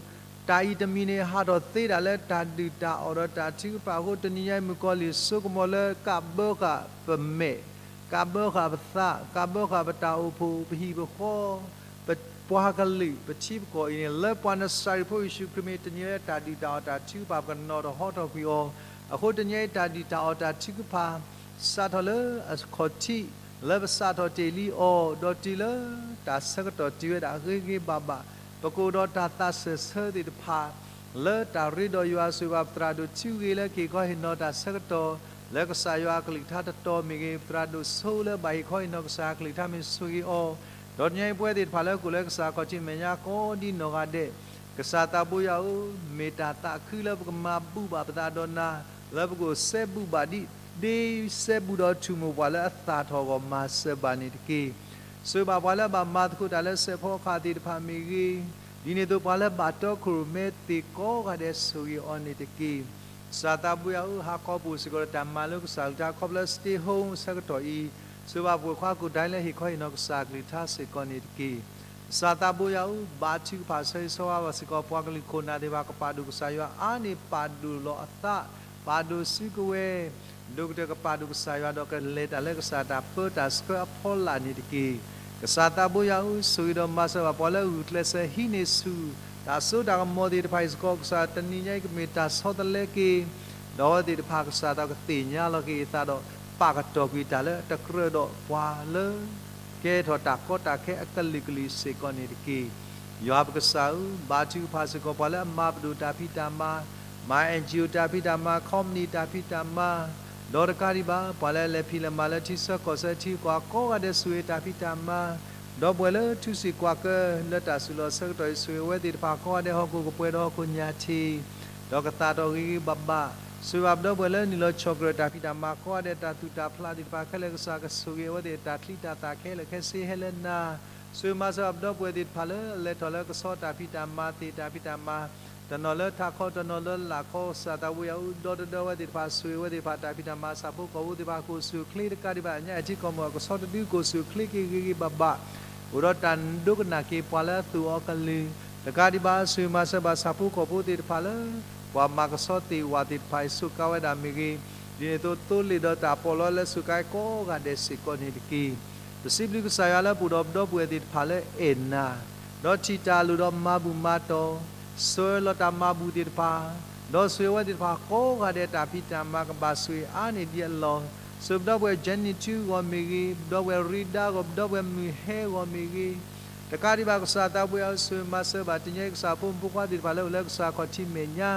တၢ်အံၤတမံၤန့ၣ် ဟးထီၣ်သ့ဒၣ်လၢတၢ်ဒုၣ်တၢ်အီၣ်ဒီးတၢ်ထုကဖၣ်အဃိ တနံၤညါအံၤ မုၣ်ကီၤလံၢ်စိကမီၤလၢကးဘၢဃာ်ပမဲာ်, ကးဘၢဃာ်ပသး, ကးဘၢဃာ်ပတၢ်အိၣ်ဖှိၣ်, ပဟံၣ်ပဃီ, ပပှၤကလုာ်, ပထံပကီၢ်အံၤန့ၣ် လၢပှၤနစၤရ့းဖိယ့ၣ်ၡူးခရံာ်မ့ၢ်တနံၤလၢတၢ်ဒုၣ်တၢ်အီၣ်တၢ်ထုကဖၣ် ပကနီၤထီၣ်ဟီထီၣ်ကွံာ်အီၤ, အဃိတနံၤညါအံၤ တၢ်ဒုၣ်တၢ်အီၣ်တၢ်ထုကဖၣ် စးထီၣ်လၢအခီၣ်ထံး လၢပစးထီၣ်တ့ၢ်လံအီၤ, ဒီးတုၤလၢတၢ်ဆၢကတီၢ်တုၤဝဲဒၣ်ဂ့ၤဂ့ၤဘၣ်ဘၣ်, ပကအိၣ်ဒီးတၢ်သးစၢၢ်ဆၢသ့ၣ်တဖၣ် လၢတၢ်ရ့ဒီးယွၤ ဆိၣ်ဂ့ၤဘၣ်ပသရၣ်ဒိၣ်ထူဂ့ၤလၢကဟ့ၣ်ခီဟ့ၣ်နီၤတၢ်ဆၢကတီၢ် လၢကစၢ်ယွၤအကလုၢ်ကထါတတီၤမ့ၢ်ဂ့ၤ, ပသရၣ်ဒိၣ်ဆိလၢဘၣ်ဟ့ၣ်ခီဟ့ၣ်နီၤကစၢ်အကလုၢ်ကထါမ့ၢ်ဆိၣ်ဂ့ၤအီၤ, ဒီးတနံၤညါအံၤပဝဲသ့ၣ်တဖၣ်လၢကအိၣ်လၢကစၢ်ခီၣ်ထံးမဲာ်ညါကိးဒ်နီၢ်ဂၤဒဲး, ကစၢ်သးဘိယွၤဧၢ, မ့ၢ်တၢ်သးခုလၢပကမၤဘူၣ်ဘၣ်ပသးဒီးနၤ, လၢပကအိၣ်စဲဘူးဘၣ်ဒ် ဒ်စဲဘူးဒီးထူၣ်မိၢ်ပှၢ်လၢအသၣ်ထီၣ်အဂီၢ် မၤစၢၤဘၣ်န့ၣ်တက့ၢ်. ဆိၣ်ဂ့ၤဘၣ်ပှၤလၢဘၣ်မၤသကိးတၢ်လၢစဲးဖီကဟၣ်သ့ၣ်တဖၣ်မ့ၢ်ဂ့ၤ, ဒ်န့ၣ်အသိးပှၤလၢဘၣ်တီခိၣ်ရိၣ်မဲသ့ၣ်ကိးဂၤဒဲး ဆိၣ်ဂ့ၤအီၤန့ၣ်တက့ၢ်. ကစၢ်သးဘိယွၤဧၢ, ဟါခီပအိၣ်စ့ၢ်ကီးဒီးတၢ်မၤလိကစၢ်အကလုၢ်ကထါ ခီဖျိလၢ stay home ဆၢကတီၢ်အံၤ, ဆိၣ်ဂ့ၤဘၣ်ပဝဲၢ်ခွါကိၣ်တၢ်လၢဟ့ၣ်ခီဟ့ၣ်နီၤကစၢ်အကလုၢ်ကထါစ့ၢ်ကီးန့ၣ်တက့ၢ်. ကစၢ်သးဘိယွၤဧၢ, ဘါထုကဖၣ်ဆၢဂ့ၤဆၢဝါဘၣ်စ့ၢ်ကီး ပှၤကလုာ်ခိၣ်နၢ်သ့ၣ်တဖၣ် ကပာ်ဒိၣ်ကစၢ်ယွၤအါန့ၢ် ပာ်ဒိၣ်လီၤအသး, ပာ်ဒိၣ်စုကဝဲၤ, ဒိၣ်ကတၢၢ်ကပာ်ဒိၣ်ကစၢ်ယွၤ ဒီးကလဲၤတၢ်လၢကစၢ်တၢ်ပၢတၢ်ဆှၢအဖီလာ်န့ၣ်တက့ၢ်. ကစၢ်သးဘိယွၤဧၢ, ဆိၣ်ဂ့ၤဒီးမၤစၢၤဘၣ်ပှၤလၢဂုာ်ကျဲးစၢးဟံးန့ၢ်ဆူၣ် တၢ်စိတၢ်ကမီၤသ့ၣ်တဖၣ်အံၤစ့ၢ်ကီး ကစၢ်တနံၤညါအံၤကမ့ၢ်တၢ်ဆီတလဲက့ၤ ဒီးအဝဲသ့ၣ်တဖၣ် ကစၢ်သးကသ့ၣ်ညါလီၤက့ၤအသးဒီး ပာ်ကတီၢ်ကွံာ်တၢ်လၢတကြၢးဒီးပှၤလၢ ကဲထီၣ်တၢ်ကီတၢ်ခဲအကလုာ်ကလုာ်စ့ၢ်ကီးန့ၣ်တက့ၢ်. ယွၤပကစၢ်ဧၢ, ဘါထုကဖၣ်စ့ၢ်ကီးပှၤလၢအမၤပဒိၣ်တၢ်ဖံးတၢ်မၤ, မၤ NGO တၢ်ဖံးတၢ်မၤ, company တၢ်ဖံးတၢ်မၤ, ဒီးတကးဒံးဘၣ် ပှၤလၢအလဲၤဖံးလဲၤမၤလၢထံဆၢကီၢ်ဆၢထံကီၢ် ကိးဂၤဒဲးဆိၣ်ဂ့ၤတၢ်ဖံးတၢ်မၤ, ဒီပုၢ်ဝဲၢ်လၢထူစံၣ်ကွၢ်ကၢလၢတၢ်စုၣ်လီၤဆၢကတီၢ်အံၤ ဆိၣ်ဂ့ၤအဝဲသ့ၣ်တဖၣ်ကိးဂၤဒဲး ဟီၣ်ခိၣ်ကပှဲၤဒီးဟီၣ်ခိၣ်ညၣ်ထံး ဒီးကသၣ်ထီၣ်ဂ့ၤဂ့ၤဘၣ်ဘၣ်, ဆိၣ်ဂ့ၤဘၣ်ပဒီပုၢ်ဝဲၢ်လၢနုာ်လီၤဆီၣ်ကြၢးတၢ်ဖံးတၢ်မၤကိးဂၤဒဲး တၢ်သူၣ်တၢ်ဖျးသ့ၣ်တဖၣ်ခဲလၢာ် ကစၢ်ကဆိၣ်ဂ့ၤအဝဲသ့ၣ်တၢ်ချံတၢ်သၣ်ခဲလၢာ်ခဲဆ့ဟဲလၢနၤ, ဆိၣ်ဂ့ၤမၤစၢၤဘၣ်ပဒီပုၢ်ဝဲၢ်သ့ၣ်တဖၣ်လၢအလဲၤထီၣ်လၢကဆီတၢ်ဖံးတၢ်မၤသ့ၣ်တၢ်ဖံးတၢ်မၤ တနီၤလၢထးခီတနီၤလၢလာ်ခီ ကစၢ်သးဘိယွၤဧၢ ဒီသဒၢဝဲသ့ၣ်တဖၣ် ဆိၣ်ဂ့ၤဝဲသ့ၣ်တဖၣ် တၢ်ဖံးတၢ်မၤဆၣ်ဖိကီၢ်ဖိသ့ၣ်တဖၣ် ကအိၣ်ဆူၣ်အိၣ်ချ့တကးဒံးဘၣ် ညါအံၤထံကီၢ်မ့ၢ် ကဆီတဒုကအိၣ်ဆူၣ်အိၣ်ချ့က့ၤဂ့ၤဂ့ၤဘၣ်ဘၣ်, အိၣ်ဒီးတၢ်ဒိကနၣ်က့ၤပှၤလၢအသူၣ်အီၤကလုာ် တကးဒံးဘၣ် ဆိၣ်ဂ့ၤမၤစၢၤဘၣ်ဆၣ်ဖိကီၢ်ဖိသ့ၣ်တဖၣ်လၢ ပှၤမၤကဆီသ့ၣ်ဝၣ်သ့ၣ်တဖၣ်အံၤ စူးကါဝဲဒၣ်မ့ၢ်ဂ့ၤ, ဒ်န့ၣ်အသိးသိလ့ၣ်ဒီးတၢ်ပီးလီလၢစူးကါကိးဂၤဒဲးစ့ၢ်ကီးန့ၣ်တက့ၢ်. ပစံးဘျုးကစၢ်ယွၤလၢပအိၣ်ဒီးပဒီပုၢ်ဝဲၢ်သ့ၣ်တဖၣ်လၢအဲၣ်နၤ, ဒီးထံၣ်တၢ်လိၣ်ဒီးမၤဘူၣ်မၤတီၢ်, ဆှၢလီၤတၢ်မၤဘူၣ်သ့ၣ်တဖၣ်, ဒီးဆိၣ်ဂ့ၤဝဲသ့ၣ်တဖၣ်ကိးဂၤဒဲး တၢ်ဖံးတၢ်မၤကဘၣ်ဆိၣ်ဂ့ၤအါန့ၢ်ဒံးအလီၢ် ဆိပဒီပုၢ်ဝဲၢ် Jenny ထူဂီၢ်မ့ၢ်ဂ့ၤ, ပဒီပုၢ်ဝဲၢ်ရံဒါဂီၢ်, ပဒီပုၢ်ဝဲၢ်မုၢ်ဟဲဂီၢ်မ့ၢ်ဂ့ၤ, တကးဒံးဘၣ်ကစၢ်သးပူၤယၤဧၢ, ဆိၣ်ဂ့ၤမၤစၢၤဘၣ် တနံၤညါအံၤကစၢ်ဖိမုၣ်ဖိခွါသ့ၣ်တဖၣ်လၢအိၣ်လၢကစၢ်ခီၣ်ထံးမဲာ်ညါ,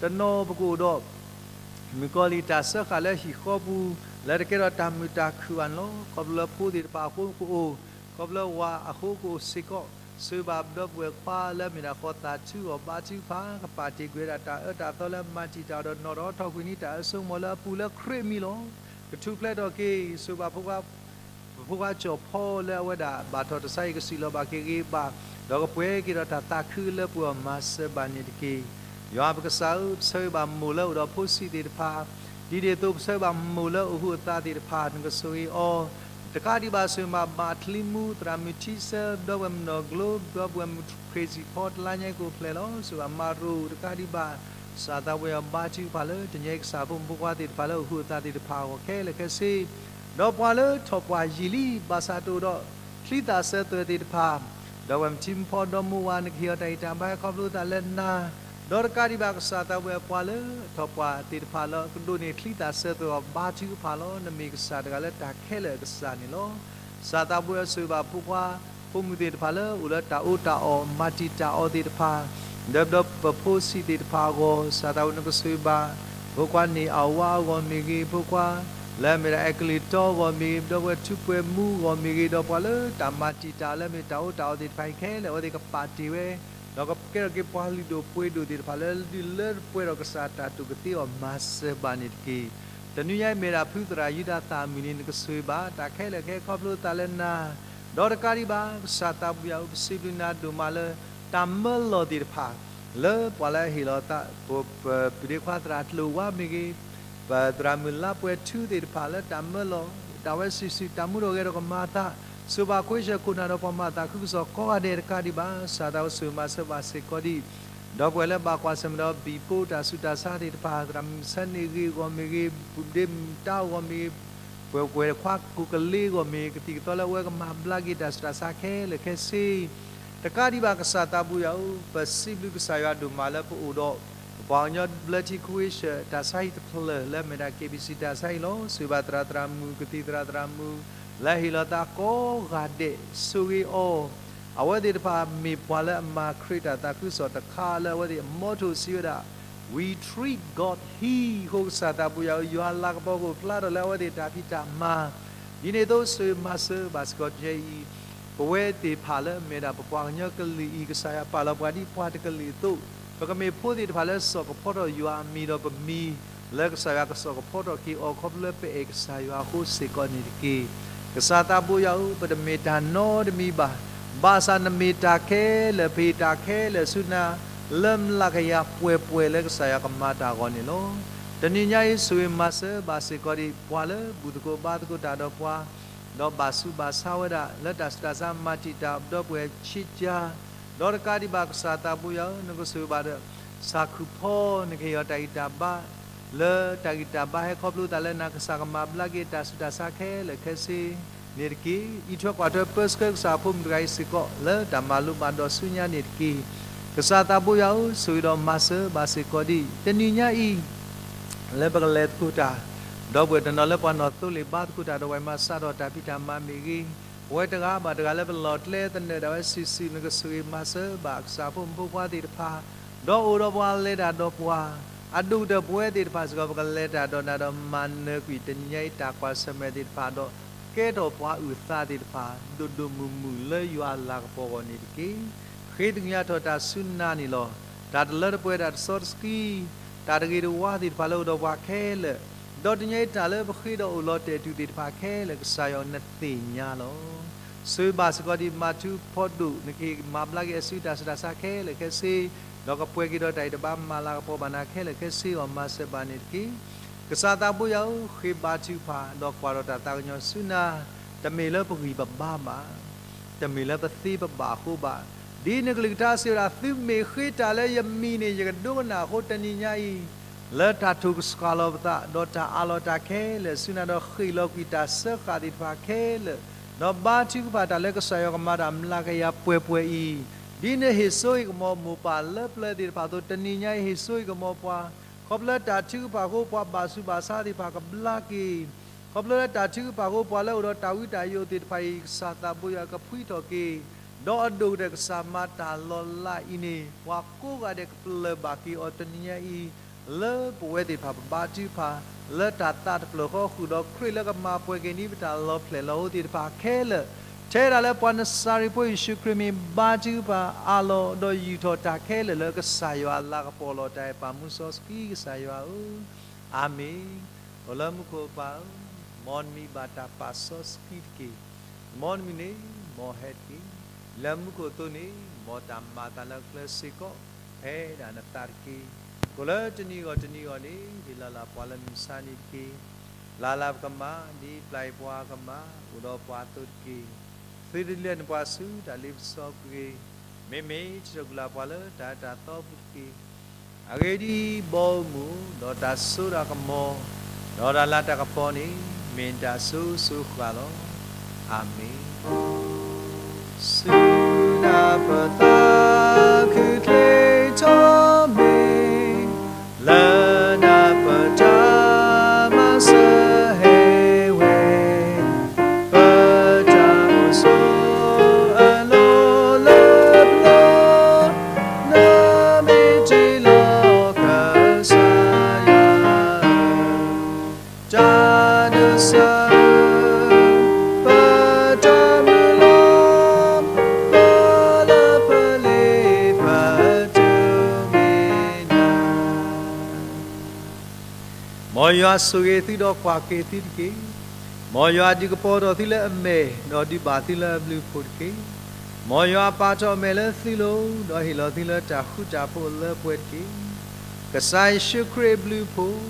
တနီၤပကအိၣ်ဒီး မုၣ်ကီၤလံၢ်တၢ်စၢဃာ်လၢဟံၣ်ဃီပူၤ, လၢတကဲထီၣ်တၢ်မုာ်တၢ်ခုၣ်ဘၣ်န့ၣ်လီၤ. ခီဖျိလၢဖိသ့ၣ်တဖၣ်အဃိကအိၣ်, ခီဖျိလၢဝၤအဃိကအိၣ်စ့ၢ်ကီး, ဆိၣ်ဂ့ၤဘၣ်ပဒီပုၢ်ဝဲၢ်ခွါလၢအမ့ၢ်ဒၣ်ဃီသးထူအီၤဘါထုကဖၣ်, ကပာ်တ့ၢ်ကွံာ်ဝဲဒၣ်တၢ်အၢတၢ်သီလၢမၤတံာ်တာ်အီၤဒီးနီၣ်ဒီးထီၣ်ကွံာ်န့ၢ်တၢ်အၢစိကမီၤလၢအပူၤလၢခရံာ်အမံၤလီၤ. ကထူၣ်ဖျဲးထီၣ်က့ၤ, ဆိၣ်ဂ့ၤဘၣ်ဖိခွါ ပဖိခွါကၠီၣ်ဖီလၢအဝဲဒၣ်ဘၣ်ထီၣ်တၢ်ဆါအံၤ ကစံးလီၤဘၣ်က့ၤဂ့ၤဘၣ်, ဒီးကပှဲၤက့ၤဒီးတၢ်သးခုလၢပှဲၤအီၤမၤစၢၤဘၣ်န့ၣ်တက့ၢ်. ယွၤပကစၢ်ဧၢ, ပဆၢဂ့ၤဘၣ်မိၢ်လၢအိၣ်ဒီးဖိဆံးသ့ၣ်တဖၣ်, ဒ်န့ၣ်အသိးပဆၢဂ့ၤဘၣ်မိၢ်လၢအိၣ်ဟုးအသးသ့ၣ်တဖၣ် နကဆိၣ်ဂ့ၤအီၤ, တကးဒံးဘၣ်ဆိၣ်ဂ့ၤမၤဘၣ်ချံမူ သရၣ်မုၣ်ထံဆၢ ပဒီပုၢ်ဝဲၢ်မုၣ်နီၢ်ကျိ ပဒီပုၢ်ဝဲၢ်မုၣ် crazy ဖီ တလါညါအံၤကအိၣ်ဖျဲၣ်လီၤ. ဆိၣ်ဂ့ၤဘၣ်မၤရိၤတကးဒံးဘၣ် ကစၢ်သးပူၤယၤဘါထုကဖၣ်လၢ တနံၤညါအံၤကစၢ်ဖိမုၣ်ဖိခွါသ့ၣ်တဖၣ်လၢအိၣ်ဟုးအသးသ့ၣ်တဖၣ်အဂီၢ်ခဲလၢာ်ခဲဆ့, ဒီးပှၤလၢထီၣ်ပှၢ်ယံာ်လံ ဘၣ်ဆၣ်တအိၣ်ဒီးချံသၣ်စၢၤသွဲၣ်သ့ၣ်တဖၣ်, ဒီပုၢ်ဝဲၢ်မုၣ်ထံမူဖီဒီမါဝၤ နကဟ့ၣ်အီၤတၢ်ဂံၢ်တၢ်ဘါဟဲခီဖျိသးလၢနၤ, ဒီးတကးဒံးဘၣ်ကစၢ်သးပူၤယၤပှၤလၢထီၣ်ပှၢ်သ့ၣ်တဖၣ်လၢကဒိးန့ၢ်ချံသၣ်စၢၤသွဲၣ်အီၤဘါထုကဖၣ်လီၤ. နမ့ၢ်ကစၢ်တဂၤလၢတၢ်ခဲလၢာ်အကစၢ်န့ၣ်လီၤ. ကစၢ်သးပူၤယၤဆိၣ်ဂ့ၤဘၣ်ဖိခွါ ဖိမုၣ်သ့ၣ်တဖၣ်လၢအိၣ်လၢတၢ်အီၣ်တၢ်အီ မၤတံာ်တာ်အီၤသ့ၣ်တဖၣ်, ဒီးပဖိဆံးသ့ၣ်တဖၣ်အဂီၢ် ကစၢ်သးပူၤနကဆိၣ်ဂ့ၤဘၣ်, ဖိခွါန့ၢ်အဝါအဂီၢ်မ့ၢ်ဂ့ၤ, ဖိခွါလၢအမ့ၢ်ဒၣ်အဲကလံးတီအဂီၢ်မ့ၢ်ဂ့ၤ, ဒီပုၢ်ဝဲၢ်ထူပှဲၤမူအဂီၢ်မ့ၢ်ဂ့ၤ, ဒီးပှၤလၢတၢ်မၤတံာ်တာ်လၢအမ့ၢ်တၢ်အီၣ်တၢ်အီသ့ၣ်တဖၣ်အံၤခဲလၢာ် အဝဲသ့ၣ်ကပာ်တ့ၢ်ဝဲ, ဒီးကကဲထီၣ်က့ၤပှၤလုၢ်ဒိၣ်ပှ့ၤဒိၣ်သ့ၣ်တဖၣ်လၢဒုးလၢပှဲၤဒီးကစၢ်တၢ်တိာ်ကသ့အီၤမၤစၢၤဘၣ်န့ၣ်တက့ၢ်. တနံၤညါအံၤမ့ၢ်ဒၣ်ဖုသရၣ်ယူဒၤသၣ်အမုၢ်နံၤ နကဆိၣ်ဂ့ၤဘၣ် တၢ်ခဲလၢာ်ခဲဆ့ခီဖျိသးလၢနၤ, ဒီးတကးဒံးဘၣ် ကစၢ်သးပူၤယၤဧၢ ပစံးဘျုးနၤဒိၣ်မးလၢ တၢ်မၢလီၤသ့ၣ်တဖၣ် လၢပှၤလၢအဟ့ၣ်လီၤသး ပပုၢ်ဒ့ခွါသရၣ်ကျိၤဝါမ့ၢ်ဂ့ၤ, ပသရၣ်မုၣ်လါပှဲၤထူသ့ၣ်တဖၣ်လၢတၢ်မၢလီၤ တၢ်ဝဲစုာ်စုာ်တၢ်မူထီၣ်ဂဲၤထီၣ်ကမၤအသး, ဆိၣ်ဂ့ၤဘၣ်ခွ့ဆၢခိၣ်နၢ်ဒီးပှၤမၤသးခုကစီၣ်ကိးဂၤဒဲးတကးဒံးဘၣ် ကစၢ်သးပူၤဆိၣ်ဂ့ၤမၤစၢၤဘၣ်စ့ၢ်ကီးဒံး ဒီပုၢ်ဝဲၢ်လၢဘၣ်ကွၢ်ဆၢၣ်မဲာ်ဒီးဘံၣ်ပိတၢ်ဆူးတၢ်ဆါသ့ၣ်တဖၣ်, သရၣ်မုၣ်ဆၢန့ၢ်ဂ့ၤအဂီၢ်မ့ၢ်ဂ့ၤ, ပုၢ်ဒ့မုၣ်တၢ်အဂီၢ်မ့ၢ်ဂ့ၤ, ပှဲၤပှဲၤခွါကိးကလ့အဂီၢ်မ့ၢ်ဂ့ၤ, ကသံၣ်ကသီလၢအဝဲကမၤဘျါက့ၤတၢ်ဆူးတၢ်ဆါခဲလၢာ်ခဲဆ့ တကးဒံးဘၣ်ကစၢ်သးပူၤယၤဧၢ, ပစံးဘျုးကစၢ်ယွၤဒိၣ်မးလၢပအိၣ်ဒီး ပပှၤကညီဘျၢထံခဝ့ၡၢၣ် တၢ်ဆါဟံၣ်တဖျၢၣ်လၢအမ့ၢ်ဒၣ် က့ဘံၣ်စံၣ် တၢ်ဆါဟံၣ်လီၤ. ဆိၣ်ဂ့ၤဘၣ်သရၣ်သရၣ်မုၣ် ကသံၣ်သရၣ်သရၣ်မုၣ် လၢအဟ့ၣ်လီၤသးကိးဂၤဒဲး ဆိၣ်ဂ့ၤအီၤ, အဝဲသ့ၣ်တဖၣ်မ့ၢ်ပှၤလၢအမၤခရံာ်တၢ်သးခုကစီၣ်တခါလၢအဝဲသ့ၣ် motto စံးဝဲဒၣ် We treat God here အဃိကစၢ်သးပူၤယၤဧၢ, ယွၤအလၤကပီၤကအိၣ်ဖျါထီၣ်လၢအဝဲသ့ၣ်တၢ်ဖံးတၢ်မၤ, ဒ်န့ၣ်အသိးဆိၣ်ဂ့ၤမၤစၢၤဘၣ်စ့ၢ်ကီးတနံၤညါအံၤ ပဝဲသ့ၣ်တဖၣ်လၢအမ့ၢ်ဒၣ်ပပှၤကညီကလုာ်အံၤ ကစၢ်ယွၤပာ်လီၤပှၤဒ်ပှၤတကလုာ်အသိး, ပကမ့ၢ်ဖိသ့ၣ်တဖၣ်လၢစိာ်ကဖီထီၣ်ယွၤအမံၤဒီးပမံၤ လၢကစၢ်ယွၤကစိာ်ကဖီထီၣ်က့ၤအီၤ ခီဖျိလၢပအဲၣ်ကစၢ်ယွၤအဃိစ့ၢ်ကီးန့ၣ်တက့ၢ်. ကစၢ်သးပူၤယၤဧၢ, ပတမ့ၢ်တၢ်နီတမံၤဘၣ်, ဘၣ်ဆၣ်နမ့ၢ်တၢ်ခဲလၢာ် ပဟ့ၣ်တၢ်ခဲလၢာ်ဆူနၤ လၢမျးကယၤပှဲၤပှဲၤလၢကစၢ်ယွၤကမၤတၢ်အဂီၢ်န့ၣ်လီၤ. တနံၤညါအံၤဆိၣ်ဂ့ၤမၤစၢၤဘၣ်စ့ၢ်ကီးဒံး ပှၤလၢဘူၣ်သကိးဘါသကိးတၢ်ဒီးပှၤ ဒီးဘၣ်ဆူးဘၣ်ဆါဝဲဒၣ် လၢတၢ်ဆူးတၢ်ဆါမၤတံာ်တာ်ပဒီပုၢ်ဝဲၢ်ဆံးကါ, ဒီးတကးဒံးဘၣ်ကစၢ်သးပူၤယၤဧၢ, နကဆိၣ်ဂ့ၤဘၣ်ဒီး စၢ်ခူၣ်ဖီ နကဟ့ၣ်အီၤတၢ်ဂံၢ်တၢ်ဘါ, လၢတၢ်ဂံၢ်တၢ်ဘါဟဲခီဖျိသးလၢနၤ ကစၢ်ကမၤဘျါက့ၤတၢ်ဆူးတၢ်ဆါခဲလၢာ်ခဲဆ့န့ၣ်တက့ၢ်. အံးထွဲကွၢ်ထွဲပၢဆှၢကစၢ်ဖိမုၣ်တဂၤအံၤစ့ၢ်ကီး လၢတၢ်မၤလိဘၣ်ဒီးဆူညါန့ၣ်တက့ၢ်. ကစၢ်သးပူၤယၤဧၢ, ဆိၣ်ဂ့ၤဒီးမၤစၢၤဘၣ်စ့ၢ်ကီးဒံး တနံၤညါအံၤ လၢပကလဲၤသကိးတၢ်, ဒီပုၢ်ဝဲၢ်တနီၤလၢပှၤနီၢ်သိလ့ၣ်ဘါသကိးတၢ်ဒီးပှၤမၤစးထီၣ်တၢ်ဖံးတၢ်မၤမ့ၢ်ဂ့ၤ, ပဝဲတဂၤဘၣ်တဂၤလၢပလီၢ်ကျဲသနၢၣ်ဒၣ်ဝဲစုာ်စုာ် နကဆိၣ်ဂ့ၤမၤစၢၤဘၣ်ကစၢ်ဖိမုၣ်ဖိခွါသ့ၣ်တဖၣ်, ဒီးအိၣ်ဒီးပှၤလဲၤတၢ်ဒီးပှၤ, အဒိၣ်ကတၢၢ်ပဝဲသ့ၣ်တဖၣ်စ့ၢ်ကီး ပကလဲၤတၢ်ဒီးနၤဒီးမၤနၢၤကွံာ်တနံၤညါအံၤတၢ်ကွၢ်ဆၢၣ်မဲာ်သ့ၣ်တဖၣ်ဒီး ကဲထီၣ်ပှၤအုၣ်သးသ့ၣ်တဖၣ် ဒိၣ်ဒိၣ်မုၢ်မုၢ်လၢယွၤအလၤကပီၤအဂီၢ်န့ၣ်တက့ၢ်. ဃ့သကွံာ်ညါထီၣ်တၢ်ဆူနၤန့ၣ်လီၤ. တၢ်တလၢတပှဲၤတၢ်တစီတဆှံ, တၢ်တဂ့ၤတဝါသ့ၣ်တဖၣ်လၢအိၣ်ဒီးပှၤခဲလၢာ်, ဒီးတနံၤညါအံၤတၢ်လၢပဃ့ဒီးအိၣ်လီၤတဲာ်တုၤသ့ၣ်တဖၣ်ခဲလၢာ် ကစၢ်ယွၤနသ့ၣ်ညါလီၤ. ဆိၣ်ဂ့ၤဘၣ်စ့ၢ်ကီးဒံးမၤထူဖီဒိၣ် နကဟ့ၣ်မၤဘျါက့ၤအစုတၢ်ဆူးတၢ်ဆါခဲလၢာ်ခဲဆ့, ဒီးကပှဲၤက့ၤဒီးတၢ်အံၤတဘါမၤလၤကပီၤဘၣ်နၤခဲလၢာ်ခဲဆ့အဂီၢ် မၤစၢၤဘၣ်န့ၣ်တက့ၢ်. ကစၢ်သးပူၤယၤဧၢ, ဃ့ဘါထုကဖၣ် ဒီးကွၢ်ထီၣ်တၢ်သးကညီၤဆူနၤ, တမ့ၢ်လၢပဂံၢ်ပဘါဘၣ်, တမ့ၢ်လၢပသ့ပဘၣ်အဃိဘၣ်. ဒ်နကလုၢ်ကထါစံးဝဲဒၣ် သုမ့ၢ်ဃ့တၢ်လၢယမံၤန့ၣ် ယကဒိကနၣ်အဃိ တနံၤညါအံၤ လၢတၢ်ထိၣ်ကစှၤလီၤပသး ဒီးတၢ်အးလီၤတၢ်ခဲလၢာ်ဆူနၤ ဒီးဃ့ၢ်လီၤကွံာ်တၢ်စၢဃာ်သ့ၣ်တဖၣ်ခဲလၢာ်, ဒီးဘါထုကဖၣ်တၢ်လၢကစၢ်ယွၤကမၤတၢ်မျးကယၤပှဲၤပှဲၤအံၤ, ဒ်နဟ့ၣ်စိဟ့ၣ်ကမီၤမိၢ်ပၢ်လၢပျၢၤသ့ၣ်တဖၣ်အသိး တနံၤညါအံၤဟ့ၣ်စိဟ့ၣ်ကမီၤပှၤ, ခီဖျိတၢ်ထုကဖၣ်အဃိ ပှၤဘၣ်ဆူးဘၣ်ဆါသ့ၣ်တဖၣ်ကဘျါက့ၤ ခီဖျိလၢတၢ်ထုကဖၣ်အဃိ ပှၤလၢအအိၣ်ဒီးတၢ်ဝံတၢ်ယိာ်သ့ၣ်တဖၣ်အံၤ ကစၢ်သးဘိယွၤကဖှံထီၣ်က့ၤ, ဒီးအဒိၣ်ကတၢၢ်ကစၢ်မၤတၢ်လီၤလးအံၤန့ၣ် ပှၤကိးဂၤဒဲးကပျၢ်ဘၣ်က့ၤအီၤတနံၤညါအံၤ, လၢပဝဲသ့ၣ်တဖၣ်ပဘါထုကဖၣ် လၢတၢ်သးတဖျၢၣ်ဃီဃုာ်ဒီးခရံာ်လၢကမၤပှဲၤက့ၤန့ၢ်ပတၢ်လီၤဖျဲၣ်လီၤဟိသ့ၣ်တဖၣ်ခဲလၢာ်, ထဲဒၣ်လၢပှၤနစၤရ့းဖိယ့ၣ်ၡူးခရံာ်မ့ၢ်ဘါထုကဖၣ်အးလီၤ ဒီးယူာ်ထီၣ်တၢ်ခဲလၢာ်လၢကစၢ်ယွၤအလၤကပီၤလီၤတၢ်အဲၣ်ပာ်မူစီဆှံကစၢ်ယွၤဧၢ, အၤမ့ၣ်. အိၣ်လၢမူခိၣ်ပၢ်ဧၢ, မ်နမံၤဘၣ်တၢ်ပာ်စီဆှံတက့ၢ်. မ်နမုၢ်နံၤန့ၣ် မ်ဟဲတက့ၢ်. လၢမူခိၣ်အသိးန့ၣ် မ်တၢ်မၤအသးလၢအကျဲစ့ၢ်ကီး ဖဲဒၣ်နသးတက့ၢ်. ကိၣ်လၢတနံၤဂီၢ်တနံၤဂီၢ်န့ၣ် ဟ့ၣ်လီၤလၢပှၤလၢမုၢ်မဆါနံၤတက့ၢ်. လၢ်လၢ်ပကမၤ ဒ်ပျၢ်အံၤပှၤကမၤ အိၣ်ဒီးပှၤအသိးတက့ၢ်. သုတလဲၤနပှၤဆူတၢ်လ့ပစီပူၤတဂ့ၤ. မ့မ့ၢ် ထံၣ်ထီၣ်ကွံာ်လၢပှၤလၢတၢ်အၢတၢ်သီပူၤတက့ၢ်. အဂ့ၢ်ဒ်အံၤ, ဘီမုၢ် ဒီးတၢ်စိတၢ်ကမီၤ ဒီးတၢ်လၤတၢ်ကပီၤန့ၣ် မ့ၢ်နတၢ်အစိၤစိၤဃၣ်ဃၣ်လီၤ. အၤမ့ၣ်. စူၢ်နၤပသးခုချ့ထီၣ်မ့ၢ် လၢနၤပတၢ်မၤစၢၤဟဲဝဲ, ပတၢ်အိၣ်ဆိးအလီၢ်လၢပျၢၤ, နမ့ၢ်တ့လီၤကစၢ်ယွၤဧၢ, တၢ်နဆၢ ပတၢ်မုၢ်လီၤ, ပလၢပလ့ၤပတုာ်မ့ၢ်နၤ. မ်ယွၤဆိၣ်ဂ့ၤသုဒီးကွၢ်က့ၤသုတက့ၢ်. မ်ယွၤဒုးကပီၤထီၣ်သုလၢအမဲာ် ဒီးဒုးဘၣ်သုလၢအဘျုးအဖှိၣ်တက့ၢ်. မ်ယွၤပာ်ထီၣ်အမဲာ်လၢသုလိၤ ဒီးဟ့ၣ်လီၤသုလၢတၢ်ဃူတၢ်ဖိးအလၢပှဲၤတက့ၢ်. ကစၢ်ယ့ၣ်ၡူးခရံာ်အဘျုးအဖှိၣ်,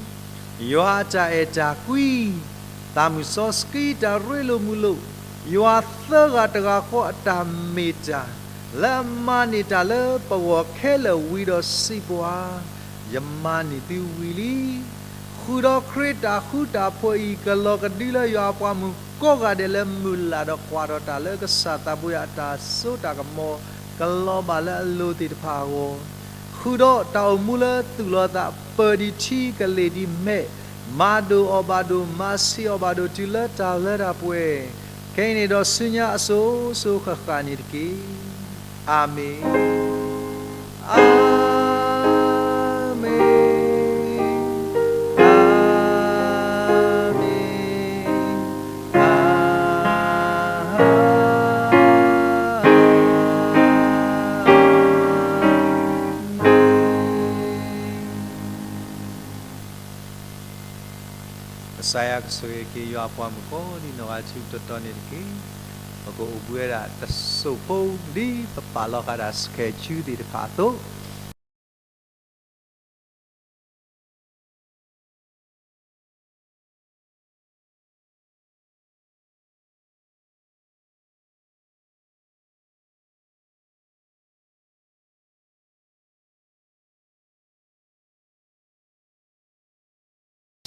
ယွၤအတၢ်အဲၣ်တၢ်ကွံ, သးမုၢ်စီဆှံတၢ်ရ့လိာ်မုာ်လိာ်, ယွၤသၢဂၤတဂၤဃီအတၢ်မ့ၢ်တၢ် လၢအမၤန့ၢ်တၢ်လၢပဂီၢ်ခဲလၢာ်ဝံၤဒီးစံးပှၤ, ယမၤန့ၢ်သုဝံၤလံ. ဃုာ်ဒီးခရံာ်တၢ်ဃူတၢ်ဖိးအံၤ ကလီၤကဒုလၢယွၤအပှၤမုၣ်ကိးဂၤဒဲးလၢမုၢ်လၢ်ဒီးကွၢ်ထီၣ်တၢ်လၢကစၢ်သးဘိယွၤအတၢ်စိတၢ်ကမီၤ ကလီၤဘၣ်လၢအလိၤသ့ၣ်တဖၣ်အဂီၢ်, ဃုာ်ဒီးတၢ်အိၣ်မူလၢသူၣ်လီၤသးပၢၤဒံးထံကလ့ၢ်ဒံးမဲး, မၤဒိၣ်အီၤဘၣ်ဒိၣ် မၤဆံးအီၤဘၣ်ဒိၣ်တုၤလၢတၢ်လၢတၢ်ပှဲၤ, ခဲအံၤန့ၣ်ဒီးဆူညါအစိၤစိၤဃၣ်ဃၣ်န့ၣ်တက့ၢ်. အၤမ့ၣ်, အၤမ့ၣ်, အၤမ့ၣ်, အၤမ့ၣ်. ကစၢ်ယွၤကဆိၣ်ဂ့ၤက့ၤယွၤအပှၤမုၣ်ကိးဒံးနီၢ်ဂၤ ထံကတီၢ်တီၢ်န့ၣ်တက့ၢ်. ပကအိၣ်ဘှံးဝဲဒၣ်တစိၢ်ဖိ ဒ်ပပာ်လီၤဃာ်တၢ်စဲးဆူသ့ၣ်တဖၣ်အသိး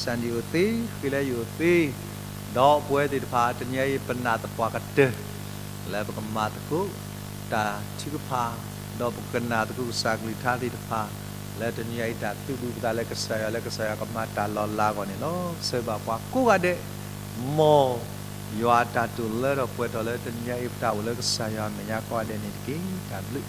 Sunday အိၣ်သ့, ဃ့လၢယအိၣ်သ့, ဒီးပဝဲသ့ၣ်တဖၣ် တနံၤအံၤပနာ်သပှၢ်ကတၢၢ် လၢပကမၤသကိးတၢ်ထုကဖၣ်, ဒီးပကနာ်သကိးကစၢ်ကလုၢ်ကထါသ့ၣ်တဖၣ်, လၢတနံၤအံၤတၢ်သုးဘူးပသးလၢကစၢ်ယွၤ လၢကစၢ်ယွၤကမၤတၢ်လီၤလးအဂီၢ်န့ၣ်လီၤ. ဆၢဘၣ်ပှၤကိးဂၤဒဲး, မ်ယွၤအတၢ်တိာ်လၢထီၣ်ပှဲၤထီၣ်လၢတနံၤအံၤ ပတၢ်အိၣ်လၢကစၢ်ယွၤအမဲာ်ညါကိးဂၤဒဲးန့ၣ်တက့ၢ်. တၢ်ဘျုး